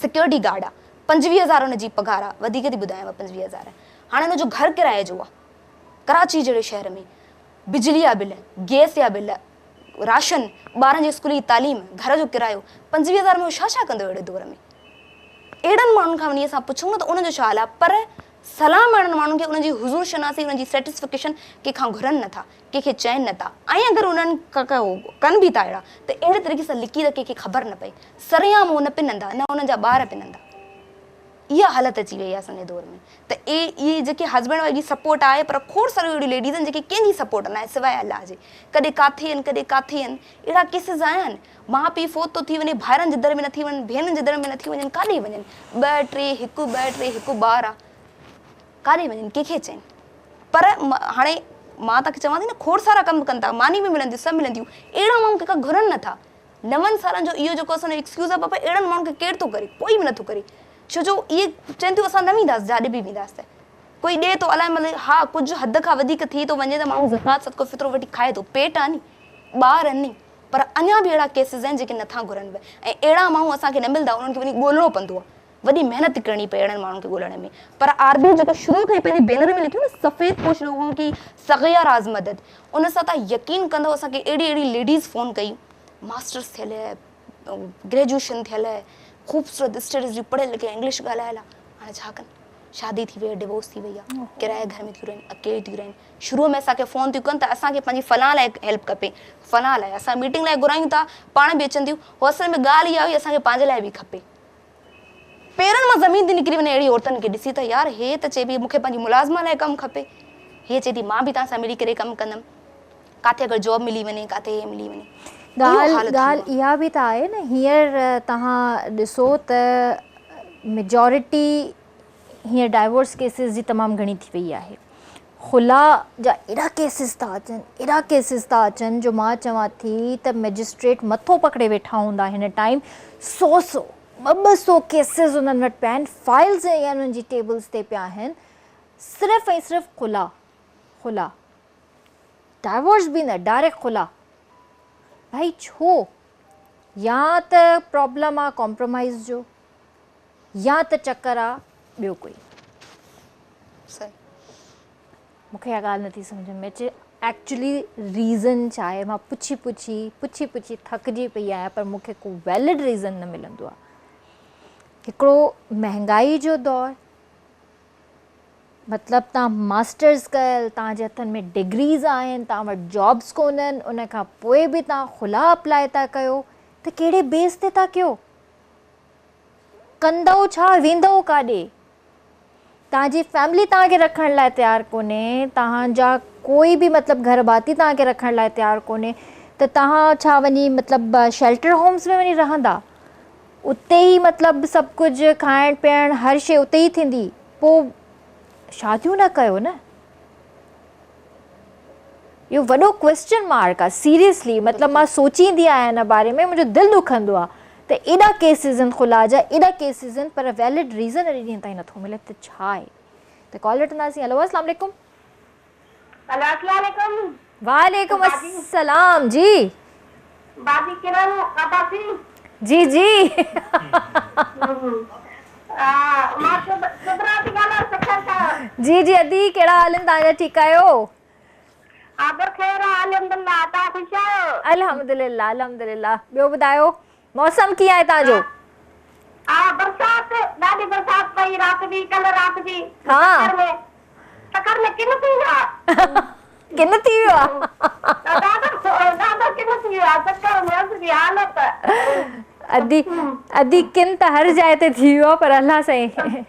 سيڪيورٽي گارڊ آ 25 هزار ان جي پگهار آ وڌيڪ ٿي ٻڌايانو 25 هزار هاڻي ان جو گهر ڪرائي جو آ ڪراچي جهڙي شهر ۾ بجلي جا بل گيس جا بل راشن ٻارن جي اسڪول جي تعليم گهر جو ڪرايو 25 هزار ۾ هو ڇا ڇا ڪندو اهڙي دور ۾ اهڙن ماڻهن کان وڃي اسان پڇون نه ته انهن جو ڇا حال آ پر سلام اهڙن ماڻهن کي انهن جي حضور شناسي انهن جي سيٽسفڪيشن ڪنهن کان گهرن نٿا ڪنهن کي چين نٿا ۽ اگر انهن ڪن به ٿا اهڙا ته اهڙي طريقي سان لڪي ته ڪنهن کي خبر نه پئي سرعام هو نه پنندا نه انهن جا ٻار پنندا اها حالت اچي وئي آهي اسان جي دور ۾ ته اهي اهي جيڪي هسبينڊ وائيف جي سپورٽ آهي پر کوڙ ساريون اهڙيون ليڊيز آهن جيڪي ڪنهن جي سپورٽ ناهي سواء الله جي ڪڏهن ڪاٿي آهن ڪڏهن ڪاٿي آهن اهڙا ڪيسز آيا آهن ماء پيء فوت ٿو ٿي وڃي ڀائرن جي در ۾ نٿي وڃن ڀينرن جي در ۾ نٿي وڃن ڪاڏي وڃن ٻه ٽي هڪ ٻه ٽي هڪ ٻار آ ڪاڏي وڃن ڪنهن کي چئن پر هاڻي مان توهان کي چوان ٿي نه کوڙ سارا ڪم ڪن ٿا ماني به ملنديون سڀ ملنديون اهڙا ماڻهو ڪنهن کان گهرن نٿا نون سالن جو اهو جيڪو اسان جو ايڪسڪيوز آ بابا اهڙن ماڻهن کي ڪير ٿو ڪري ڪوئي به نٿو ڪري ڇو جو اهي چون ٿيون اسان نه وينداسين جاڏي به وينداسين ته ڪوئي ڏي ٿو الائي مطلب ها ڪجهه حد کان وڌيڪ ٿي ٿو وڃي ته ماڻهو زڪوات صدقو فطرو وٺي کائي ٿو پيٽ آ ني ٻار آهن ني پر اڃا به اهڙا ڪيسز آهن جيڪي نٿا گهرن به ۽ اهڙا ماڻهو اسان کي نه ملندا انهن کي وڃي ڳولڻو پوندو آهي وڏي محنت ڪرڻي پئي اهڙن ماڻهن کي ڳولڻ ۾ پر آر بي جيڪو شروع کان ئي پنهنجي بينر ۾ لکيو نه سفيد پوش لوگون ڪي سغيا راز مدد ان سان تان يقين ڪندو اسان کي اهڙي اهڙي ليڊيز فون ڪئي ماسٽرس ٿيل گريجوئيشن ٿيل خوبصورت اسٽڊيز جي پڙهيل لکيل انگلش ڳالهايل هاڻي ڇا ڪن شادي ٿي وئي ڊيورس ٿي وئي آهي ڪرايي گهر ۾ ٿيون رهن اڪيلي ٿيون رهن شروع ۾ اسان کي فون ٿيون ڪن ته اسان کي پنهنجي فلان لاء هيلپ کپي فلان لاء اسان ميٽنگ لاء گهرايون ٿا پاڻ به اچن ٿيون هو اصل ۾ ڳالهه اها هئي اسان کي پنهنجي لاء به کپي پيرن مان زمين ٿي نڪري وڃي اهڙي عورتن کي ڏسي ته يار هي ته چئي پئي مون کي پنهنجي ملازمه لاء ڪم کپي هيء چئي ٿي مان به توهان سان ملي ڪري ڪم ڪندم ڪاٿي اگر جاب ملي وڃي ڪاٿي هي ملي وڃي ڳالهه ڳالهه اها به ته آهي نه هينئر توهان ڏسو ته ميجارٽي هينئر ڊائيورس ڪيسز جي تمام گهڻي ٿي وئي آهي خلا جا ايڏا ڪيسز ٿا اچن ايڏا ڪيسز ٿا اچن جو مان چوان ٿي ته مئجسٽريٽ مٿو پڪڙي ويٺا هوندا هن ٽائيم سو سو ٻه ٻه سو ڪيسز انهن وٽ پيا آهن فائلز ائين انهن جي ٽيبلز تي پيا آهن صرف ۽ صرف خلا خلا ڊائيورس به نه ڊائريڪٽ خلا ڀائي ڇو يا ته پرابلم آ ڪمپرومائز جو يا ته چڪر آ ٻيو ڪوئي. صحيح. مون کي اها ڳالهه نٿي سمجهه ۾ اچي ايڪچولي ريزن ڇا آهي مان پڇي پڇي پڇي پڇي ٿڪجي پئي آهيان پر مون کي ڪو ويلڊ ريزن نه ملندو آهي هڪڙو مهنگائي جو دور مطلب تان ماسٽرز ڪيل تان جي هٿن ۾ ڊگريز آهن تان وٽ جابس ڪونهن ان کان پوء به تان خلا اپلاء ٿا ڪيو ته ڪهڙي بيس تي ٿا ڪيو ڪندؤ ڇا، ويندؤ ڪاڏي؟ توهان جي فيملي توهان کي رکڻ لاء تيار ڪونهي، توهان جا ڪوئي به مطلب گهر ڀاتي توهان کي رکڻ لاء تيار ڪونهي ته توهان ڇا وڃي مطلب شيلٽر هومز ۾ وڃي رهندا؟ اتي ئي مطلب سڀ ڪجهه کائڻ پيئڻ هر شيء اتي ئي ٿيندي، پوء شاديون نه ڪيو نه. اهو وڏو ڪويسچن مارڪ آ سيريسلي مطلب مان سوچيندي آهيان ان باري ۾ منهنجو دل ڏکندو آ ته ايڏا ڪيسز آهن خلا جا ايڏا ڪيسز آهن پر ويلڊ ريزن اڄ ڏينهن تائين نٿو ملي ته ڇا آهي ته ڪال وٺنداسين هلو اسلام عليڪم. هلو اسلام عليڪم. وعليڪم السلام جي. باجي ڪرن عباسي. جي جي. مان سدرا ٿي ڳالهايان سکر کان. جي جي ادي ڪهڙا حال آهن توهان جا ٺيڪ آهيو. ها بس خير آ الحمدلله توهان خوش آهيو. الحمدلله الحمدلله ٻيو ٻڌايو موسم ڪيئن آهي توهان جو. ها برسات ڏاڍي برسات پئي رات به ڪلهه رات به سکر ۾ سکر ۾ ڪن ٿي ويو آ. ڪن ٿي ويو آ. ڏاڍو ڏاڍو ڪن ٿي ويو آ سکر ۾ اسان جي حالت. ادي ادي ڪن ته هر جاء تي ٿي ويو آ پر الله سائين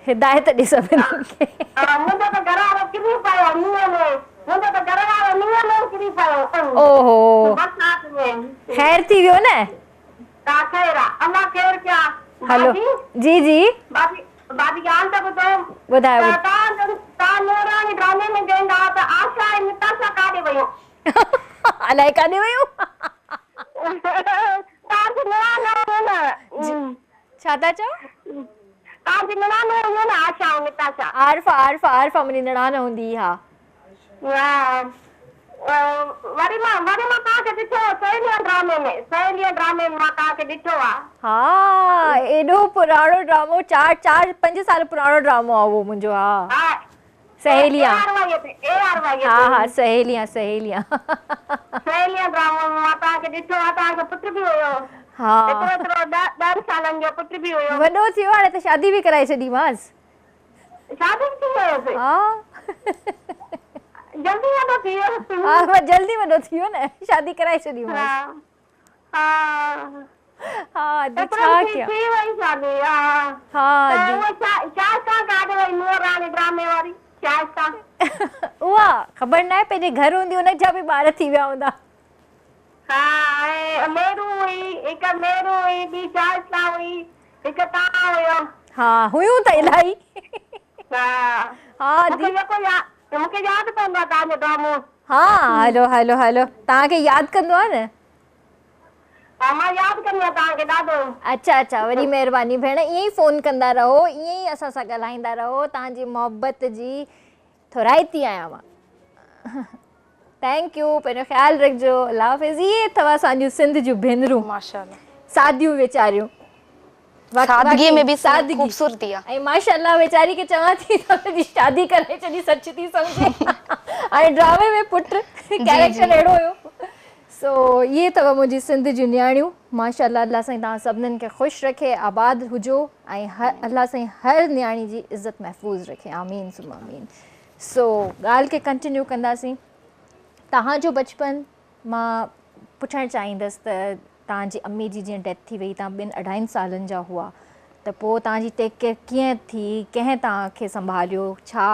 هدايت ڏي سڀني کي. منهنجو ته گهر وارو ڪري پيو مينهن ۾ منهنجو ته گهر وارو مينهن ۾ ڪري پيو اوهو برسات ۾. خير ٿي ويو نه. ها خير آ الله خير ڪيا هلو باجي. جي جي. باجي باجي ڳالهه ته ٻڌو ٻڌايو ته توهان توهان نوراڻي ڊرامي ۾ چوندا ته آشا ۽ نتاشا ڪاڏي ويون. الائي ڪاڏي ويون. توهان جي نڻان هيون نه. ڇا ٿا چئو؟ توهان جي نڻان هيون نه آشا ۽ نتاشا. عارفه عارفه عارفه منهنجي نڻان هوندي ها. وري مان وري مان توهان کي ڏٺو سهيليان ڊرامي ۾ سهيليان ڊرامي ۾ مان توهان کي ڏٺو آ. ها ايڏو پراڻو ڊرامو چار چار پنج سال پراڻو ڊرامو آ اهو منهنجو ها سهيليان ها ها سهيليان سهيليان سهيليان ڊرامو ۾ مان توهان کي ڏٺو آ توهان کي پٽ به هيو ها ايترو ايترو ڏهن سالن جو پٽ به هيو. وڏو ٿيو هاڻي ته شادي به ڪرائي ڇڏيمانس. شادي به ٿي ويس. ها. جلدي وڏو ٿي ويو. ها جلدي وڏو ٿي ويو نه شادي ڪرائي ڇڏيمانس. ها ها. ها ادي ڇا ڪيان. ٿي وئي شادي ها. ها ادي. ته اها شائسته ڪاڏي وئي نور راڻي ڊرامي واري شائسته. اها خبر ناهي پنهنجي گهر هوندي ان جا به ٻار ٿي ويا هوندا. ها ۽ ميرو هئي هڪ ميرو هئي ٻي شائسته هئي هڪ توهان هيو. ها هيون ته الاهي. ها ها ادي. مونکي يڪو ياد مونکي ياد پوندو آ توهان جو ڊرامو. ها هلو هلو هلو توهان کي ياد ڪندو آ نه. ها مان ياد ڪندي آهيان توهان کي ڏاڍو. اڇا اڇا وڏي مهرباني ڀيڻ ائين ئي فون ڪندا رهو ائين ئي اسان سان ڳالهائيندا رهو توهان جي محبت جي ٿورائتي آهيان مان thank you پنهنجو خيال رکجو الله حافظ اهي اٿو اسان جون سنڌ جون ڀينرون ماشاءالله ساديون ويچاريون سادگي ۾ به سادگي خوبصورتي آ ۽ ماشاءالله ويچاري کي چوان ٿي ته ان جي شادي ڪرائي ڇڏي سچ ٿي سمجهي ۽ ڊرامي ۾ پٽ ڪيريڪٽر اهڙو هيو سو اهي اٿو منهنجي سنڌ جون نياڻيون ماشاءالله الله سائين توهان سڀنن کي خوش رکي آباد هجو ۽ الله سائين هر نياڻي جي عزت محفوظ رکي آمين ثم آمين سو ڳالهه کي ڪنٽينيو ڪنداسين توهان جو بچپن مان پڇڻ چاهيندس ته توهان جي امي جي جيئن ڊيٿ ٿي وئي توهان ٻن اڍائين سالن جا هئا ته پوء توهان جي ٽيڪ ڪيئر ڪيئن ٿي ڪنهن توهان کي سنڀاليو ڇا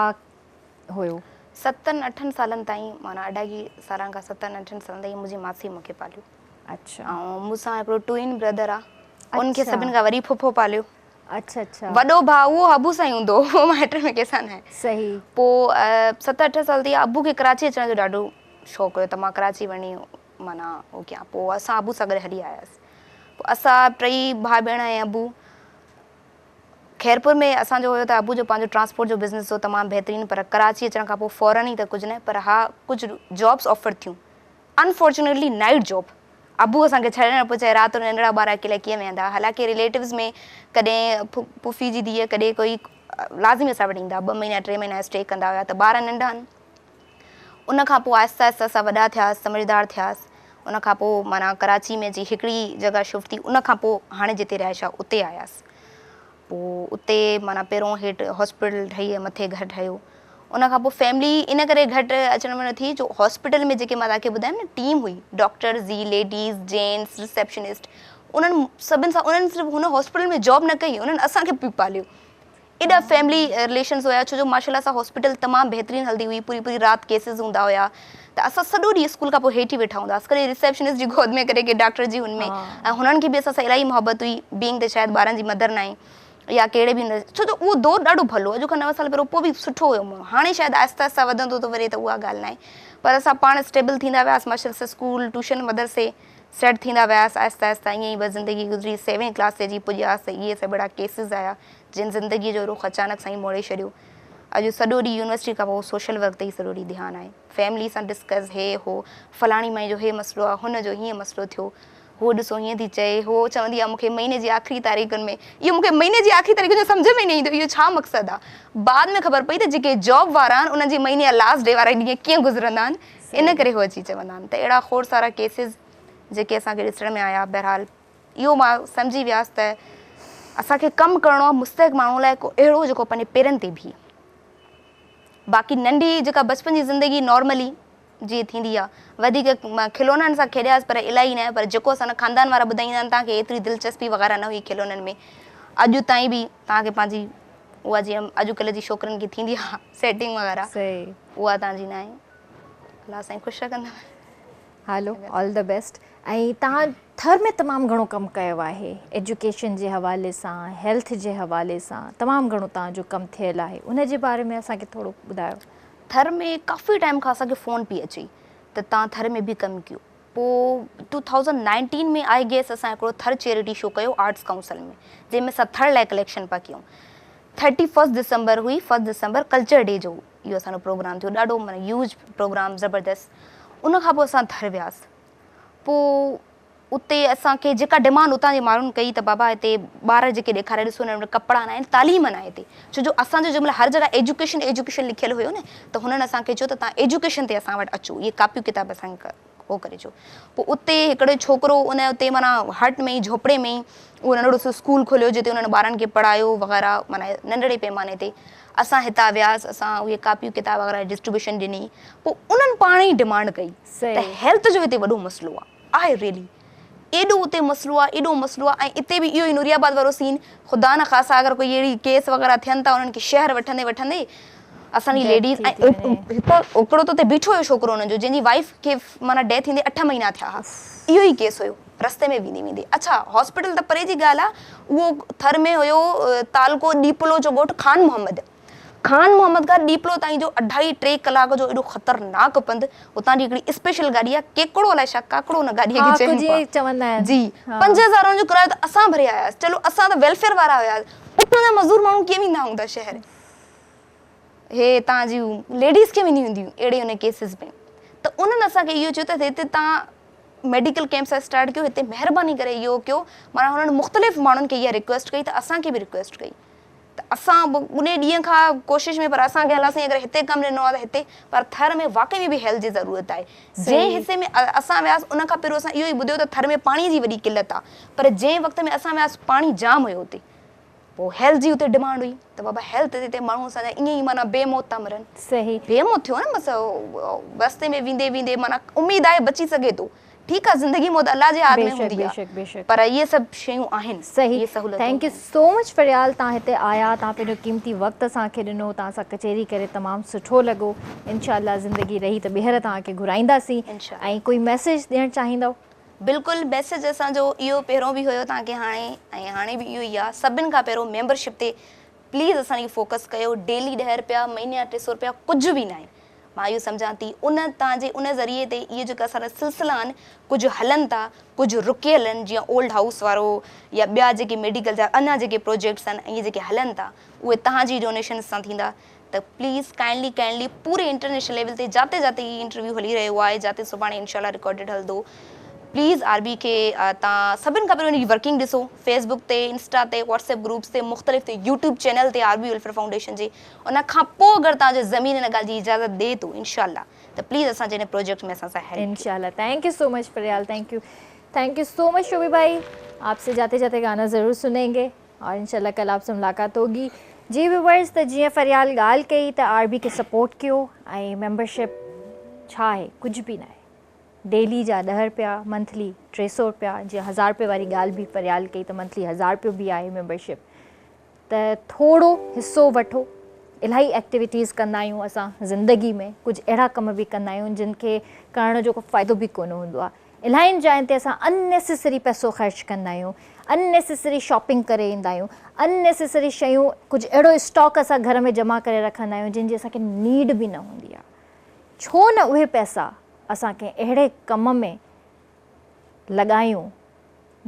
هيو؟ ستن اٺن سالن تائين معنيٰ اڍائي سالن کان ستن اٺن سالن تائين منهنجي ماسي مون کي پاليو. اڇا. ۽ مون سان هڪڙو ٽوئن برادر آ ان کي سڀن کان وري ڦڦو پاليو. اڇا اڇا. وڏو ڀاء اهو ابو سان ئي هوندو هو اهو مائٽ ۾ ڪنهن سان ناهي. صحيح. پوء ست اٺ سال ٿي ويا ابو کي ڪراچي اچڻ جو ڏاڍو شوق هيو ته مان ڪراچي وڃي معنيٰ هو ڪيان پوء اسان ابو سان گڏ هلي آياسين پوء اسان ٽئي ڀاء ڀيڻ ۽ ابو خيرپور ۾ اسان جو هيو ته ابو جو پنهنجو ٽرانسپورٽ جو بزنس هو تمام بهترين پر ڪراچي اچڻ کان پوء فورن ئي ته ڪجهه نه پر ها ڪجهه جابس آفر ٿيون انفارچونيٽلي نائيٽ جاب ابو اسان کي ڇڏڻ پيو چاهي رات جو ننڍڙا ٻار اڪيلا ڪيئن ويهندا حالانڪه رليٽوز ۾ ڪڏهن پڦي جي ڌيء ڪڏهن ڪوئي لازمي اسان وٽ ايندا ٻه مهينا ٽي مهينا اسٽي ڪندا هيا ته ٻار ننڍا آهن ان کان پوء آهستي آهستي اسان وڏا ٿياس سمجهدار ٿياس ان کان پوء معنيٰ ڪراچي ۾ اچي هڪڙي جڳهه شفٽ ٿي ان کان پوء هاڻي جتي رهائش آهي اتي آياس پوء اتي معنيٰ پهريون هيٺ هاسپيٽل ٺهي ۽ مٿي گهر ٺهيو ان کان پوء فيملي ان ڪري گهٽ اچڻ وڃڻ ٿي جو هاسپيٽل ۾ جيڪي مان توهان کي ٻڌايم نه ٽيم هئي ڊاڪٽرز جي ليڊيز جينٽس رسيپشنسٽ انهن سڀن سان انهن صرف هن هاسپيٽل ۾ جاب نه ڪئي انهن اسان کي به پاليو ايڏا فيملي رليشنز هيا ڇو جو ماشاء الله سان هاسپيٽل تمام بهترين هلندي هئي پوري پوري رات ڪيسز هوندا هيا ته اسان سڄو ڏينهن اسڪول کان پوء هيٺ ئي ويٺا هوندا هئاسين ڪڏهن رسيپشنسٽ جي گود ۾ ڪڏهن ڪنهن ڊاڪٽر جي هن ۾ ۽ هنن کي به اسان سان الاهي محبت هئي بينگ ته شايد ٻارن جي مدر ناهي يا ڪهڙي به هن ڇو جو اهو دور ڏاڍو ڀلو اڄ کان نو سال پهريون پوء به سٺو هيو هاڻي شايد آهستي آهستي وڌندو ٿو وڃي ته اها ڳالهه ناهي پر اسان پاڻ اسٽيبل ٿيندا وياسين ماشاء الله اسڪول ٽيوشن مدرسي سيٽ ٿيندا وياسين آهستي آهستي ائين ئي بس زندگي گذري سيون ڪلاس تي اچي پڄياسين ته اهي سڀ اهڙا ڪيسز آيا جن زندگيء جو رخ اچانڪ سان ئي موڙي ڇڏيو. اڄ سڄو ڏينهن يونيورسٽي کان پوء سوشل ورڪ تي ئي سڄو ڏينهن ڌيان آهي. فيملي سان ڊسڪس هي هو، فلاڻي مائي جو هي مسئلو آهي، هن جو هيئن مسئلو ٿيو، هوء ڏسو هيئن ٿي چئي، هوء چوندي آهي مون کي مهيني جي آخري تاريخن ۾، اهو مون کي مهيني جي آخري تاريخن جو سمجهه ۾ ئي نه ايندو اهو ڇا مقصد آهي. بعد ۾ خبر پئي ته جيڪي جاب وارا آهن انهن جي مهيني جا لاسٽ ڊي وارا ڏينهن ڪيئن گذرندا آهن ان ڪري هو اچي چوندا آهن ته اهڙا کوڙ سارا ڪيسز جيڪي اسان کي ڏسڻ ۾ آيا بهرحال اهو مان سمجهي ويس ته اسان کي ڪم ڪرڻو آهي مستحق ماڻهو لاء ڪو اهڙو جيڪو پنهنجي پيرن تي بيهي باقي ننڍي جيڪا بچپن جي زندگي نارملي جي ٿيندي آهي وڌيڪ مان کلونن سان کيڏياس پر الاهي نه پر جيڪو اسان جا خاندان وارا ٻڌائيندا آهن توهان کي ايتري دلچسپي وغيره نه هئي کلونن ۾ اڄ تائين به توهان کي پنهنجي اها جيئن اڄڪلهه جي ڇوڪرين کي ٿيندي آهي سيٽنگ وغيره اها توهان جي ناهي الله سائين خوش رکندو. هلو آل the best ۽ توهان ٿر ۾ تمام گهڻو ڪم ڪيو آهي ايجوڪيشن جي حوالي سان هيلٿ جي حوالي سان تمام گهڻو توهان جو ڪم ٿيل آهي ان جي باري ۾ اسان کي ٿورو ٻڌايو. ٿر ۾ ڪافي ٽائيم کان اسان کي فون پئي اچي ته توهان ٿر ۾ به ڪم ڪيو پو two thousand nineteen ۾ I guess اسان هڪڙو ٿر چيرٽي شو ڪيو آرٽس ڪائونسل ۾ جنهن ۾ اسان ٿر لاء ڪليڪشن پيا ڪيون ٿرٽي فرسٽ ڊسمبر هئي فرسٽ ڊسمبر ڪلچر ڊي جو اهو اسان جو پروگرام ٿيو ڏاڍو معنيٰ هيوج پروگرام زبردست ان کان پوء اسان ٿر وياسين پوء اتي اسان کي جيڪا ڊمانڊ اتان جي ماڻهن ڪئي ته بابا هتي ٻار جيڪي ڏيکاري ڏسو انهن وٽ ڪپڙا ناهن تعليم ناهي هتي ڇو جو اسان جو جنهن مهل هر جڳهه ايجوڪيشن ايجوڪيشن لکيل هيو نه ته هنن اسان کي چيو ته توهان ايجوڪيشن تي اسان وٽ اچو اهي ڪاپيون ڪتاب اسان کي هو ڪري اچو. پوء اتي هڪڙو ڇوڪرو ان اتي معنيٰ هٽ ۾ ئي جهوپڙي ۾ ئي اهو ننڍڙو سو اسڪول کوليو جتي انهن ٻارن کي پڙهايو وغيره معنيٰ ننڍڙي پيماني تي اسان هتان وياس اسان اهي ڪاپيون ڪتاب وغيره ڊسٽريبيوشن ڏني پوء انهن پاڻ ئي ڊمانڊ ڪئي ته هيلٿ جو هتي وڏو مسئلو آهي آهي ريلي ايڏو اتي مسئلو آهي ايڏو مسئلو آهي ۽ اتي به اهو ئي نوري آباد وارو سين خدا نه خاصا اگر ڪوئي اهڙي ڪيس وغيره ٿين ٿا انهن کي شهر وٺندي وٺندي اسان جي ليڊيز ۽ هڪڙو ته اتي بيٺو هيو ڇوڪرو انهن جو جنهن جي وائيف کي معنيٰ ڊيٿ ٿيندي اٺ مهينا ٿيا ها اهو ئي ڪيس هيو رستي ۾ ويندي ويندي اڇا هاسپيٽل ته پري جي ڳالهه آهي اهو ٿر ۾ هيو تعلقو ڏيپلو جو ڳوٺ خان محمد خان محمد کان ڏيپلو تائين جو اڍائي ٽي ڪلاڪ جو ايڏو خطرناڪ پنڌ اتان جي هڪڙي اسپيشل گاڏي آهي ڪيڪڙو الائي ڇا ڪاڪڙو ان گاڏي کي چون پيا جي 5000 ان جو ڪرايو ته اسان ڀري آياسين چلو اسان ته ويلفيئر وارا هياسين اتان جا مزور ماڻهو ڪيئن ويندا هوندا شهر هي هتان جون ليڊيز ڪيئن وينديون هونديون اهڙي ان ڪيسز ۾ ته انهن اسان کي اهو چيو ته هتي تان ميڊيڪل ڪيمپس اسٽارٽ ڪيو هتي مهرباني ڪري اهو ڪيو معنيٰ هنن مختلف ماڻهن کي اها رڪويسٽ ڪئي ته اسان کي به رڪويسٽ ڪئي ته اسان به انهي ڏينهن کان ڪوشش ۾ پر اسان کي الله سائين اگر هتي ڪم ڏنو آهي ته هتي پر ٿر ۾ واقعي ۾ به هيلٿ جي ضرورت آهي جنهن حصي ۾ اسان وياس ان کان پهريون اسان اهو ئي ٻڌيو ته ٿر ۾ پاڻي جي وڏي قلت آهي پر جنهن وقت ۾ اسان وياس پاڻي جام هيو اتي پوء هيلٿ جي اتي ڊمانڊ هئي ته بابا هيلٿ هتي ماڻهو اسان جا ائين ئي معنيٰ بي موت ٿا مرن صحيح بي موت ٿيو نه بس رستي ۾ ويندي ويندي معنيٰ اميد آهي بچي سگهي ٿو ٺيڪ آ زندگي موت الله جي هاٿ ۾ هوندي آ پر اهي سڀ شيون آهن صحيح thank you so much Faryal تان هتي آيا تان پنهنجو قيمتي وقت اسان کي ڏنو تان سان ڪچهري ڪري تمام سٺو لڳو انشاء الله زندگي رهي ته ٻيهر توهان کي گهرائينداسين ۽ ڪوئي ميسيج ڏيڻ چاهيندؤ. بلڪل ميسيج اسان جو اهو پهريون به هيو توهان کي هاڻي ۽ هاڻي به اهو ئي آ سڀن کان پهريون ميمبرشپ تي پليز اسان کي فوڪس ڪيو ڊيلي ڏهه رپيا مهيني جا 300 رپيا ڪجهه به ناهي مان اهو سمجهان ٿي ان تان جي ان ذريعي تي اهي جيڪا اسان جا سلسلا آهن ڪجهه هلن ٿا ڪجهه رڪيل آهن جيئن اولڊ هائوس وارو يا ٻيا جيڪي ميڊيڪل جا اڃا جيڪي پروجيڪٽس آهن اهي جيڪي هلن ٿا اهي تهان جي ڊونيشنس سان ٿيندا ته پليز ڪائنڊلي ڪائنڊلي پوري انٽرنيشنل ليول تي جاتي جاتي هي انٽرويو هلي رهيو آهي جاتي سڀاڻي انشاء الله رڪارڊيڊ هلندو پليز آر بي کي تان سڀن کان پهريون ان جي ورڪنگ ڏسو فيس بڪ تي انسٽا تي واٽس ايپ گروپس تي مختلف تي يوٽيوب چينل تي آر بي ويلفيئر فائونڊيشن جي ان کان پوء اگر توهان جو ضمير ان ڳالهه جي اجازت ڏئي ٿو انشاء الله ته پليز اسان جي ان پروجيڪٽ ۾ اسان سان هيلپ ڪيو. انشاء الله thank you so much Faryal thank you thank you so much Shobi بھائي آپ سي جاتي جاتي گانا ضرور سنين گي اور انشاء الله ڪل آپ سي ملاقات ھوگي جي ويورز ته جيئن فريال ڳالهه ڪئي ته آر بي کي سپورٽ ڪيو ۽ ميمبرشپ ڇا آهي ڪجهه به ناهي ڊيلي جا ڏهه رپيا منٿلي 300 رپيا جيئن هزار رپئي واري ڳالهه به فريال ڪئي ته منٿلي هزار رپيو به آهي ميمبرشپ ته ٿورو حصو وٺو الاهي ايڪٽيوٽيز ڪندا آهيون اسان زندگي ۾ ڪجهه اهڙا ڪم به ڪندا آهيون جن کي ڪرڻ جو ڪو فائدو به ڪونه هوندو آهي الاهين جاين تي اسان ان نيسيسري پئسو خرچ ڪندا آهيون ان نيسيسري شاپنگ ڪري ايندا آهيون ان نيسيسري شيون ڪجهه اهڙو اسٽاڪ اسان گهر ۾ جمع ڪري رکندا آهيون جن جي اسان کي نيڊ به نه هوندي آهي ڇو نه اهي پئسا اسان ڪنهن اهڙي ڪم ۾ لڳايون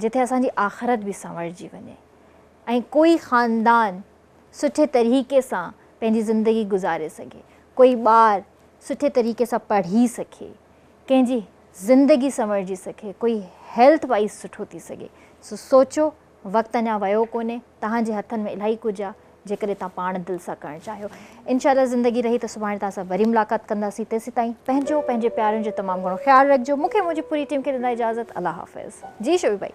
جتي اسان جي آخرت به سنورجي وڃي ۽ ڪوئي خاندان سٺي طريقي سان پنهنجي زندگي گذاري سگهي، ڪوئي ٻار سٺي طريقي سان پڙهي سگهي، ڪنهن جي زندگي سنورجي سگهي، ڪوئي هيلٿ وائيز سٺو ٿي سگهي. سو سوچو وقت اڃا ويو ڪونهي، توهان جي هٿن ۾ الاهي ڪجهه آ، جيڪڏهن توهان پاڻ دل سان ڪرڻ چاهيو. انشاء الله زندگي رهي ته سڀاڻي توهان سان وري ملاقات ڪنداسين، تيسيتائين پنهنجو پنهنجي پيارن جو تمام گهڻو خيال رکجو. مون کي منهنجي پوري ٽيم کي ڏيندا اجازت. الله حافظ. جي شوبي ڀائي.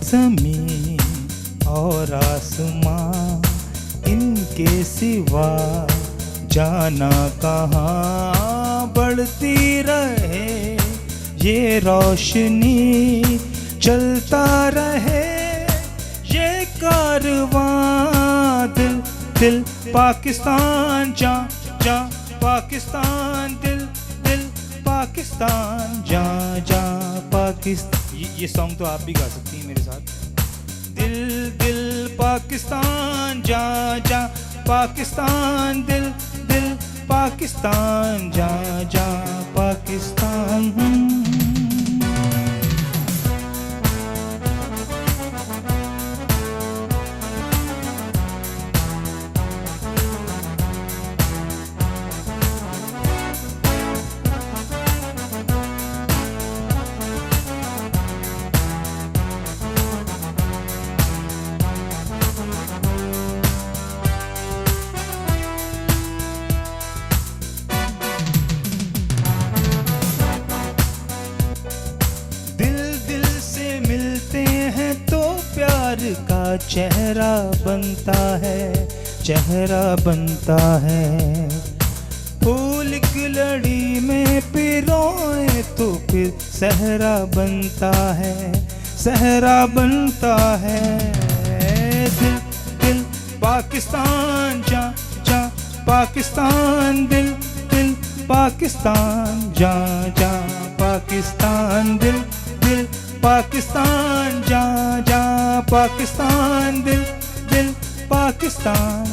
زمين اور آسمان انڪي سوا جانا ڪهان بڙهتي رهي يي روشني چلتا رهي يي ڪاروان دل دل پاڪستان جان جان پاڪستان دل دل پاڪستان جان جان پاڪستان يي سانگ تو آپ بهي گا سڪتي هين ميري ساٿ دل دل پاڪستان جان جان پاڪستان دل دل. पाकिस्तान, जा जा पाकिस्तान। दिल दिल से मिलते हैं तो प्यार का चेहरा बनता है, चेहरा बनता है। फूल की लड़ी में पिरोए तो फिर सहरा बनता है, सहरा बनता है। दिल दिल पाकिस्तान, जा जा पाकिस्तान, दिल दिल पाकिस्तान, जा जा पाकिस्तान, दिल दिल पाकिस्तान, जा जा पाकिस्तान, दिल दिल पाकिस्तान,